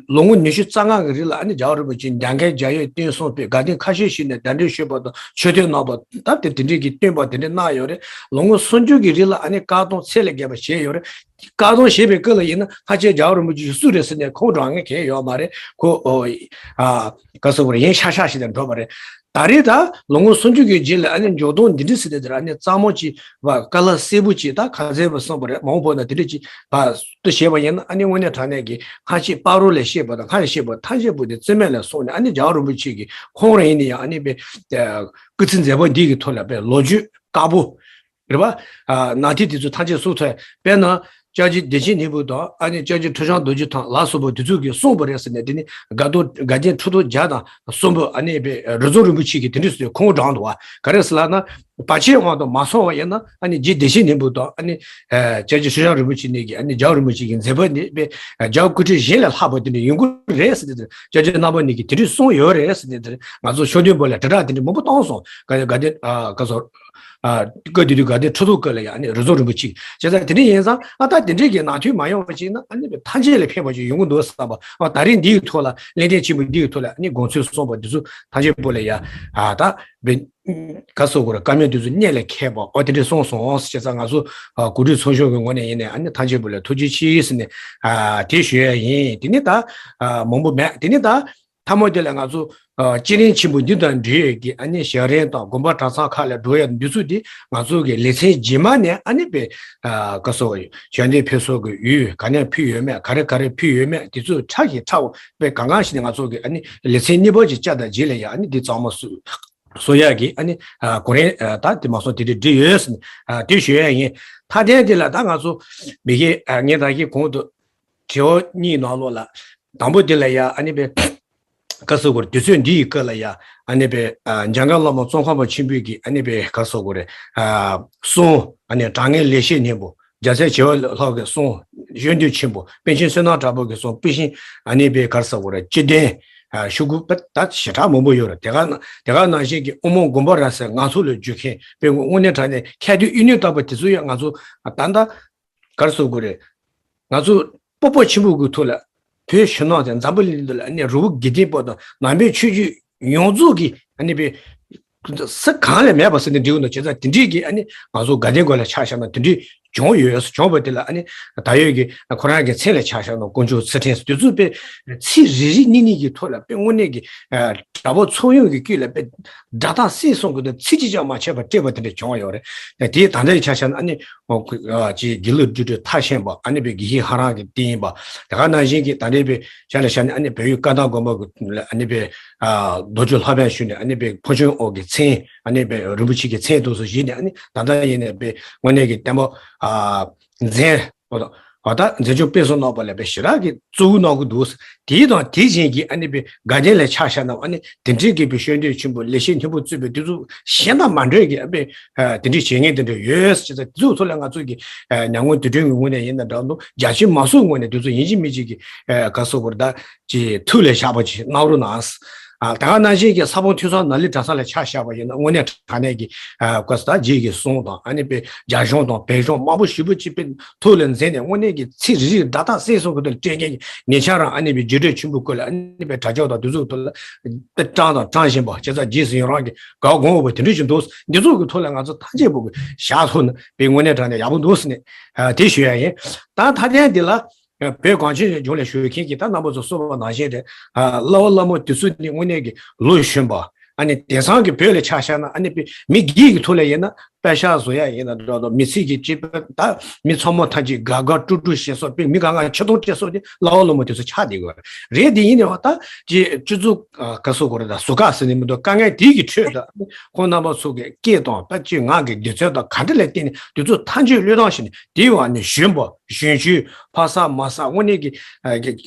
ལོ་ངོ་ཉི་ཤུ་རྩ་ལྔ་གི་རིང་ལ་ཨ་ནི་རྒྱལ་བ་རིན་པོ་ཆེ་མྱ་ངན་རྒྱག་ཡས་བསྟན་སོང་པའི་དགའ་སྟོན་ཁ་ཤས་ཤིག་ནས་གདན་འདྲེན་ཞུས་པ་དང་མཆོད་རྟེན་གནང་བ་ད་དེ་དེ་འདྲས་ཀྱི་བསྟན་པ་དེ་འདྲས་གནང་ཡོད་རེད། ལོ་ངོ་སུམ་ཅུ་གི་རིང་ལ་ཨ་ནི་བཀག་སྡོམ་ཚད་ལས་བརྒལ་བ་བྱས་ཡོད་རེད། བཀག་སྡོམ་བྱས་པའི་སྐབས་ལ་ཡིན་ན་ཕལ་ཆེར་རྒྱལ་བ་རིན་པོ་ཆེ་སུ་རེད་ཟེར་ནས་ཁུངས་དྲངས་མཁན་གང་ཡང་ཡོད་མ་རེད། ཁོ་ཨོ་ཨ་ག་སོ་བར་ཡིན་ཤག་ཤག་ཞིག་དང་འགྲོ་བ་རེད། ད་རེས་ད་ལོ་ངོ་སུམ་ཅུ་གི་རྗེས་ལ་ཨ་ནི་འཇོག་སྡོམ་འདི་འདྲ་ཟེར་ཏེ་དེར་ཨ་ནི་གཙང་མ་ཅིག་བ་དཀའ་ལས་སེ་བོ་ཅིག་ད་ག་ཚད་བ་སོང་བ་རེད། མང་པོ་ན་དེ་འདྲ་ཅིག་བ་ཏུ་བྱས་པ་ཡིན་ན་ཨ་ནི་དངོས་གནས་དྲང་གནས་ཀྱི་ཁ་ཆེ་སྤ་རོ་ལས་བཤད་པ་དང་ཁ་ལས་བཤད་པ་ཐམས་ཅད་པོ་དེ་རྩིས་མེད་ལ་སོང་ནས་ཨ་ནི་རྒྱལ་བ་རིན་པོ་ཆེ་གི་ཁོང་རང་ཡིན་ན་ཡང་ཨ་ནི་པའི་སྐུ་ཚེ་མཛད་པ་འདི་གི་ཐོག་ལ་པའི་ལོ་རྒྱུས་དཀར་པོ་རེད་པ། ཨ་ནང་དེ་དེ་ཚོ་ཐམས་ཅད་གསུངས་ཐོན་དཔེར་ན་སྐྱབས་རྗེ་བདེ་ཆེན་སྙིང་པོ་དང་ཨ་ནི་སྐྱབས་རྗེ་ཁྲི་བྱང་རྡོ་རྗེ་ཐང་ལ་སོགས་པ་དེ་ཚོ་གིས་གསུངས་པ་རེད་ཟེར་ནས་དེ་ནི་དགའ་སྟོན་དགའ་ལྡན་ཁྲི་སྟོང་བརྒྱ་དང་གསུམ་པོ་ཨ་ནི་པའི་རི་རྫོང་རིན་པོ་ཆེ་གིས་དེ་འདྲ་ཟེར་ཁུངས་དྲངས་འདུག་བ། ག་རེ་ཟེར་ལབ་ན་བར་ཆད་དབང་དུ་མ་སོང་བ་ཡིན་ན་ཨ་ནི་རྗེ་བདེ་ཆེན་སྙིང་པོ་དང་ཨ་ནི་སྐྱབས་རྗེ་ཁྲི་བྱང་རིན་པོ་ཆེ་གཉིས་ཀྱིས་ཨ་ནི་རྒྱལ་བ་རིན་པོ་ཆེ་གི་མཛད་པ་འདི་པའི་རྒྱལ་བ་སྐུ་ཕྲེང་གཞན་ལས་ལྷག་པ་དེ་འདྲ་ཡོང་གི་རེད་ཟེར་ཏེ་སྐྱབས་རྗེ་རྣམ་པ་གཉིས་ཀྱིས་དེ་འདྲ་གསུངས་ཡོད་རེད་ཟེར་ཏེ་ང་ཚོ་ཤོད་དོན་པོ་ལ་དྲིལ་བསྒྲགས་དེ་འདྲ་མང་པོ་བཏང་སོང་། དགའ་ལྡན་དགའ་ལྡན་ཁྲི་སྟོང་ཨ་སྐབས་དེ་དུས་དགའ་ལྡན་ཁྲི་ཐོག་སྐོར་ལ་ཡང་ཨ་ནི་རི་རྫོང་རིན་པོ་ཆེ་བྱས་ཙང་དེ་འདྲ་ཡིན་ཙང་ཨ་ད་དེ་འདྲའི་གི་ནང་དོན་མ་ཡོང་བ་ཅིག་ན་ཨ་ནི་ཐམས་ཅད་ལ་ཕན་པ་ཅིག་ཡོང་གི་འདུག་བསམ་པ་ཨ་ད་རིང་འདིའི་ཐོག་ལ་གླེང་སྟེགས་ཆེན་པོ་འདིའི་ཐོག་ལ་ཨ་ནི་དགོངས་ཚུལ་གསུངས་པ་འདི་ཚོ་ཐམས་ཅད་པོ་ལ་ཡ་ཨ་ད་བེ་ག་སོ་གོ་ར་བཀའ་མོལ་འདི་ཚོ་སྙན་ལ་མཁས་པ་ཨོ་དེ་འདྲ་གསུངས་སོང་བྱས་ཙང་ང་ཚོ་གོ་སྒྲིག་ཚོགས་ཆུང་གི་ངོས་ནས་ཡིན་ནས་ཨ་ནི་ཐམས་ཅད་པོ་ལ་ཐུགས་རྗེ་ཆེ་ཟེར་ནས་ཨ་དེ་ཞུ་ཡ་ཡིན། དེ་ནི་ད་ཨ་མང་པོ་མེད། དེ་ནི་ད། མཐའ་མ་དེ་ལ་ང་ཚོ་ཨ་སྤྱི་ལེ་ཆེན་པོ་འདི་དང་འབྲེལ་ཡོད་ཀྱི་ཨ་ནི་ཞལ་རས་དང་དགོན་པ་གྲྭ་ཚང་ཁག་ལ་འགྲོ་ཡ་འདི་ཚོ་དེ་ང་ཚོ་གི་ལེ་ཚན་རྗེས་མ་ནས་ཨ་ནི་པའི་ཨ་ག་སོ་ཞལ་འདེབས་ཕུལ་སོགས་ཀྱི་ཡུལ་ག་ནས་ཕུལ་ཡོད་མེད་ག་རེ་ག་རེ་ཕུལ་ཡོད་མེད་དེ་ཚོ་ཁྲ་ཞིག་ཁྲ་བོ་པའི་གང་གང་ཞིག་ནས་ང་ཚོ་གི་ཨ་ནི་ལེ་ཚན་གཉིས་པ་ཅིག་བཅར་དང་རྗེས་ལ་ཡ་ཨ་ནི་འདི་གཙང་མ་སུ་སོ་ཡ་གི་ཨ་ནི་ཨ་གོ་རེ་ཨ་ད་དེ་མ་སོང་དེ་དེ་འབྲི་ཡོད་ཟེར་ནས་ཨ་དེ་ཞུ་ཡ་ཡིན། མཐའ་དོན་དེ་ལ་ད་ང་ཚོ་མི་གི་ཨ་ངས་ད་གི་གོང་དུ་དྲི་བ་གཉིས་ནང་ལོགས་ལ་དང་པོ་དེ་ལ་ཡ་ཨ་ནི་པའི་ག་སོ་གོ་རེ་དུས་ཚོད་འདི་ཡི་སྐབས་ལ་ཡ་ཨ་ནི་པའི་ཨ་འཇམ་མགོན་བླ་མ་ཙོང་ཁ་པ་ཆེན་པོའི་གི་ཨ་ནི་པའི་ག་སོ་གོ་རེ་ཨ་གསུང་ཨ་ནི་དྲང་ངེས་ལེགས་བཤད་སྙིང་པོ། རྒྱལ་སྲས་བྱེ་བ་ལྷག་གི་གསུང་། གཞོན་དུས་ཆེན་པོ། པཎ་ཆེན་བསོད་ནམས་གྲགས་པ་གི་གསུང་། པཎ་ཆེན་ཨ་ནི་པའི་གར་ས་གོ་ར་སྤྱི་དོན། ཤོག་གུ་པ་ད་ཞེ་དྲག་མང་པོ་ཡོད་རེད། དེ་ག་ན་དེ་ག་ནང་བཞིན་གྱི་དབུ་མ་དགོངས་པ་རབ་གསལ་ང་ཚོ་ལ་བརྒྱུད་མཁན་དཔེ་དངོས་གནས་དྲང་གནས་ཁ་ཐུག་ཨི་ནུས་བཏགས་པ་དེ་ཚོ་ཡང་ང་ཚོ་ད་ལྟ་གར་ས་གོ་རེ་ང་ཚོ་སྤོབས་པ་ཆེན་པོ་གི་ཐོག་ལ་བོད་ཕྱི་ནང་དང་འཛམ་བུ་གླིང་འདི་ལ་ཨ་ནི་རི་བོ་དགེ་ལྡན་པ་དང་ནང་པའི་ཆོས་བརྒྱུད་ཡོངས་རྫོགས་ཀྱི་ཨ་ནི་པའི་ས་གང་ལས་མེད་པ་ཟེར་ནས་འབྲི་གི་འདུག་བྱས་ཙང་དེ་འདྲའི་གི་ཨ་ནི་ང་ཚོ་དགའ་ལྡན་དགོན་ལ་ཆ་བཞག་ན་དེ་འདྲའི་བྱུང་ཡོད། བྱུང་བ་དེ་ལ་ཨ་ནི་ད་ཡོད་ཀྱི་ཁོ་རང་གི་མཚན་ལ་ཆ་བཞག་ན་དཀོན་མཆོག་ཚུལ་ཁྲིམས་དེ་ཚོ་དཔེ་ཚིག་རེ་རེ་གཉིས་གཉིས་ཀྱི་ཐོག་ལ་དཔེ་དངོས་གནས་ཀྱི་གྲྭ་པ་ཚོགས་ཡོངས་ཀྱི་དཀྱིལ་ལ་དཔེ་སྒྲ་དག་གསལ་གསུང་གི་འདུག་ཚིག་གཅིག་ཀྱང་མ་ཆད་པར་བཀྲལ་བ་དེ་འདྲ་བྱུང་ཡོད་རེད། དེའི་ད་ལྟའི་ཆ་བཞག་ན་ཨ་ནི་ཅིག་དགེ་ལུགས་འདུས་སྒྲུབ་མཐར་ཕྱིན་པ་ཨ་ནི་དཔེ་དགེ་བཤེས་ལྷ་རམས་ཀྱི་རྟེན་ཡིན་པ། དེ་ག་ནང་བཞིན་གྱི་ད་ལྟའི་དཔེ་ཆ་ལ་བཞག་ནས་ཨ་ནི་བལ་ཡུལ་བཀའ་ཐང་དགོན་པ་གི་ཨ་ནི་དཔེ་ཨ་རྡོ་རྗེ་ལྷ་བན་ཞུས་ནས་ཨ་ནི་དཔེ་ཕོ་བྱུང་ཨོ་གི་མཚན་ཨ་ནི་དཔེ་རིན་པོ་ཆེ་གི་མཚན་དུ་སོ་བཞེས་ནས་ཨ་ནི་ད་ལྟ་ཡིན་ནས་དཔེ་དངོས་གནས་ཀྱི་བསྟན་པ་ཨ་འཛིན་ཨོ་ད་འཛིན་སྐྱོང་སྤེལ་གསུམ་གནང་བ་ལ་དཔེ་ཞེ་དྲག་གི་གཙོ་བོ་གནང་གི་འདུག་དེའི་དང་དེ་བཞིན་གྱི་ཨ་ནི་དཔེ་དགའ་ལྡན་ལ་ཆ་བཞག་ན་ཨ་ནི་དེ་འདྲའི་གི་དཔེ་ཤོད་འདོད་ཆེན་པོ་ལེགས་བཤད་སྙིང་པོ་གཙོས་པའི་དེ་ཚོ་གཞན་དང་མ་འདྲ་བའི་གི་ཨ་དཔེ་དེ་འདྲའི་བྱེད་མཁན་དེ་འདྲ་ཡོད་ཟེར་ཙང་དེ་ཚོ་ཚོ་ལ་ང་ཚོ་གི་ཉམས་མྱོང་དུས་དྲན་གྱི་ངོས་ནས་ཡིན་ན་འདྲ་འདུག་རྒྱ་ཆེ་མང་སུ་ངོས་ནས་དེ་ཚོ་ཡིན་གཅིག་མིན་གཅིག་གི་ག་སོ་བར་ད་ཀྱི་ཐུགས་ལ་བཞག་པ་ཅིག་གནང་རོགས་གནང་། ཨ་ད་ག་ནང་བཞིན་གྱི་ས་བོན་ཐོས་བསམ་ནཱ་ལེནྡྲ་ས་ལ་ཆ་བཞག་པ་ཡིན་ན་དངོས་གནས་དྲང་གནས་ཀྱི་ཨ་བཀའ་སྩལ་རྗེས་ཀྱི་གསུང་དང་ཨ་ནི་པའི་རྒྱ་གཞུང་དང་བོད་གཞུང་མང་པོ་ཞེ་པོ་ཅིག་པའི་ཐུགས་ལ་འཛིན་ནས་དངོས་གནས་ཀྱི་ཚིག་རེ་རེ་སྒྲ་དག་གསལ་གསུང་གི་ཐོག་ལ་སྤྲད་མཁན་གྱི་ཉེ་ཆར་རང་ཨ་ནི་པའི་རྗེས་འབྲེལ་ཆེན་པོ་སྐོར་ལ་ཨ་ནི་པའི་དྲ་ལྕོག་དང་དུས་ཚོད་ཐོག་ལ་དཔེ་དྲངས་དང་དྲངས་བཞིན་པ་བྱས་ཙང་རྗེས་སུ་ཡི་རང་གི་དགའ་དགོངས་པ་དེ་འདྲ་ཞིག་འདུག་འདི་ཚོ་གི་ཐོག་ལ་ང་ཚོ་ཐམས་ཅད་པོ་གི་བཞག་ཐུབ་ན་པའི་དངོས་གནས་དྲང་གནས་ཡག་པོ་འདུག་ཟེར་ནས་དེ་ཞུ་ཡ་ཡིན། ད་མཐའ་དོན་འདི་ལ། བོད་གངས་ཅན་གྱི་ལྗོངས་ལ་བཞུགས་མཁན་གྱི་ད་རྣམ་པ་ཚོ་གསུངས་པ་ནང་བཞིན་རེད། ཨ་བསླབ་པ་སློབ་མ་དེ་ཚོ་ནི་དངོས་གནས་ཀྱི་ལོ་གཞོན་པ། ཨ་ནི་དེང་སང་གི་བོད་ལ་ཆ་བཞག་ན་ཨ་ནི་དཔེ་མི་སྒེར་གྱི་ཐོག་ལ་ཡིན་ན་པད་ཤག་བཟོ་ཡ་ཡིན་ན་འདྲ་འདྲ་མི་ཚེ་གི་སྤྱི་པ་ད་མི་ཚང་མ་ཐམས་ཅད་དགའ་དགའ་སྤྲོ་སྤྲོ་བྱེད་སོགས་དཔེ་མི་གང་ག་ཆེ་མཐོང་སྤྲད་སོགས་དེ་བསླབ་པ་སློབ་མ་དེ་ཚོ་ཆགས་བསྡད་དགོས་རེད། དེ་ཡིན་ནའང་ད་ཅི་སྤྱི་ཚོགས་ག་སོ་གོ་རེད་ད་ཟུར་བཀག་ཟེར་ནས་མི་འདུག་དཀའ་ངལ་དེ་གི་ཁྲོད་དུ་ཁོང་རྣམ་པ་ཚོ་གི་སྐད་དང་ད་ཅི་ངག་གི་དགེ་མཚན་དང་ག་འདྲ་ལ་བརྟེན་ནས་དེ་ཚོ་ཐམས་ཅད་བློས་བཏང་བྱས་ནས་དེའི་བར་ནས་གཞོན་པ། གཞོན་སྐྱེས་ཕ་ས་མ་ས་དངོས་གནས་ཀྱི་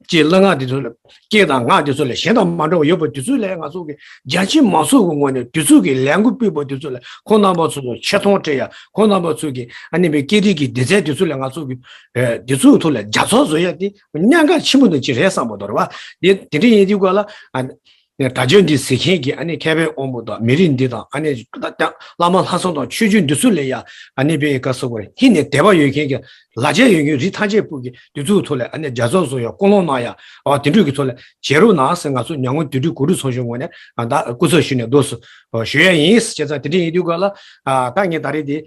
ཀྱི་གླུ་ངག་དེ་ཚོ་ལ་སྐད་དང་ངག་དེ་ཚོ་ལ་གཞན་དང་མ་འདྲ་བ་ཡོད་པ་དེ་ཚོ་ལ་ང་ཚོ་གི་རྒྱ་ཆེ་མང་ཚོགས་ཀྱི་ངོས་ནས་དེ་ཚོ་གི་ལས་འགུལ་སྤེལ་བ་དེ་ཚོ་ལ་ཁོང་རྣམ་པ་ཚོ་ལ་ཆེ་མཐོང་སྤྲད་ཡ་ཁོང་རྣམ་པ་ཚོ་གི་ཨ་ནི་པའི་སྐད་རིགས་ཀྱི་སྡེ་ཚན་དེ་ཚོ་ལ་ང་ཚོ་གི་དེ་ཚོའི་ཐོག་ལ་རྒྱ་ཚོགས་བཟོ་ཡ་དེ་གནད་འགག་ཆེན་པོ་འདྲ་ཅིག་རེད་བསམ་པ་འདུག་རེད་བ། དེ་དེ་འདྲ་ཡིན་དུས་སྐབས་ལ་ཨ། དྲ་རྒྱ་འདི་གཟིགས་མཁན་གྱི་ཨ་ནི་མཁས་པའི་དབང་པོ་དང་མི་རིགས་འདི་དང་ཨ་ནི་བླ་མ་ལྷ་སྲུང་དང་ཆོས་བརྒྱུད་འདི་ཚོ་ལ་ཡ་ཨ་ནི་བའི་བཀའ་སོགས་པར་ཧིན་ནས་དད་པ་ཡོད་མཁན་གྱི་ལ་རྒྱ་ཡོད་མཁན་རིགས་ཐམས་ཅད་པོ་གི་དུས་ཚོད་ཐོག་ལ་ཨ་ནི་རྒྱ་ཚོགས་སུ་ཡང་སྐུལ་སློང་གནང་ཡ། ཨ་དེ་འདྲ་གི་ཐོག་ལ་བྱེད་རོགས་གནང་ཟེར་ང་ཚོ་མྱ་ངན་དུས་དྲུག་གོ་དྲུག་ཚོགས་ཆུང་ངོས་ནས་ད་སྐུ་ཚབ་ཞུས་ནས་འདུག་སེ་ཞུ་ཡ་ཡིན། བྱས་ཙང་དེ་འདྲ་ཡིན་དུས་ག་ལ་ད་ངས་ད་རེས་དེ་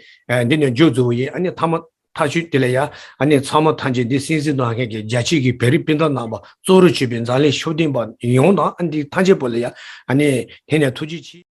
འདི་ནས་མཇུག་རྫོགས་ཡིན། ཨ་ནི་ཐ་མ་ཐག་ཆོད་དེ་ལ་ཡ་ཨ་ནི་ཚང་མ་ཐམས་ཅད་འདི་སེམས་གཟིགས་གནང་མཁན་གྱི་རྒྱ་ཆེ་གི་བོད་རིགས་སྤུན་ཟླ་རྣམ་པ་གཙོ་བོར་གྱུར་པའི་འཛམ་གླིང་ཤུགས་ལྡན་པ་ཡོངས་དང་ཨ་འདི་ཐམས་ཅད་པོ་ལ་ཡ་ཨ་ནི་ཧིན་ནས་ཐུགས་རྗེ་ཆེ།